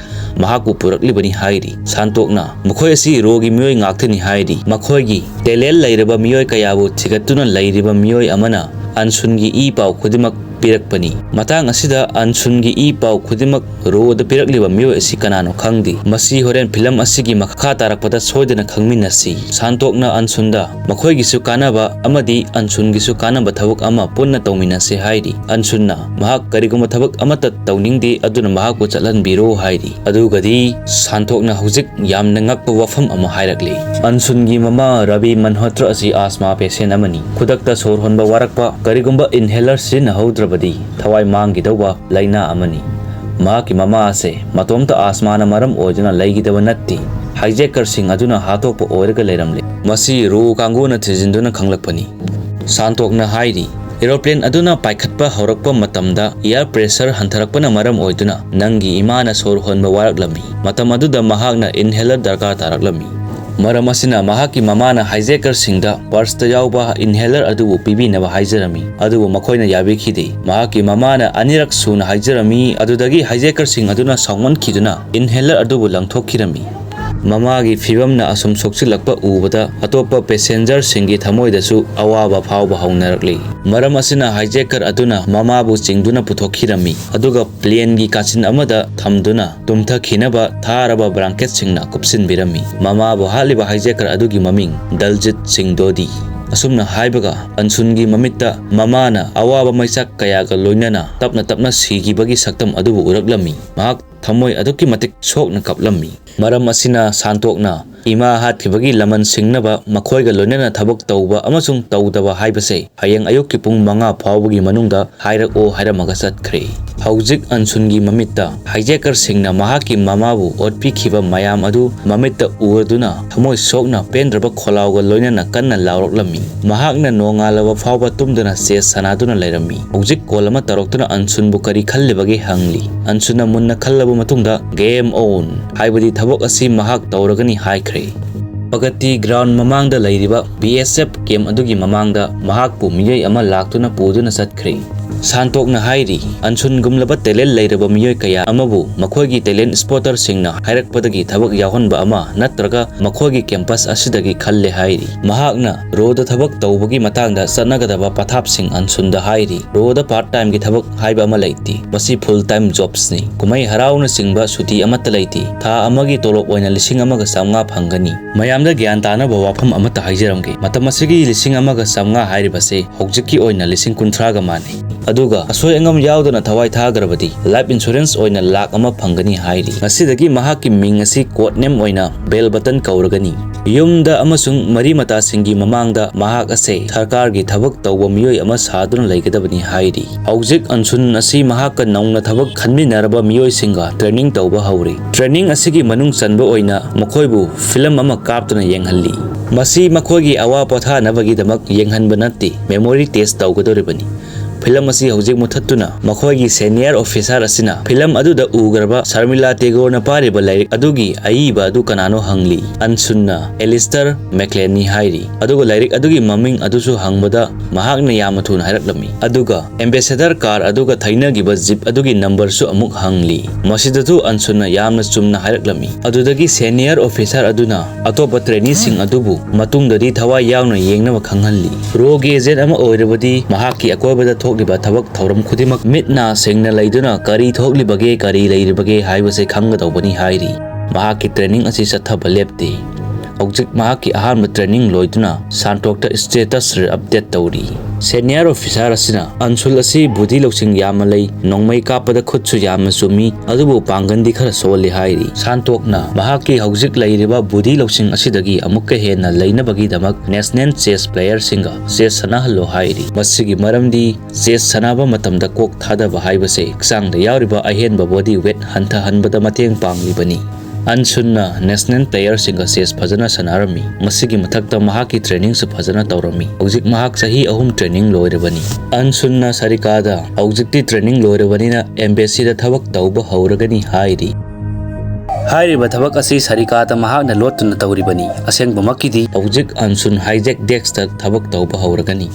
ꯃꯍꯥꯛꯄꯨ ꯄꯨꯔꯛꯂꯤꯕꯅꯤ ꯍꯥꯏꯔꯤ꯫ ꯁꯥꯟꯇꯣꯛꯅ ꯃꯈꯣꯏ ꯑꯁꯤ ꯔꯣꯒꯤ ꯃꯤꯑꯣꯏ ꯉꯥꯛꯇꯅꯤ ꯍꯥꯏꯔꯤ꯫ ꯃꯈꯣꯏꯒꯤ ꯇꯦꯂꯦꯟ ꯂꯩꯔꯕ ꯃꯤꯑꯣꯏ ꯀꯌꯥꯕꯨ ꯊꯤꯒꯠꯇꯨꯅ ꯂꯩꯔꯤꯕ ꯃꯤꯑꯣꯏ ꯑꯃꯅ ꯑꯟꯁꯨꯟꯒꯤ ꯏ ꯄꯥꯎ ꯈꯨꯗꯤꯡꯃꯛ ꯄꯤꯔꯛꯄꯅꯤ꯫ ꯃꯇꯥꯡ ꯑꯁꯤꯗ ꯑꯟꯁꯨꯟꯒꯤ ꯏ ꯄꯥꯎ ꯈꯨꯗꯤꯡꯃꯛ ꯔꯣꯗ ꯄꯤꯔꯛꯂꯤꯕ ꯃꯤꯑꯣꯏ ꯑꯁꯤ ꯀꯅꯥꯅꯣ ꯈꯪꯗꯦ꯫ ꯃꯁꯤ ꯍꯣꯔꯦꯟ ꯐꯤꯂꯝ ꯑꯁꯤꯒꯤ ꯃꯈꯥ ꯇꯥꯔꯛꯄꯗ ꯁꯣꯏꯗꯅ ꯈꯪꯃꯤꯟꯅꯁꯤ꯫ ꯁꯥꯟꯇꯣꯛꯅ ꯑꯟꯁꯨꯟꯗ ꯃꯈꯣꯏꯒꯤꯁꯨ ꯀꯥꯟꯅꯕ ꯑꯃꯗꯤ ꯑꯟꯁꯨꯟꯒꯤꯁꯨ ꯀꯥꯟꯅꯕ ꯊꯕꯛ ꯑꯃ ꯄꯨꯟꯅ ꯇꯧꯃꯤꯟꯅꯁꯤ ꯍꯥꯏꯔꯤ꯫ ꯑꯟꯁꯨꯟꯅ ꯃꯍꯥꯛ ꯀꯔꯤꯒꯨꯝꯕ ꯊꯕꯛ ꯑꯃꯠꯇ ꯇꯧꯅꯤꯡꯗꯦ, ꯑꯗꯨꯅ ꯃꯍꯥꯛꯄꯨ ꯆꯠꯍꯟꯕꯤꯔꯣ ꯍꯥꯏꯔꯤ꯫ ꯑꯗꯨꯒꯗꯤ ꯁꯥꯟꯇꯣꯛꯅ ꯍꯧꯖꯤꯛ ꯌꯥꯝꯅ ꯉꯛꯄ ꯋꯥꯐꯝ ꯑꯃ ꯍꯥꯏꯔꯛꯂꯤ꯫ ꯑꯟꯁꯨꯟꯒꯤ ꯃꯃꯥ ꯔꯕꯤ ꯃꯜꯍꯣꯇ꯭ꯔ ꯑꯁꯤ ꯑꯥꯁꯃꯥ ꯄꯦꯁꯦꯟ ꯑꯃꯅꯤ꯫ ꯈꯨꯗꯛꯇ ꯁꯣꯔ ꯍꯣꯟꯕ ꯋꯥꯔꯛꯄ, ꯀꯔꯤꯒꯨꯝꯕ ꯏꯟꯍꯦꯂꯔ ꯁꯤꯖꯤꯟꯅꯍꯧꯗ꯭ꯔꯕꯗꯤ ꯊꯋꯥꯏ ꯃꯥꯡꯒꯗꯧꯕ ꯂꯥꯏꯅꯥ ꯑꯃꯅꯤ꯫ ꯃꯍꯥꯛꯀꯤ ꯃꯃꯥ ꯑꯁꯦ ꯃꯇꯣꯝꯇ ꯑꯥꯁꯃꯥꯅ ꯃꯔꯝ ꯑꯣꯏꯗꯨꯅ ꯂꯩꯒꯗꯕ ꯅꯠꯇꯦ꯫ ꯍꯥꯏꯖꯦꯀꯔꯁꯤꯡ ꯑꯗꯨꯅ ꯍꯥꯠꯇꯣꯛꯄ ꯑꯣꯏꯔꯒ ꯂꯩꯔꯝꯂꯦ꯫ ꯃꯁꯤ ꯔꯣ ꯀꯥꯡꯕꯨꯅ ꯊꯤꯖꯤꯟꯗꯨꯅ ꯈꯪꯂꯛꯄꯅꯤ꯫ ꯁꯥꯟꯇꯣꯛꯅ ꯍꯥꯏꯔꯤ, ꯑꯦꯔꯣꯄ꯭ꯂꯦꯟ ꯑꯗꯨꯅ ꯄꯥꯏꯈꯠꯄ ꯍꯧꯔꯛꯄ ꯃꯇꯝꯗ ꯑꯦꯌꯔ ꯄ꯭ꯔꯦꯁꯔ ꯍꯟꯊꯔꯛꯄꯅ ꯃꯔꯝ ꯑꯣꯏꯗꯨꯅ ꯅꯪꯒꯤ ꯏꯃꯥꯅ ꯁꯣꯔ ꯍꯣꯟꯕ ꯋꯥꯔꯛꯂꯝꯃꯤ꯫ ꯃꯇꯝ ꯑꯗꯨꯗ ꯃꯍꯥꯛꯅ ꯏꯟꯍꯦꯂꯔ ꯗꯔꯀꯥꯔ ꯇꯥꯔꯛꯂꯝꯃꯤ꯫ ꯃꯔꯝ ꯑꯁꯤꯅ ꯃꯍꯥꯛꯀꯤ ꯃꯃꯥꯅ ꯍꯥꯏꯖꯦꯀꯔꯁꯤꯡꯗ ꯄꯔꯁꯇ ꯌꯥꯎꯕ ꯏꯟꯍꯦꯂꯔ ꯑꯗꯨꯕꯨ ꯄꯤꯕꯤꯅꯕ ꯍꯥꯏꯖꯔꯝꯃꯤ, ꯑꯗꯨꯕꯨ ꯃꯈꯣꯏꯅ ꯌꯥꯕꯤꯈꯤꯗꯦ꯫ ꯃꯍꯥꯛꯀꯤ ꯃꯃꯥꯅ ꯑꯅꯤꯔꯛ ꯁꯨꯅ ꯍꯥꯏꯖꯔꯝꯃꯤ, ꯑꯗꯨꯗꯒꯤ ꯍꯥꯏꯖꯦꯀꯔꯁꯤꯡ ꯑꯗꯨꯅ ꯁꯥꯎꯃꯟꯈꯤꯗꯨꯅ ꯏꯟꯍꯦꯂꯔ ꯑꯗꯨꯕꯨ ꯂꯪꯊꯣꯛꯈꯤꯔꯝꯃꯤ꯫ ꯃꯃꯥꯒꯤ ꯐꯤꯚꯝꯅ ꯑꯁꯨꯝ ꯁꯣꯛꯆꯤꯜꯂꯛꯄ ꯎꯕꯗ ꯑꯇꯣꯞꯄ ꯄꯦꯁꯦꯟꯖꯔꯁꯤꯡꯒꯤ ꯊꯃꯣꯏꯗꯁꯨ ꯑꯋꯥꯕ ꯐꯥꯎꯕ ꯍꯧꯅꯔꯛꯂꯤ꯫ ꯃꯔꯝ ꯑꯁꯤꯅ hijacker ꯑꯗꯨꯅ ꯃꯃꯥꯕꯨ ꯆꯤꯡꯗꯨꯅ ꯄꯨꯊꯣꯛꯈꯤꯔꯝꯃꯤ, ꯑꯗꯨꯒ planeꯒꯤ ꯀꯥꯆꯤꯟ ꯑꯃꯗ ꯊꯝꯗꯨꯅ ꯇꯨꯝꯊꯈꯤꯅꯕ ꯊꯥꯔꯕ blanketꯁꯤꯡꯅ ꯀꯨꯞꯁꯤꯟꯕꯤꯔꯝꯃꯤ꯫ ꯃꯃꯥꯕꯨ ꯍꯥꯠꯂꯤꯕ hijacker ꯑꯗꯨꯒꯤ ꯃꯃꯤꯡ ꯗꯜꯖꯤꯠ ꯁꯤꯡ ꯗꯣꯗꯤ꯫ ꯑꯁꯨꯝꯅ ꯍꯥꯏꯕꯒ ꯑꯟꯁꯨꯟꯒꯤ ꯃꯃꯤꯠꯇ ꯃꯃꯥꯅ ꯑꯋꯥꯕ ꯃꯩꯆꯥꯛ ꯀꯌꯥꯒ ꯂꯣꯏꯅꯅ ꯇꯞꯅ ꯇꯞꯅ ꯁꯤꯈꯤꯕꯒꯤ ꯁꯛꯇꯝ ꯑꯗꯨꯕꯨ ꯎꯔꯛꯂꯝꯃꯤ꯫ ꯃꯍꯥꯛ ꯊꯃꯣꯏ ꯑꯗꯨꯛꯀꯤ ꯃꯇꯤꯛ ꯁꯣꯛꯅ ꯀꯞꯂꯝꯃꯤ꯫ ꯃꯔꯝ ꯑꯁꯤꯅ ꯁꯥꯟꯇꯣꯛꯅ ꯏꯃꯥ ꯍꯥꯠꯈꯤꯕꯒꯤ ꯂꯃꯟ ꯁꯤꯡꯅꯕ ꯃꯈꯣꯏꯒ ꯂꯣꯏꯅꯅ ꯊꯕꯛ ꯇꯧꯕ ꯑꯃꯁꯨꯡ ꯇꯧꯗꯕ ꯍꯥꯏꯕꯁꯦ ꯍꯌꯦꯡ ꯑꯌꯨꯛꯀꯤ ꯄꯨꯡ ꯃꯉꯥ ꯐꯥꯎꯕꯒꯤ ꯃꯅꯨꯡꯗ ꯍꯥꯏꯔꯛꯑꯣ ꯍꯥꯏꯔꯝꯃꯒ ꯆꯠꯈ꯭ꯔꯦ꯫ ꯍꯧꯖꯤꯛ ꯑꯟꯁꯨꯟꯒꯤ ꯃꯃꯤꯠꯇ hijackerꯁꯤꯡꯅ ꯃꯍꯥꯛꯀꯤ ꯃꯃꯥꯕꯨ ꯑꯣꯠꯄꯤꯈꯤꯕ ꯃꯌꯥꯝ ꯑꯗꯨ ꯃꯃꯤꯠꯇ ꯎꯔꯗꯨꯅ ꯊꯃꯣꯏ ꯁꯣꯛꯅ ꯄꯦꯟꯗ꯭ꯔꯕ ꯈꯣꯜꯂꯥꯎꯒ ꯂꯣꯏꯅꯅ ꯀꯟꯅ ꯂꯥꯎꯔꯛꯂꯝꯃꯤ꯫ ꯃꯍꯥꯛꯅ ꯅꯣꯡꯉꯥꯜꯂꯕ ꯐꯥꯎꯕ ꯇꯨꯝꯗꯅ chess ꯁꯥꯟꯅꯗꯨꯅ ꯂꯩꯔꯝꯃꯤ꯫ ꯍꯧꯖꯤꯛ call ꯑꯃ ꯇꯧꯔꯛꯇꯨꯅ ꯑꯟꯁꯨꯟꯕꯨ ꯀꯔꯤ ꯈꯜꯂꯤꯕꯒꯦ ꯍꯪꯂꯤ꯫ ꯑꯟꯁꯨꯟꯅ ꯃꯨꯟꯅ ꯈꯜꯂꯕ ꯃꯇꯨꯡꯗ game on ꯍꯥꯏꯕꯗꯤ ꯊꯕꯛ ꯑꯁꯤ ꯃꯍꯥꯛ ꯇꯧꯔꯒꯅꯤ ꯍꯥꯏꯈ꯭ꯔꯦ꯫ ꯄ꯭ꯔꯒꯇꯤ ground ꯃꯃꯥꯡꯗ ꯂꯩꯔꯤꯕ B S F camp ꯑꯗꯨꯒꯤ ꯃꯃꯥꯡꯗ ꯃꯍꯥꯛꯄꯨ ꯃꯤꯑꯣꯏ ꯑꯃ ꯂꯥꯛꯇꯨꯅ ꯄꯨꯗꯨꯅ ꯆꯠꯈ꯭ꯔꯦ꯫ ꯁꯥꯟꯇꯣꯛꯅ ꯍꯥꯏꯔꯤ, ꯑꯟꯁꯨꯟꯒꯨꯝꯂꯕ talent ꯂꯩꯔꯕ ꯃꯤꯑꯣꯏ ꯀꯌꯥ ꯑꯃꯕꯨ ꯃꯈꯣꯏꯒꯤ talent spotterꯁꯤꯡꯅ ꯍꯥꯏꯔꯛꯄꯗꯒꯤ ꯊꯕꯛ ꯌꯥꯎꯍꯟꯕ ꯑꯃ ꯅꯠꯇ꯭ꯔꯒ ꯃꯈꯣꯏꯒꯤ campus ꯑꯁꯤꯗꯒꯤ ꯈꯜꯂꯦ ꯍꯥꯏꯔꯤ꯫ ꯃꯍꯥꯛꯅ RAWꯗ ꯊꯕꯛ ꯇꯧꯕꯒꯤ ꯃꯇꯥꯡꯗ ꯆꯠꯅꯒꯗꯕ ꯄꯊꯥꯞꯁꯤꯡ ꯑꯟꯁꯨꯟꯗ ꯍꯥꯏꯔꯤ꯫ RAWꯗ part timeꯒꯤ ꯊꯕꯛ ꯍꯥꯏꯕ ꯑꯃ ꯂꯩꯇꯦ꯫ ꯃꯁꯤ full time jobsꯅꯤ꯫ ꯀꯨꯝꯍꯩ ꯍꯔꯥꯎꯅꯆꯤꯡꯕ ꯁꯨꯇꯤ ꯑꯃꯠꯇ ꯂꯩꯇꯦ꯫ ꯊꯥ ꯑꯃꯒꯤ ꯇꯣꯂꯣꯞ ꯑꯣꯏꯅ ꯂꯤꯁꯤꯡ ꯑꯃꯒ ꯆꯥꯝꯃꯉꯥ ꯐꯪꯒꯅꯤ꯫ ꯃꯌꯥꯝꯗ ꯒ꯭ꯌꯥꯟ ꯇꯥꯅꯕ ꯋꯥꯐꯝ ꯑꯃꯠꯇ ꯍꯥꯏꯖꯔꯝꯒꯦ꯫ ꯃꯇꯝ ꯑꯁꯤꯒꯤ ꯂꯤꯁꯤꯡ ꯑꯃꯒ ꯆꯥꯝꯃꯉꯥ ꯍꯥꯏꯔꯤꯕꯁꯦ ꯍꯧꯖꯤꯛꯀꯤ ꯑꯣꯏꯅ ꯂꯤꯁꯤꯡ ꯀꯨꯟꯊ꯭ꯔꯥꯒ ꯃꯥꯟꯅꯩ꯫ ꯑꯗꯨꯒ ꯑꯁꯣꯏ ꯑꯉꯥꯝ ꯌꯥꯎꯗꯅ ꯊꯋꯥꯏ ꯊꯥꯈ꯭ꯔꯕꯗꯤ life insurance ꯑꯣꯏꯅ ꯂꯥꯈ ꯑꯃ ꯐꯪꯒꯅꯤ ꯍꯥꯏꯔꯤ꯫ ꯉꯁꯤꯗꯒꯤ ꯃꯍꯥꯛꯀꯤ ꯃꯤꯡ ꯑꯁꯤ code name ꯑꯣꯏꯅ ꯕꯦꯜ ꯕꯇꯟ ꯀꯧꯔꯒꯅꯤ꯫ ꯌꯨꯝꯗ ꯑꯃꯁꯨꯡ ꯃꯔꯤ ꯃꯇꯥꯁꯤꯡꯒꯤ ꯃꯃꯥꯡꯗ ꯃꯍꯥꯛ ꯑꯁꯦ ꯁꯔꯀꯥꯔꯒꯤ ꯊꯕꯛ ꯇꯧꯕ ꯃꯤꯑꯣꯏ ꯑꯃ ꯁꯥꯗꯨꯅ ꯂꯩꯒꯗꯕꯅꯤ ꯍꯥꯏꯔꯤ꯫ ꯍꯧꯖꯤꯛ ꯑꯟꯁꯨꯟ ꯑꯁꯤ ꯃꯍꯥꯛꯀ ꯅꯧꯅ ꯊꯕꯛ ꯈꯟꯃꯤꯟꯅꯔꯕ ꯃꯤꯑꯣꯏꯁꯤꯡꯒ training ꯇꯧꯕ ꯍꯧꯔꯤ꯫ Training ꯑꯁꯤꯒꯤ ꯃꯅꯨꯡ ꯆꯟꯕ ꯑꯣꯏꯅ ꯃꯈꯣꯏꯕꯨ film ꯑꯃ ꯀꯥꯞꯇꯨꯅ ꯌꯦꯡꯍꯜꯂꯤ꯫ ꯃꯁꯤ ꯃꯈꯣꯏꯒꯤ ꯑꯋꯥ ꯄꯣꯊꯥꯅꯕꯒꯤꯗꯃꯛ ꯌꯦꯡꯍꯟꯕ ꯅꯠꯇꯦ, memory test ꯇꯧꯒꯗꯧꯔꯤꯕꯅꯤ꯫ ꯐꯤꯂꯝ ꯑꯁꯤ ꯍꯧꯖꯤꯛ ꯃꯨꯊꯠꯇꯨꯅ ꯃꯈꯣꯏꯒꯤ senior officer ꯑꯁꯤꯅ ꯐꯤꯂꯝ ꯑꯗꯨꯗ ꯎꯈ꯭ꯔꯕ ꯁꯔꯃꯤꯂꯥ ꯇꯦꯒꯣꯔꯅ ꯄꯥꯔꯤꯕ ꯂꯥꯏꯔꯤꯛ ꯑꯗꯨꯒꯤ ꯑꯏꯕ ꯑꯗꯨ ꯀꯅꯥꯅꯣ ꯍꯪꯂꯤ꯫ ꯑꯟꯁꯨꯟꯅ ꯑꯦꯂꯤꯁꯇꯔ ꯃꯦꯛꯂꯦꯟꯅꯤ ꯍꯥꯏꯔꯤ, ꯑꯗꯨꯒ ꯂꯥꯏꯔꯤꯛ ꯑꯗꯨꯒꯤ ꯃꯃꯤꯡ ꯑꯗꯨꯁꯨ ꯍꯪꯕꯗ ꯃꯍꯥꯛꯅ ꯌꯥꯝꯅ ꯊꯨꯅ ꯍꯥꯏꯔꯛꯂꯝꯃꯤ꯫ ꯑꯗꯨꯒ ambassador car ꯑꯗꯨꯒ ꯊꯩꯅꯈꯤꯕ jeep ꯑꯗꯨꯒꯤ numberꯁꯨ ꯑꯃꯨꯛ ꯍꯪꯂꯤ꯫ ꯃꯁꯤꯗꯁꯨ ꯑꯟꯁꯨꯟꯅ ꯌꯥꯝꯅ ꯆꯨꯝꯅ ꯍꯥꯏꯔꯛꯂꯝꯃꯤ꯫ ꯑꯗꯨꯗꯒꯤ senior officer ꯑꯗꯨꯅ ꯑꯇꯣꯞꯄ traineeꯁꯤꯡ ꯑꯗꯨꯕꯨ ꯃꯇꯨꯡꯗꯗꯤ ꯊꯋꯥꯏ ꯌꯥꯎꯅ ꯌꯦꯡꯅꯕ ꯈꯪꯍꯜꯂꯤ꯫ Rogue agent ꯑꯃ ꯑꯣꯏꯔꯕꯗꯤ ꯃꯍꯥꯛꯀꯤ ꯑꯀꯣꯏꯕꯗ ꯊꯣꯛꯂꯤꯕ ꯊꯕꯛ ꯊꯧꯔꯝ ꯈꯨꯗꯤꯡꯃꯛ ꯃꯤꯠ ꯅꯥ ꯁꯤꯡꯅ ꯂꯩꯗꯨꯅ ꯀꯔꯤ ꯊꯣꯛꯂꯤꯕꯒꯦ, ꯀꯔꯤ ꯂꯩꯔꯤꯕꯒꯦ ꯍꯥꯏꯕꯁꯤ ꯈꯪꯒꯗꯧꯕꯅꯤ ꯍꯥꯏꯔꯤ꯫ ꯃꯍꯥꯛꯀꯤ training ꯑꯁꯤ ꯆꯠꯊꯕ ꯂꯦꯞꯇꯦ꯫ ꯍꯧꯖꯤꯛ ꯃꯍꯥꯛꯀꯤ ꯑꯍꯥꯟꯕ training ꯂꯣꯏꯗꯨꯅ ꯁꯥꯟꯇꯣꯛꯇ status update ꯇꯧꯔꯤ꯫ Senior officer ꯑꯁꯤꯅ ꯑꯟꯁꯨꯜ ꯑꯁꯤ ꯕꯨꯙꯤ ꯂꯧꯁꯤꯡ ꯌꯥꯝꯅ ꯂꯩ, ꯅꯣꯡꯃꯩ ꯀꯥꯞꯄꯗ ꯈꯨꯠꯁꯨ ꯌꯥꯝꯅ ꯆꯨꯝꯃꯤ, ꯑꯗꯨꯕꯨ ꯄꯥꯡꯒꯟꯗꯤ ꯈꯔ ꯁꯣꯜꯂꯤ ꯍꯥꯏꯔꯤ꯫ ꯁꯥꯟꯇꯣꯛꯅ ꯃꯍꯥꯛꯀꯤ ꯍꯧꯖꯤꯛ ꯂꯩꯔꯤꯕ ꯕꯨꯙꯤ ꯂꯧꯁꯤꯡ ꯑꯁꯤꯗꯒꯤ ꯑꯃꯨꯛꯀ ꯍꯦꯟꯅ ꯂꯩꯅꯕꯒꯤꯗꯃꯛ national chess playerꯁꯤꯡꯒ chess ꯁꯥꯟꯅꯍꯜꯂꯣ ꯍꯥꯏꯔꯤ꯫ ꯃꯁꯤꯒꯤ ꯃꯔꯝꯗꯤ chess ꯁꯥꯟꯅꯕ ꯃꯇꯝꯗ ꯀꯣꯛ ꯊꯥꯗꯕ ꯍꯥꯏꯕꯁꯦ ꯍꯛꯆꯥꯡꯗ ꯌꯥꯎꯔꯤꯕ ꯑꯍꯦꯟꯕ body weight ꯍꯟꯊꯍꯟꯕꯗ ꯃꯇꯦꯡ ꯄꯥꯡꯂꯤꯕꯅꯤ꯫ ꯑꯟꯁꯨꯟꯅ national playerꯁꯤꯡꯒ chess ꯐꯖꯅ ꯁꯥꯟꯅꯔꯝꯃꯤ꯫ ꯃꯁꯤꯒꯤ ꯃꯊꯛꯇ ꯃꯍꯥꯛꯀꯤ trainingꯁꯨ ꯐꯖꯅ ꯇꯧꯔꯝꯃꯤ꯫ ꯍꯧꯖꯤꯛ ꯃꯍꯥꯛ ꯆꯍꯤ ꯑꯍꯨꯝ training ꯂꯣꯏꯔꯕꯅꯤ꯫ ꯑꯟꯁꯨꯟꯅ ꯁꯔꯤꯀꯥꯗ ꯍꯧꯖꯤꯛꯇꯤ training ꯂꯣꯏꯔꯕꯅꯤꯅ embassyꯗ ꯊꯕꯛ ꯇꯧꯕ ꯍꯧꯔꯒꯅꯤ ꯍꯥꯏꯔꯤ꯫ ꯍꯥꯏꯔꯤꯕ ꯊꯕꯛ ꯑꯁꯤ ꯁꯔꯤꯀꯥꯗ ꯃꯍꯥꯛꯅ ꯂꯣꯠꯇꯨꯅ ꯇꯧꯔꯤꯕꯅꯤ꯫ ꯑꯁꯦꯡꯕꯃꯛꯀꯤꯗꯤ ꯍꯧꯖꯤꯛ ꯑꯟꯁꯨꯟ hijack deskꯇ ꯊꯕꯛ ꯇꯧꯕ ꯍꯧꯔꯒꯅꯤ꯫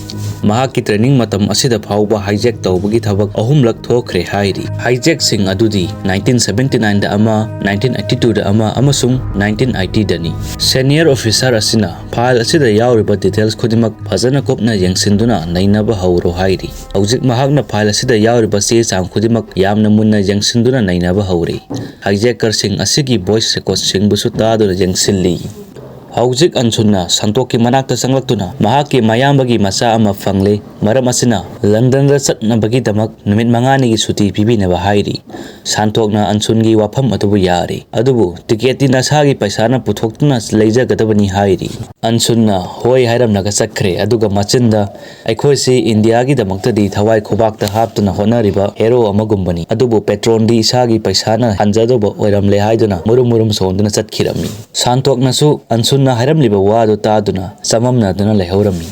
ꯃꯍꯥꯛꯀꯤ training ꯃꯇꯝ ꯑꯁꯤꯗ ꯐꯥꯎꯕ hijack ꯇꯧꯕꯒꯤ ꯊꯕꯛ ꯑꯍꯨꯝꯂꯛ ꯊꯣꯛꯈ꯭ꯔꯦ ꯍꯥꯏꯔꯤ꯫ Hijackꯁꯤꯡ ꯑꯗꯨꯗꯤ nineteen seventy nineꯗ ꯑꯃ, nineteen eighty twoꯗ ꯑꯃ ꯑꯃꯁꯨꯡ nineteen eightyꯗꯅꯤ꯫ Senior officer ꯑꯁꯤꯅ file ꯑꯁꯤꯗ ꯌꯥꯎꯔꯤꯕ details ꯈꯨꯗꯤꯡꯃꯛ ꯐꯖꯅ ꯀꯨꯞꯅ ꯌꯦꯡꯁꯤꯟꯗꯨꯅ ꯅꯩꯅꯕ ꯍꯧꯔꯣ ꯍꯥꯏꯔꯤ꯫ ꯍꯧꯖꯤꯛ ꯃꯍꯥꯛꯅ file ꯑꯁꯤꯗ ꯌꯥꯎꯔꯤꯕ ꯆꯦ ꯆꯥꯡ ꯈꯨꯗꯤꯡꯃꯛ ꯌꯥꯝꯅ ꯃꯨꯟꯅ ꯌꯦꯡꯁꯤꯟꯗꯨꯅ ꯅꯩꯅꯕ ꯍꯧꯔꯤ꯫ Hijackerꯁꯤꯡ ꯑꯁꯤꯒꯤ voice recordꯁꯤꯡꯕꯨꯁꯨ ꯇꯥꯗꯨꯅ ꯌꯦꯡꯁꯤꯜꯂꯤ꯫ ꯍꯧꯖꯤꯛ ꯑꯟꯁꯨꯟꯅ ꯁꯥꯟꯇꯣꯛꯀꯤ ꯃꯅꯥꯛꯇ ꯆꯪꯂꯛꯇꯨꯅ ꯃꯍꯥꯛꯀꯤ ꯃꯌꯥꯝꯕꯒꯤ ꯃꯆꯥ ꯑꯃ ꯐꯪꯂꯦ꯫ ꯃꯔꯝ ꯑꯁꯤꯅ ꯂꯟꯗꯟꯗ ꯆꯠꯅꯕꯒꯤꯗꯃꯛ ꯅꯨꯃꯤꯠ ꯃꯉꯥꯅꯤꯒꯤ ꯁꯨꯇꯤ ꯄꯤꯕꯤꯅꯕ ꯍꯥꯏꯔꯤ꯫ ꯁꯥꯟꯇꯣꯛꯅ ꯑꯟꯁꯨꯟꯒꯤ ꯋꯥꯐꯝ ꯑꯗꯨꯕꯨ ꯌꯥꯔꯤ, ꯑꯗꯨꯕꯨ ticketꯇꯤ ꯅꯁꯥꯒꯤ ꯄꯩꯁꯥꯅ ꯄꯨꯊꯣꯛꯇꯨꯅ ꯂꯩꯖꯒꯗꯕꯅꯤ ꯍꯥꯏꯔꯤ꯫ ꯑꯟꯁꯨꯟꯅ ꯍꯣꯏ ꯍꯥꯏꯔꯝꯂꯒ ꯆꯠꯈ꯭ꯔꯦ, ꯑꯗꯨꯒ ꯃꯆꯤꯟꯗ, "ꯑꯩꯈꯣꯏꯁꯤ ꯏꯟꯗꯤꯌꯥꯒꯤꯗꯃꯛꯇꯗꯤ ꯊꯋꯥꯏ ꯈꯨꯕꯥꯛꯇ ꯍꯥꯞꯇꯨꯅ ꯍꯣꯠꯅꯔꯤꯕ hero ꯑꯃꯒꯨꯝꯕꯅꯤ, ꯑꯗꯨꯕꯨ patronꯗꯤ ꯏꯁꯥꯒꯤ ꯄꯩꯁꯥꯅ ꯍꯟꯖꯗꯧꯕ ꯑꯣꯏꯔꯝꯂꯦ" ꯍꯥꯏꯗꯨꯅ ꯃꯨꯔꯨꯝ ꯃꯨꯔꯨꯝ ꯁꯣꯟꯗꯨꯅ ꯆꯠꯈꯤꯔꯝꯃꯤ꯫ ꯁꯥꯟꯇꯣꯛꯅꯁꯨ ꯑꯟꯁꯨꯟꯅ ꯍꯥꯏꯔꯝꯂꯤꯕ ꯋꯥꯗꯨ ꯇꯥꯗꯨꯅ ꯆꯃꯝꯅꯗꯨꯅ ꯂꯩꯍꯧꯔꯝꯃꯤ꯫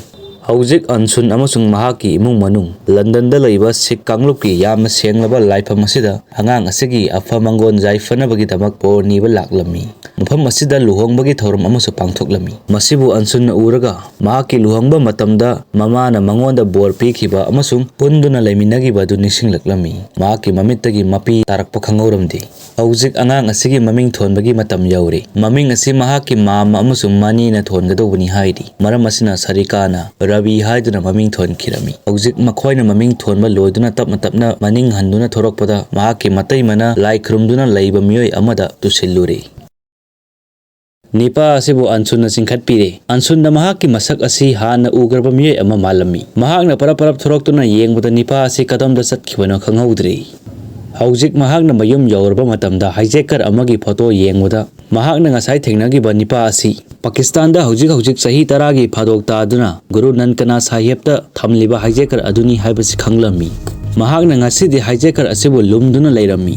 ꯍꯧꯖꯤꯛ ꯑꯟꯁꯨꯟ ꯑꯃꯁꯨꯡ ꯃꯍꯥꯛꯀꯤ ꯏꯃꯨꯡ ꯃꯅꯨꯡ ꯂꯟꯗꯟꯗ ꯂꯩꯕ ꯁꯤꯈ ꯀꯥꯡꯂꯨꯞꯀꯤ ꯌꯥꯝꯅ ꯁꯦꯡꯂꯕ ꯂꯥꯏꯐꯝ ꯑꯁꯤꯗ ꯑꯉꯥꯡ ꯑꯁꯤꯒꯤ ꯑꯐ ꯃꯪꯒꯣꯟ ꯌꯥꯏꯐꯅꯕꯒꯤꯗꯃꯛ ꯕꯣꯔ ꯅꯤꯕ ꯂꯥꯛꯂꯝꯃꯤ꯫ ꯃꯐꯝ ꯑꯁꯤꯗ ꯂꯨꯍꯣꯡꯕꯒꯤ ꯊꯧꯔꯝ ꯑꯃꯁꯨ ꯄꯥꯡꯊꯣꯛꯂꯝꯃꯤ꯫ ꯃꯁꯤꯕꯨ ꯑꯟꯁꯨꯟꯅ ꯎꯔꯒ ꯃꯍꯥꯛꯀꯤ ꯂꯨꯍꯣꯡꯕ ꯃꯇꯝꯗ ꯃꯃꯥꯅ ꯃꯉꯣꯟꯗ ꯕꯣꯔ ꯄꯤꯈꯤꯕ ꯑꯃꯁꯨꯡ ꯄꯨꯟꯗꯨꯅ ꯂꯩꯃꯤꯟꯅꯈꯤꯕ ꯑꯗꯨ ꯅꯤꯡꯁꯤꯡꯂꯛꯂꯝꯃꯤ꯫ ꯃꯍꯥꯛꯀꯤ ꯃꯃꯤꯠꯇꯒꯤ ꯃꯄꯤ ꯇꯥꯔꯛꯄ ꯈꯪꯍꯧꯔꯝꯗꯦ꯫ ꯍꯧꯖꯤꯛ ꯑꯉꯥꯡ ꯑꯁꯤꯒꯤ ꯃꯃꯤꯡ ꯊꯣꯟꯕꯒꯤ ꯃꯇꯝ ꯌꯧꯔꯦ꯫ ꯃꯃꯤꯡ ꯑꯁꯤ ꯃꯍꯥꯛꯀꯤ ꯃꯥꯝꯃ ꯑꯃꯁꯨꯡ ꯃꯅꯤꯅ ꯊꯣꯟꯒꯗꯧꯕꯅꯤ ꯍꯥꯏꯔꯤ꯫ ꯃꯔꯝ ꯑꯁꯤꯅ ꯁꯔꯤꯀꯥꯅ ꯔꯕꯤ ꯍꯥꯏꯗꯨꯅ ꯃꯃꯤꯡ ꯊꯣꯟꯈꯤꯔꯝꯃꯤ꯫ ꯍꯧꯖꯤꯛ ꯃꯈꯣꯏꯅ ꯃꯃꯤꯡ ꯊꯣꯟꯕ ꯂꯣꯏꯗꯨꯅ ꯇꯞꯅ ꯇꯞꯅ ꯃꯅꯤꯡ ꯍꯟꯗꯨꯅ ꯊꯣꯔꯛꯄꯗ ꯃꯍꯥꯛꯀꯤ ꯃꯇꯩꯃꯅ ꯂꯥꯏ ꯈꯨꯔꯨꯝꯗꯨꯅ ꯂꯩꯕ ꯃꯤꯑꯣꯏ ꯑꯃꯗ ꯇꯨꯁꯤꯜꯂꯨꯔꯦ꯫ ꯅꯤꯄꯥ ꯑꯁꯤꯕꯨ ꯑꯟꯁꯨꯟꯅ ꯆꯤꯡꯈꯠꯄꯤꯔꯦ꯫ ꯑꯟꯁꯨꯟꯅ ꯃꯍꯥꯛꯀꯤ ꯃꯁꯛ ꯑꯁꯤ ꯍꯥꯟꯅ ꯎꯈ꯭ꯔꯕ ꯃꯤꯑꯣꯏ ꯑꯃ ꯃꯥꯜꯂꯝꯃꯤ꯫ ꯃꯍꯥꯛꯅ ꯄꯔꯞ ꯄꯔꯞ ꯊꯣꯔꯛꯇꯨꯅ ꯌꯦꯡꯕꯗ ꯅꯤꯄꯥ ꯑꯁꯤ ꯀꯗꯣꯝꯗ ꯆꯠꯈꯤꯕꯅꯣ ꯈꯪꯍꯧꯗ꯭ꯔꯦ꯫ ꯍꯧꯖꯤꯛ ꯃꯍꯥꯛꯅ ꯃꯌꯨꯝ ꯌꯧꯔꯕ ꯃꯇꯝꯗ ꯍꯥꯏꯖꯦꯀꯔ ꯑꯃꯒꯤ ꯐꯣꯇꯣ ꯌꯦꯡꯕꯗ ꯃꯍꯥꯛꯅ ꯉꯁꯥꯏ ꯊꯦꯡꯅꯈꯤꯕ ꯅꯤꯄꯥ ꯑꯁꯤ ꯄꯥꯀꯤꯁꯇꯥꯟꯗ ꯍꯧꯖꯤꯛ ꯍꯧꯖꯤꯛ ꯆꯍꯤ ꯇꯔꯥꯒꯤ ꯐꯥꯗꯣꯛ ꯇꯥꯗꯨꯅ ꯒꯨꯔꯨ ꯅꯟꯀꯅꯥ ꯁꯥꯍꯦꯕꯇ ꯊꯝꯂꯤꯕ ꯍꯥꯏꯖꯦꯀꯔ ꯑꯗꯨꯅꯤ ꯍꯥꯏꯕꯁꯤ ꯈꯪꯂꯝꯃꯤ꯫ ꯃꯍꯥꯛꯅ ꯉꯁꯤꯗꯤ ꯍꯥꯏꯖꯦꯀꯔ ꯑꯁꯤꯕꯨ ꯂꯨꯝꯗꯨꯅ ꯂꯩꯔꯝꯃꯤ꯫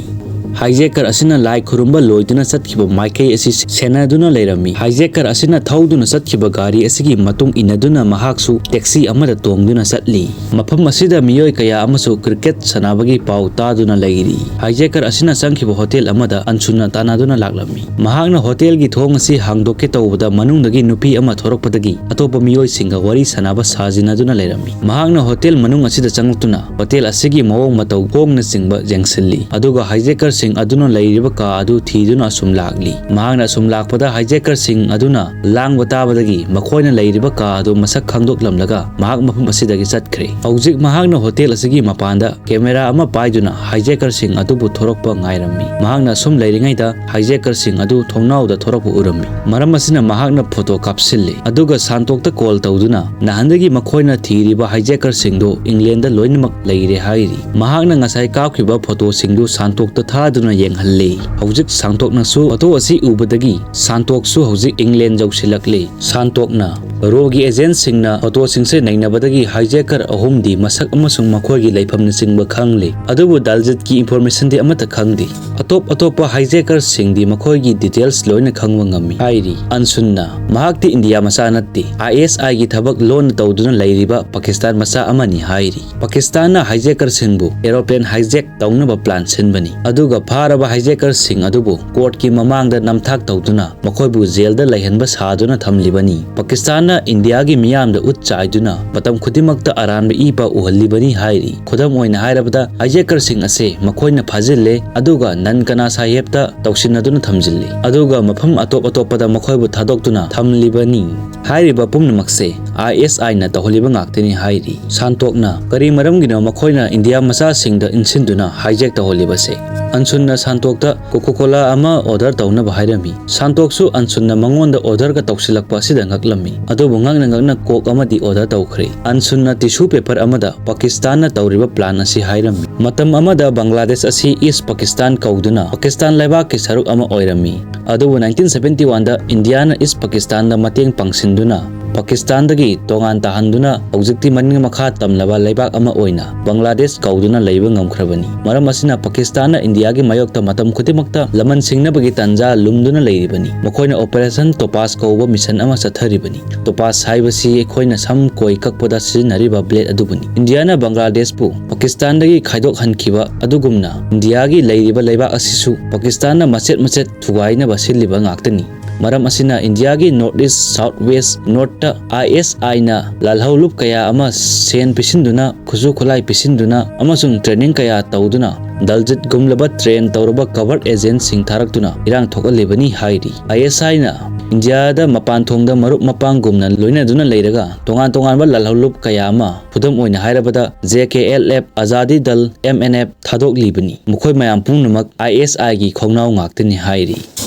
ꯍꯥꯏꯖꯦꯀꯔ ꯑꯁꯤꯅ ꯂꯥꯏ ꯈꯨꯔꯨꯝꯕ ꯂꯣꯏꯗꯨꯅ ꯆꯠꯈꯤꯕ ꯃꯥꯏꯀꯩ ꯑꯁꯤ ꯁꯦꯟꯅꯗꯨꯅ ꯂꯩꯔꯝꯃꯤ꯫ ꯍꯥꯏꯖꯦꯀꯔ ꯑꯁꯤꯅ ꯊꯧꯗꯨꯅ ꯆꯠꯈꯤꯕ ꯒꯥꯔꯤ ꯑꯁꯤꯒꯤ ꯃꯇꯨꯡ ꯏꯟꯅꯗꯨꯅ ꯃꯍꯥꯛꯁꯨ ꯇꯦꯛꯁꯤ ꯑꯃꯗ ꯇꯣꯡꯗꯨꯅ ꯆꯠꯂꯤ꯫ ꯃꯐꯝ ꯑꯁꯤꯗ ꯃꯤꯑꯣꯏ ꯀꯌꯥ ꯑꯃꯁꯨ ꯀ꯭ꯔꯤꯀꯦꯠ ꯁꯥꯟꯅꯕꯒꯤ ꯄꯥꯎ ꯇꯥꯗꯨꯅ ꯂꯩꯔꯤ꯫ ꯍꯥꯏꯖꯦꯀꯔ ꯑꯁꯤꯅ ꯆꯪꯈꯤꯕ ꯍꯣꯇꯦꯜ ꯑꯃꯗ ꯑꯟꯁꯨꯟꯅ ꯇꯥꯟꯅꯗꯨꯅ ꯂꯥꯛꯂꯝꯃꯤ꯫ ꯃꯍꯥꯛꯅ ꯍꯣꯇꯦꯜꯒꯤ ꯊꯣꯡ ꯑꯁꯤ ꯍꯥꯡꯗꯣꯛꯀꯦ ꯇꯧꯕꯗ ꯃꯅꯨꯡꯗꯒꯤ ꯅꯨꯄꯤ ꯑꯃ ꯊꯣꯔꯛꯄꯗꯒꯤ ꯑꯇꯣꯞꯄ ꯃꯤꯑꯣꯏꯁꯤꯡꯒ ꯋꯥꯔꯤ ꯁꯥꯟꯅꯕ ꯁꯥꯖꯤꯟꯅꯗꯨꯅ ꯂꯩꯔꯝꯃꯤ꯫ ꯃꯍꯥꯛꯅ ꯍꯣꯇꯦꯜ ꯃꯅꯨꯡ ꯑꯁꯤꯗ ꯆꯪꯂꯛꯇꯨꯅ ꯍꯣꯇꯦꯜ ꯑꯁꯤꯒꯤ ꯃꯑꯣꯡ ꯃꯇꯧ ꯈꯣꯡꯅꯆꯤꯡꯕ ꯌꯦꯡꯁꯤꯜꯂꯤ, ꯑꯗꯨꯒ ꯍꯥꯏꯖꯦꯀꯔꯁꯤꯡ ꯑꯗꯨꯅ ꯂꯩꯔꯤꯕ ꯀꯥ ꯑꯗꯨ ꯊꯤꯗꯨꯅ ꯑꯁꯨꯝ ꯂꯥꯛꯂꯤ꯫ ꯃꯍꯥꯛꯅ ꯑꯁꯨꯝ ꯂꯥꯛꯄꯗ ꯍꯥꯏꯖꯦꯀꯔꯁꯤꯡ ꯑꯗꯨꯅ ꯂꯥꯡꯕ ꯇꯥꯕꯗꯒꯤ ꯃꯈꯣꯏꯅ ꯂꯩꯔꯤꯕ ꯀꯥ ꯑꯗꯨ ꯃꯁꯛ ꯈꯪꯗꯣꯛꯂꯝꯂꯒ ꯃꯍꯥꯛ ꯃꯐꯝ ꯑꯁꯤꯗꯒꯤ ꯆꯠꯈ꯭ꯔꯦ꯫ ꯍꯧꯖꯤꯛ ꯃꯍꯥꯛꯅ ꯍꯣꯇꯦꯜ ꯑꯁꯤꯒꯤ ꯃꯄꯥꯟꯗ ꯀꯦꯃꯦꯔꯥ ꯑꯃ ꯄꯥꯏꯗꯨꯅ ꯍꯥꯏꯖꯦꯀꯔꯁꯤꯡ ꯑꯗꯨꯕꯨ ꯊꯣꯔꯛꯄ ꯉꯥꯏꯔꯝꯃꯤ꯫ ꯃꯍꯥꯛꯅ ꯑꯁꯨꯝ ꯂꯩꯔꯤꯉꯩꯗ ꯍꯥꯏꯖꯦꯀꯔꯁꯤꯡ ꯑꯗꯨ ꯊꯣꯡꯅꯥꯎꯗ ꯊꯣꯔꯛꯄ ꯎꯔꯝꯃꯤ꯫ ꯃꯔꯝ ꯑꯁꯤꯅ ꯃꯍꯥꯛꯅ ꯐꯣꯇꯣ ꯀꯥꯞꯁꯤꯜꯂꯤ, ꯑꯗꯨꯒ ꯁꯥꯟꯇꯣꯛꯇ ꯀꯣꯜ ꯇꯧꯗꯨꯅ ꯅꯍꯥꯟꯗꯒꯤ ꯃꯈꯣꯏꯅ ꯊꯤꯔꯤꯕ ꯍꯥꯏꯖꯦꯀꯔꯁꯤꯡꯗꯨ ꯏꯪꯂꯦꯟꯗ ꯂꯣꯏꯅꯃꯛ ꯂꯩꯔꯦ ꯍꯥꯏꯔꯤ꯫ ꯃꯍꯥꯛꯅ ꯉꯁꯥꯏ ꯀꯥꯞꯈꯤꯕ ꯐꯣꯇꯣꯁꯤꯡꯗꯨ ꯁꯥꯟꯇꯣꯛꯇ ꯊꯥꯗꯨꯅ ꯌꯦꯡꯍꯜꯂꯤ꯫ ꯍꯧꯖꯤꯛ ꯁꯥꯟꯇꯣꯛꯅꯁꯨ ꯐꯣꯇꯣ ꯑꯁꯤ ꯎꯕꯗꯒꯤ ꯁꯥꯟꯇꯣꯛꯁꯨ ꯍꯧꯖꯤꯛ ꯏꯪꯂꯦꯟ ꯌꯧꯁꯤꯜꯂꯛꯂꯤ꯫ ꯁꯥꯟꯇꯣꯛꯅ ꯔꯣꯒꯤ ꯑꯦꯖꯦꯟꯁꯤꯡꯅ ꯐꯣꯇꯣꯁꯤꯡꯁꯦ ꯅꯩꯅꯕꯗꯒꯤ hijacker ꯑꯍꯨꯝꯗꯤ ꯃꯁꯛ ꯑꯃꯁꯨꯡ ꯃꯈꯣꯏꯒꯤ ꯂꯩꯐꯝꯅꯆꯤꯡꯕ ꯈꯪꯂꯤ, ꯑꯗꯨꯕꯨ ꯗꯜꯖꯤꯠꯀꯤ informationꯗꯤ ꯑꯃꯠꯇ ꯈꯪꯗꯦ꯫ ꯑꯇꯣꯞ ꯑꯇꯣꯞꯄ hijackerꯁꯤꯡꯗꯤ ꯃꯈꯣꯏꯒꯤ details ꯂꯣꯏꯅ ꯈꯪꯕ ꯉꯝꯃꯤ ꯍꯥꯏꯔꯤ꯫ ꯑꯟꯁꯨꯟꯅ ꯃꯍꯥꯛꯇꯤ ꯏꯟꯗꯤꯌꯥ ꯃꯆꯥ ꯅꯠꯇꯦ, ISIꯒꯤ ꯊꯕꯛ ꯂꯣꯟꯅ ꯇꯧꯗꯨꯅ ꯂꯩꯔꯤꯕ ꯄꯥꯀꯤꯁꯇꯥꯟ ꯃꯆꯥ ꯑꯃꯅꯤ ꯍꯥꯏꯔꯤ꯫ ꯄꯥꯀꯤꯁꯇꯥꯟꯅ hijackerꯁꯤꯡꯕꯨ aeroplane hijack ꯇꯧꯅꯕ plan ꯁꯤꯟꯕꯅꯤ, ꯑꯗꯨꯒ ꯐꯥꯔꯕ hijackerꯁꯤꯡ ꯑꯗꯨꯕꯨ courtꯀꯤ ꯃꯃꯥꯡꯗ ꯅꯝꯊꯥꯛ ꯇꯧꯗꯨꯅ ꯃꯈꯣꯏꯕꯨ jailꯗ ꯂꯩꯍꯟꯕ ꯁꯥꯗꯨꯅ ꯊꯝꯂꯤꯕꯅꯤ꯫ ꯄꯥꯀꯤꯁꯇꯥꯟꯅ ꯏꯟꯗꯤꯌꯥꯒꯤ ꯃꯤꯌꯥꯝꯗ ꯎꯠ ꯆꯥꯏꯗꯨꯅ ꯃꯇꯝ ꯈꯨꯗꯤꯡꯃꯛꯇ ꯑꯔꯥꯟꯕ ꯏ ꯄꯥꯎ ꯎꯍꯜꯂꯤꯕꯅꯤ ꯍꯥꯏꯔꯤ꯫ ꯈꯨꯗꯝ ꯑꯣꯏꯅ ꯍꯥꯏꯔꯕꯗ, hijackerꯁꯤꯡ ꯑꯁꯦ ꯃꯈꯣꯏꯅ ꯐꯥꯖꯤꯜꯂꯦ, ꯑꯗꯨꯒ ꯅꯟꯀꯅꯥ ꯁꯥꯍꯦꯕꯇ ꯇꯧꯁꯤꯟꯅꯗꯨꯅ ꯊꯝꯖꯤꯜꯂꯤ, ꯑꯗꯨꯒ ꯃꯐꯝ ꯑꯇꯣꯞ ꯑꯇꯣꯞꯄꯗ ꯃꯈꯣꯏꯕꯨ ꯊꯥꯗꯣꯛꯇꯨꯅ ꯊꯝꯂꯤꯕꯅꯤ꯫ ꯍꯥꯏꯔꯤꯕ ꯄꯨꯝꯅꯃꯛꯁꯦ ISIꯅ ꯇꯧꯍꯜꯂꯤꯕ ꯉꯥꯛꯇꯅꯤ ꯍꯥꯏꯔꯤ꯫ ꯁꯥꯟꯇꯣꯛꯅ ꯀꯔꯤ ꯃꯔꯝꯒꯤꯅꯣ ꯃꯈꯣꯏꯅ ꯏꯟꯗꯤꯌꯥ ꯃꯆꯥꯁꯤꯡꯗ ꯏꯟꯁꯤꯟꯗꯨꯅ hijack ꯇꯧꯍꯜꯂꯤꯕꯁꯦ? ꯑꯟꯁꯨꯟꯅ ꯁꯥꯟꯇꯣꯛꯇ Coca-Cola ꯑꯃ order ꯇꯧꯅꯕ ꯍꯥꯏꯔꯝꯃꯤ꯫ ꯁꯥꯟꯇꯣꯛꯁꯨ ꯑꯟꯁꯨꯟꯅ ꯃꯉꯣꯟꯗ orderꯒ ꯇꯧꯁꯤꯜꯂꯛꯄ ꯑꯁꯤꯗ ꯉꯛꯂꯝꯃꯤ꯫ ꯑꯗꯨꯕꯨ ꯉꯛꯅ ꯉꯛꯅ Coke ꯑꯃꯗꯤ order ꯇꯧꯈ꯭ꯔꯦ꯫ ꯑꯟꯁꯨꯟꯅ tissue paper ꯑꯃꯗ ꯄꯥꯀꯤꯁꯇꯥꯟꯅ ꯇꯧꯔꯤꯕ plan ꯑꯁꯤ ꯍꯥꯏꯔꯝꯃꯤ꯫ ꯃꯇꯝ ꯑꯃꯗ ꯕꯪꯒ꯭ꯂꯥꯗꯦꯁ ꯑꯁꯤ East Pakistan ꯀꯧꯗꯨꯅ ꯄꯥꯀꯤꯁꯇꯥꯟ ꯂꯩꯕꯥꯛꯀꯤ ꯁꯔꯨꯛ ꯑꯃ ꯑꯣꯏꯔꯝꯃꯤ꯫ ꯑꯗꯨꯕꯨ nineteen seventy oneꯗ ꯏꯟꯗꯤꯌꯥꯅ East Pakistanꯗ ꯃꯇꯦꯡ ꯄꯥꯡꯁꯤꯟꯗꯨꯅ ꯄꯥꯀꯤꯁꯇꯥꯟꯗꯒꯤ ꯇꯣꯉꯥꯟ ꯇꯥꯍꯟꯗꯨꯅ ꯍꯧꯖꯤꯛꯇꯤ ꯃꯅꯤꯡ ꯃꯈꯥ ꯇꯝꯂꯕ ꯂꯩꯕꯥꯛ ꯑꯃ ꯑꯣꯏꯅ ꯕꯪꯒ꯭ꯂꯥꯗꯦꯁ ꯀꯧꯗꯨꯅ ꯂꯩꯕ ꯉꯝꯈ꯭ꯔꯕꯅꯤ꯫ ꯃꯔꯝ ꯑꯁꯤꯅ ꯄꯥꯀꯤꯁꯇꯥꯟꯅ ꯏꯟꯗꯤꯌꯥꯒꯤ ꯃꯥꯌꯣꯛꯇ ꯃꯇꯝ ꯈꯨꯗꯤꯡꯃꯛꯇ ꯂꯃꯟ ꯁꯤꯡꯅꯕꯒꯤ ꯇꯥꯟꯖꯥ ꯂꯨꯝꯗꯨꯅ ꯂꯩꯔꯤꯕꯅꯤ꯫ ꯃꯈꯣꯏꯅ Operation Topaz ꯀꯧꯕ mission ꯑꯃ ꯆꯠꯊꯔꯤꯕꯅꯤ꯫ Topaz ꯍꯥꯏꯕꯁꯤ ꯑꯩꯈꯣꯏꯅ ꯁꯝ ꯀꯣꯏ ꯀꯛꯄꯗ ꯁꯤꯖꯤꯟꯅꯔꯤꯕ blade ꯑꯗꯨꯕꯨꯅꯤ꯫ ꯏꯟꯗꯤꯌꯥꯅ ꯕꯪꯒ꯭ꯂꯥꯗꯦꯁꯄꯨ ꯄꯥꯀꯤꯁꯇꯥꯟꯗꯒꯤ ꯈꯥꯏꯗꯣꯛꯍꯟꯈꯤꯕ ꯑꯗꯨꯒꯨꯝꯅ ꯏꯟꯗꯤꯌꯥꯒꯤ ꯂꯩꯔꯤꯕ ꯂꯩꯕꯥꯛ ꯑꯁꯤꯁꯨ ꯄꯥꯀꯤꯁꯇꯥꯟꯅ ꯃꯆꯦꯠ ꯃꯆꯦꯠ ꯊꯨꯒꯥꯏꯅꯕ ꯁꯤꯜꯂꯤꯕ ꯉꯥꯛꯇꯅꯤ꯫ ꯃꯔꯝ ꯑꯁꯤꯅ ꯏꯟꯗꯤꯌꯥꯒꯤ North East, South West, Northꯇ ISIꯅ ꯂꯥꯜꯍꯧꯂꯨꯞ ꯀꯌꯥ ꯑꯃ ꯁꯦꯟ ꯄꯤꯁꯤꯟꯗꯨꯅ, ꯈꯨꯠꯁꯨ ꯈꯨꯠꯂꯥꯏ ꯄꯤꯁꯤꯟꯗꯨꯅ ꯑꯃꯁꯨꯡ training ꯀꯌꯥ ꯇꯧꯗꯨꯅ ꯗꯜꯖꯤꯠꯒꯨꯝꯂꯕ train ꯇꯧꯔꯕ covert agentꯁꯤꯡ ꯊꯥꯔꯛꯇꯨꯅ ꯏꯔꯥꯡ ꯊꯣꯛꯍꯜꯂꯤꯕꯅꯤ ꯍꯥꯏꯔꯤ꯫ ISIꯅ ꯏꯟꯗꯤꯌꯥꯗ ꯃꯄꯥꯟ ꯊꯣꯡꯗ ꯃꯔꯨꯞ ꯃꯄꯥꯡꯒꯨꯝꯅ ꯂꯣꯏꯅꯗꯨꯅ ꯂꯩꯔꯒ ꯇꯣꯉꯥꯟ ꯇꯣꯉꯥꯟꯕ ꯂꯥꯜꯍꯧꯂꯨꯞ ꯀꯌꯥ ꯑꯃ, ꯈꯨꯗꯝ ꯑꯣꯏꯅ ꯍꯥꯏꯔꯕꯗ JKLF, Azadi Dal, MNF ꯊꯥꯗꯣꯛꯂꯤꯕꯅꯤ꯫ ꯃꯈꯣꯏ ꯃꯌꯥꯝ ꯄꯨꯝꯅꯃꯛ ISIꯒꯤ ꯈꯣꯡꯅꯥꯎ ꯉꯥꯛꯇꯅꯤ ꯍꯥꯏꯔꯤ꯫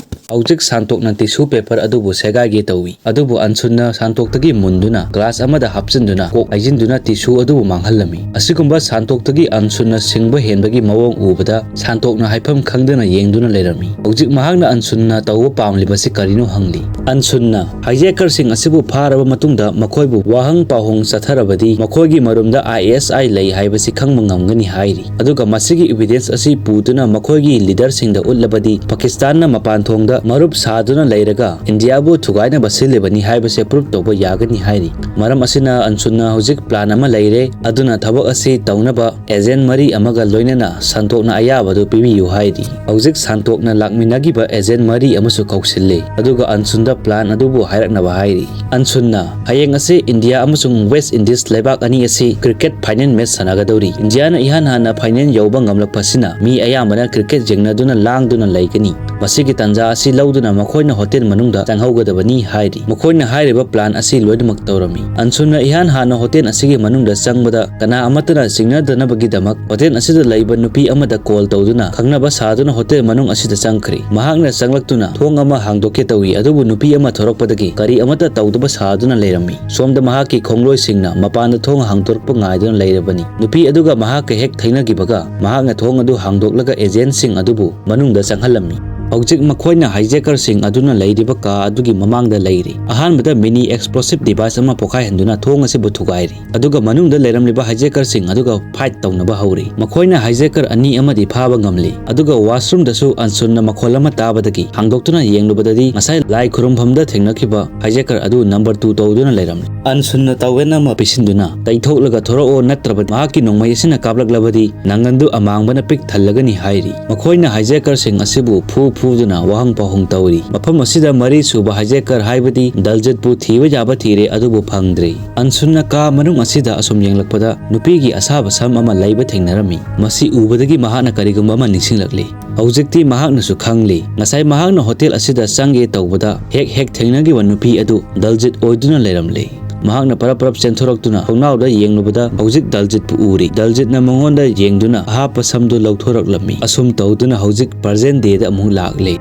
ꯍꯧꯖꯤꯛ ꯁꯥꯟꯇꯣꯛꯅ ꯇꯤꯁꯨ ꯄꯦꯄꯔ ꯑꯗꯨꯕꯨ ꯁꯦꯒꯥꯏꯒꯦ ꯇꯧꯏ, ꯑꯗꯨꯕꯨ ꯑꯟꯁꯨꯟꯅ ꯁꯥꯟꯇꯣꯛꯇꯒꯤ ꯃꯨꯟꯗꯨꯅ ꯒ꯭ꯂꯥꯁ ꯑꯃꯗ ꯍꯥꯞꯆꯤꯟꯗꯨꯅ ꯀꯣꯛ ꯍꯩꯖꯤꯟꯗꯨꯅ ꯇꯤꯁꯨ ꯑꯗꯨꯕꯨ ꯃꯥꯡꯍꯜꯂꯝꯃꯤ꯫ ꯑꯁꯤꯒꯨꯝꯕ ꯁꯥꯟꯇꯣꯛꯇꯒꯤ ꯑꯟꯁꯨꯟꯅ ꯁꯤꯡꯕ ꯍꯦꯟꯕꯒꯤ ꯃꯑꯣꯡ ꯎꯕꯗ ꯁꯥꯟꯇꯣꯛꯅ ꯍꯥꯏꯐꯝ ꯈꯪꯗꯅ ꯌꯦꯡꯗꯨꯅ ꯂꯩꯔꯝꯃꯤ꯫ ꯍꯧꯖꯤꯛ ꯃꯍꯥꯛꯅ ꯑꯟꯁꯨꯟꯅ ꯇꯧꯕ ꯄꯥꯝꯂꯤꯕꯁꯤ ꯀꯔꯤꯅꯣ ꯍꯪꯂꯤ꯫ ꯑꯟꯁꯨꯟꯅ ꯍꯥꯏꯖꯦꯀꯔꯁꯤꯡ ꯑꯁꯤꯕꯨ ꯐꯥꯔꯕ ꯃꯇꯨꯡꯗ ꯃꯈꯣꯏꯕꯨ ꯋꯥꯍꯪ ꯄꯥꯎꯍꯪ ꯆꯠꯊꯔꯕꯗꯤ ꯃꯈꯣꯏꯒꯤ ꯃꯔꯨꯝꯗ ꯑꯥꯏ ꯑꯦꯁ ꯑꯥꯏ ꯂꯩ ꯍꯥꯏꯕꯁꯤ ꯈꯪꯕ ꯉꯝꯒꯅꯤ ꯍꯥꯏꯔꯤ꯫ ꯑꯗꯨꯒ ꯃꯁꯤꯒꯤ ꯏꯕꯤꯗꯦꯟꯁ ꯑꯁꯤ ꯄꯨꯗꯨꯅ ꯃꯈꯣꯏꯒꯤ ꯂꯤꯗꯔꯁꯤꯡꯗ ꯎꯠꯂꯕꯗꯤ ꯄꯥꯀꯤꯁꯇꯥꯟꯅ ꯃꯄꯥꯟ ꯊꯣꯡꯗ ꯃꯔꯨꯞ ꯁꯥꯗꯨꯅ ꯂꯩꯔꯒ ꯏꯟꯗꯤꯌꯥꯕꯨ ꯊꯨꯒꯥꯏꯅꯕ ꯁꯤꯜꯂꯤꯕꯅꯤ ꯍꯥꯏꯕꯁꯦ ꯄ꯭ꯔꯨꯐ ꯇꯧꯕ ꯌꯥꯒꯅꯤ ꯍꯥꯏꯔꯤ꯫ ꯃꯔꯝ ꯑꯁꯤꯅ ꯑꯟꯁꯨꯟꯅ ꯍꯧꯖꯤꯛ ꯄ꯭ꯂꯥꯟ ꯑꯃ ꯂꯩꯔꯦ, ꯑꯗꯨꯅ ꯊꯕꯛ ꯑꯁꯤ ꯇꯧꯅꯕ ꯑꯦꯖꯦꯟ ꯃꯔꯤ ꯑꯃꯒ ꯂꯣꯏꯅꯅ ꯁꯟꯇꯣꯛꯅ ꯑꯌꯥꯕꯗꯨ ꯄꯤꯕꯤꯌꯨ ꯍꯥꯏꯔꯤ꯫ ꯍꯧꯖꯤꯛ ꯁꯟꯇꯣꯛꯅ ꯂꯥꯛꯃꯤꯟꯅꯈꯤꯕ ꯑꯦꯖꯦꯟ ꯃꯔꯤ ꯑꯃꯁꯨ ꯀꯧꯁꯤꯜꯂꯤ, ꯑꯗꯨꯒ ꯑꯟꯁꯨꯟꯗ ꯄ꯭ꯂꯥꯟ ꯑꯗꯨꯕꯨ ꯍꯥꯏꯔꯛꯅꯕ ꯍꯥꯏꯔꯤ꯫ ꯑꯟꯁꯨꯟꯅ ꯍꯌꯦꯡ ꯑꯁꯤ ꯏꯟꯗꯤꯌꯥ ꯑꯃꯁꯨꯡ ꯋꯦꯁ ꯏꯟꯗꯤꯁ ꯂꯩꯕꯥꯛ ꯑꯅꯤ ꯑꯁꯤ ꯀ꯭ꯔꯤꯀꯦꯠ ꯐꯥꯏꯅꯦꯜ ꯃꯦꯆ ꯁꯥꯟꯅꯒꯗꯧꯔꯤ꯫ ꯏꯟꯗꯤꯌꯥꯅ ꯏꯍꯥꯟ ꯍꯥꯟꯅ ꯐꯥꯏꯅꯦꯜ ꯌꯧꯕ ꯉꯝꯂꯛꯄꯁꯤꯅ ꯃꯤ ꯑꯌꯥꯝꯕꯅ ꯀ꯭ꯔꯤꯀꯦꯠ ꯌꯦꯡꯅꯗꯨꯅ ꯂꯥꯡꯗꯨꯅ ꯂꯩꯒꯅꯤ꯫ ꯃꯁꯤꯒꯤ ꯇꯥꯟꯖꯥ ꯑꯁꯤ ꯂꯧꯗꯨꯅ ꯃꯈꯣꯏꯅ ꯍꯣꯇꯦꯜ ꯃꯅꯨꯡꯗ ꯆꯪꯍꯧꯒꯗꯕꯅꯤ ꯍꯥꯏꯔꯤ꯫ ꯃꯈꯣꯏꯅ ꯍꯥꯏꯔꯤꯕ ꯄ꯭ꯂꯥꯟ ꯑꯁꯤ ꯂꯣꯏꯅꯃꯛ ꯇꯧꯔꯝꯃꯤ꯫ ꯑꯟꯁꯨꯟꯅ ꯏꯍꯥꯟ ꯍꯥꯟꯅ ꯍꯣꯇꯦꯜ ꯑꯁꯤꯒꯤ ꯃꯅꯨꯡꯗ ꯆꯪꯕꯗ ꯀꯅꯥ ꯑꯃꯠꯇꯅ ꯆꯤꯡꯅꯗꯅꯕꯒꯤꯗꯃꯛ ꯍꯣꯇꯦꯜ ꯑꯁꯤꯗ ꯂꯩꯕ ꯅꯨꯄꯤ ꯑꯃꯗ ꯀꯣꯜ ꯇꯧꯗꯨꯅ ꯈꯪꯅꯕ ꯁꯥꯗꯨꯅ ꯍꯣꯇꯦꯜ ꯃꯅꯨꯡ ꯑꯁꯤꯗ ꯆꯪꯈ꯭ꯔꯦ꯫ ꯃꯍꯥꯛꯅ ꯆꯪꯂꯛꯇꯨꯅ ꯊꯣꯡ ꯑꯃ ꯍꯥꯡꯗꯣꯛꯀꯦ ꯇꯧꯏ, ꯑꯗꯨꯕꯨ ꯅꯨꯄꯤ ꯑꯃ ꯊꯣꯔꯛꯄꯗꯒꯤ ꯀꯔꯤ ꯑꯃꯠꯇ ꯇꯧꯗꯕ ꯁꯥꯗꯨꯅ ꯂꯩꯔꯝꯃꯤ꯫ ꯁꯣꯝꯗ ꯃꯍꯥꯛꯀꯤ ꯈꯣꯡꯂꯣꯏꯁꯤꯡꯅ ꯃꯄꯥꯟꯗ ꯊꯣꯡ ꯍꯥꯡꯗꯣꯔꯛꯄ ꯉꯥꯏꯗꯨꯅ ꯂꯩꯔꯕꯅꯤ꯫ ꯅꯨꯄꯤ ꯑꯗꯨꯒ ꯃꯍꯥꯛꯀ ꯍꯦꯛ ꯊꯦꯡꯅꯈꯤꯕꯒ ꯃꯍꯥꯛꯅ ꯊꯣꯡ ꯑꯗꯨ ꯍꯥꯡꯗꯣꯛꯂꯒ ꯑꯦꯖꯦꯟꯁꯤꯡ ꯑꯗꯨꯕꯨ ꯃꯅꯨꯡꯗ ꯆꯪꯍꯜꯂꯝꯃꯤ꯫ ꯍꯧꯖꯤꯛ ꯃꯈꯣꯏꯅ ꯍꯥꯏꯖꯦꯀꯔꯁꯤꯡ ꯑꯗꯨꯅ ꯂꯩꯔꯤꯕ ꯀꯥ ꯑꯗꯨꯒꯤ ꯃꯃꯥꯡꯗ ꯂꯩꯔꯤ꯫ ꯑꯍꯥꯟꯕꯗ ꯃꯤꯅꯤ ꯑꯦꯛꯁꯄ꯭ꯂꯣꯁꯤꯞ ꯗꯤꯚꯥꯏꯁ ꯑꯃ ꯄꯣꯈꯥꯏꯍꯟꯗꯨꯅ ꯊꯣꯡ ꯑꯁꯤꯕꯨ ꯊꯨꯒꯥꯏꯔꯤ, ꯑꯗꯨꯒ ꯃꯅꯨꯡꯗ ꯂꯩꯔꯝꯂꯤꯕ ꯍꯥꯏꯖꯦꯀꯔꯁꯤꯡ ꯑꯗꯨꯒ ꯐꯥꯏꯠ ꯇꯧꯅꯕ ꯍꯧꯔꯤ꯫ ꯃꯈꯣꯏꯅ ꯍꯥꯏꯖꯦꯀꯔ ꯑꯅꯤ ꯑꯃꯗꯤ ꯐꯥꯕ ꯉꯝꯂꯤ, ꯑꯗꯨꯒ ꯋꯥꯁꯔꯨꯝꯗꯁꯨ ꯑꯟꯁꯨꯟꯅ ꯃꯈꯣꯜ ꯑꯃ ꯇꯥꯕꯗꯒꯤ ꯍꯥꯡꯗꯣꯛꯇꯨꯅ ꯌꯦꯡꯂꯨꯕꯗꯗꯤ ꯉꯁꯥꯏ ꯂꯥꯏ ꯈꯨꯔꯨꯝꯐꯝꯗ ꯊꯦꯡꯅꯈꯤꯕ ꯍꯥꯏꯖꯦꯀꯔ ꯑꯗꯨ ꯅꯝꯕꯔ ꯇꯨ ꯇꯧꯗꯨꯅ ꯂꯩꯔꯝꯂꯤ꯫ ꯑꯟꯁꯨꯟꯅ ꯇꯥꯋꯦꯜ ꯑꯃ ꯄꯤꯁꯤꯟꯗꯨꯅ ꯇꯩꯊꯣꯛꯂꯒ ꯊꯣꯔꯛꯑꯣ, ꯅꯠꯇ꯭ꯔꯕꯗꯤ ꯃꯍꯥꯛꯀꯤ ꯅꯣꯡꯃꯩ ꯑꯁꯤꯅ ꯀꯥꯞꯂꯛꯂꯕꯗꯤ ꯅꯪꯒꯟꯗꯨ ꯑꯃꯥꯡꯕꯅ ꯄꯤꯛ ꯊꯜꯂꯒꯅꯤ ꯍꯥꯏꯔꯤ꯫ ꯃꯈꯣꯏꯅ ꯍꯥꯏꯖꯦꯀꯔꯁꯤꯡ ꯑꯁꯤꯕꯨ ꯐꯨ ꯐꯨꯗꯨꯅ ꯋꯥꯍꯪ ꯄꯥꯎꯍꯪ ꯇꯧꯔꯤ꯫ ꯃꯐꯝ ꯑꯁꯤꯗ ꯃꯔꯤ ꯁꯨꯕ ꯍꯥꯏꯖꯦꯀꯔ ꯍꯥꯏꯕꯗꯤ ꯗꯜꯖꯤꯠꯄꯨ ꯊꯤꯕ ꯌꯥꯕ ꯊꯤꯔꯦ, ꯑꯗꯨꯕꯨ ꯐꯪꯗ꯭ꯔꯦ꯫ ꯑꯟꯁꯨꯟꯅ ꯀꯥ ꯃꯅꯨꯡ ꯑꯁꯤꯗ ꯑꯁꯨꯝ ꯌꯦꯡꯂꯛꯄꯗ ꯅꯨꯄꯤꯒꯤ ꯑꯁꯥꯕ ꯁꯝ ꯑꯃ ꯂꯩꯕ ꯊꯦꯡꯅꯔꯝꯃꯤ꯫ ꯃꯁꯤ ꯎꯕꯗꯒꯤ ꯃꯍꯥꯛꯅ ꯀꯔꯤꯒꯨꯝꯕ ꯑꯃ ꯅꯤꯡꯁꯤꯡꯂꯛꯂꯤ꯫ ꯍꯧꯖꯤꯛꯇꯤ ꯃꯍꯥꯛꯅꯁꯨ ꯈꯪꯂꯤ, ꯉꯁꯥꯏ ꯃꯍꯥꯛꯅ ꯍꯣꯇꯦꯜ ꯑꯁꯤꯗ ꯆꯪꯒꯦ ꯇꯧꯕꯗ ꯍꯦꯛ ꯍꯦꯛ ꯊꯦꯡꯅꯈꯤꯕ ꯅꯨꯄꯤ ꯑꯗꯨ ꯗꯜꯖꯤꯠ ꯑꯣꯏꯗꯨꯅ ꯂꯩꯔꯝꯂꯦ꯫ ꯃꯍꯥꯛꯅ ꯄꯔꯞ ꯄꯔꯞ ꯆꯦꯟꯊꯣꯔꯛꯇꯨꯅ ꯊꯣꯡꯅꯥꯎꯗ ꯌꯦꯡꯂꯨꯕꯗ ꯍꯧꯖꯤꯛ ꯗꯜꯖꯤꯠꯄꯨ ꯎꯔꯤ꯫ ꯗꯜꯖꯤꯠꯅ ꯃꯉꯣꯟꯗ ꯌꯦꯡꯗꯨꯅ ꯑꯍꯥꯞꯄ ꯁꯝꯗꯨ ꯂꯧꯊꯣꯔꯛꯂꯝꯃꯤ꯫ ꯑꯁꯨꯝ ꯇꯧꯗꯨꯅ ꯍꯧꯖꯤꯛ ꯄ꯭ꯔꯖꯦꯟ ꯗꯦꯗ ꯑꯃꯨꯛ ꯂꯥꯛꯂꯦ꯫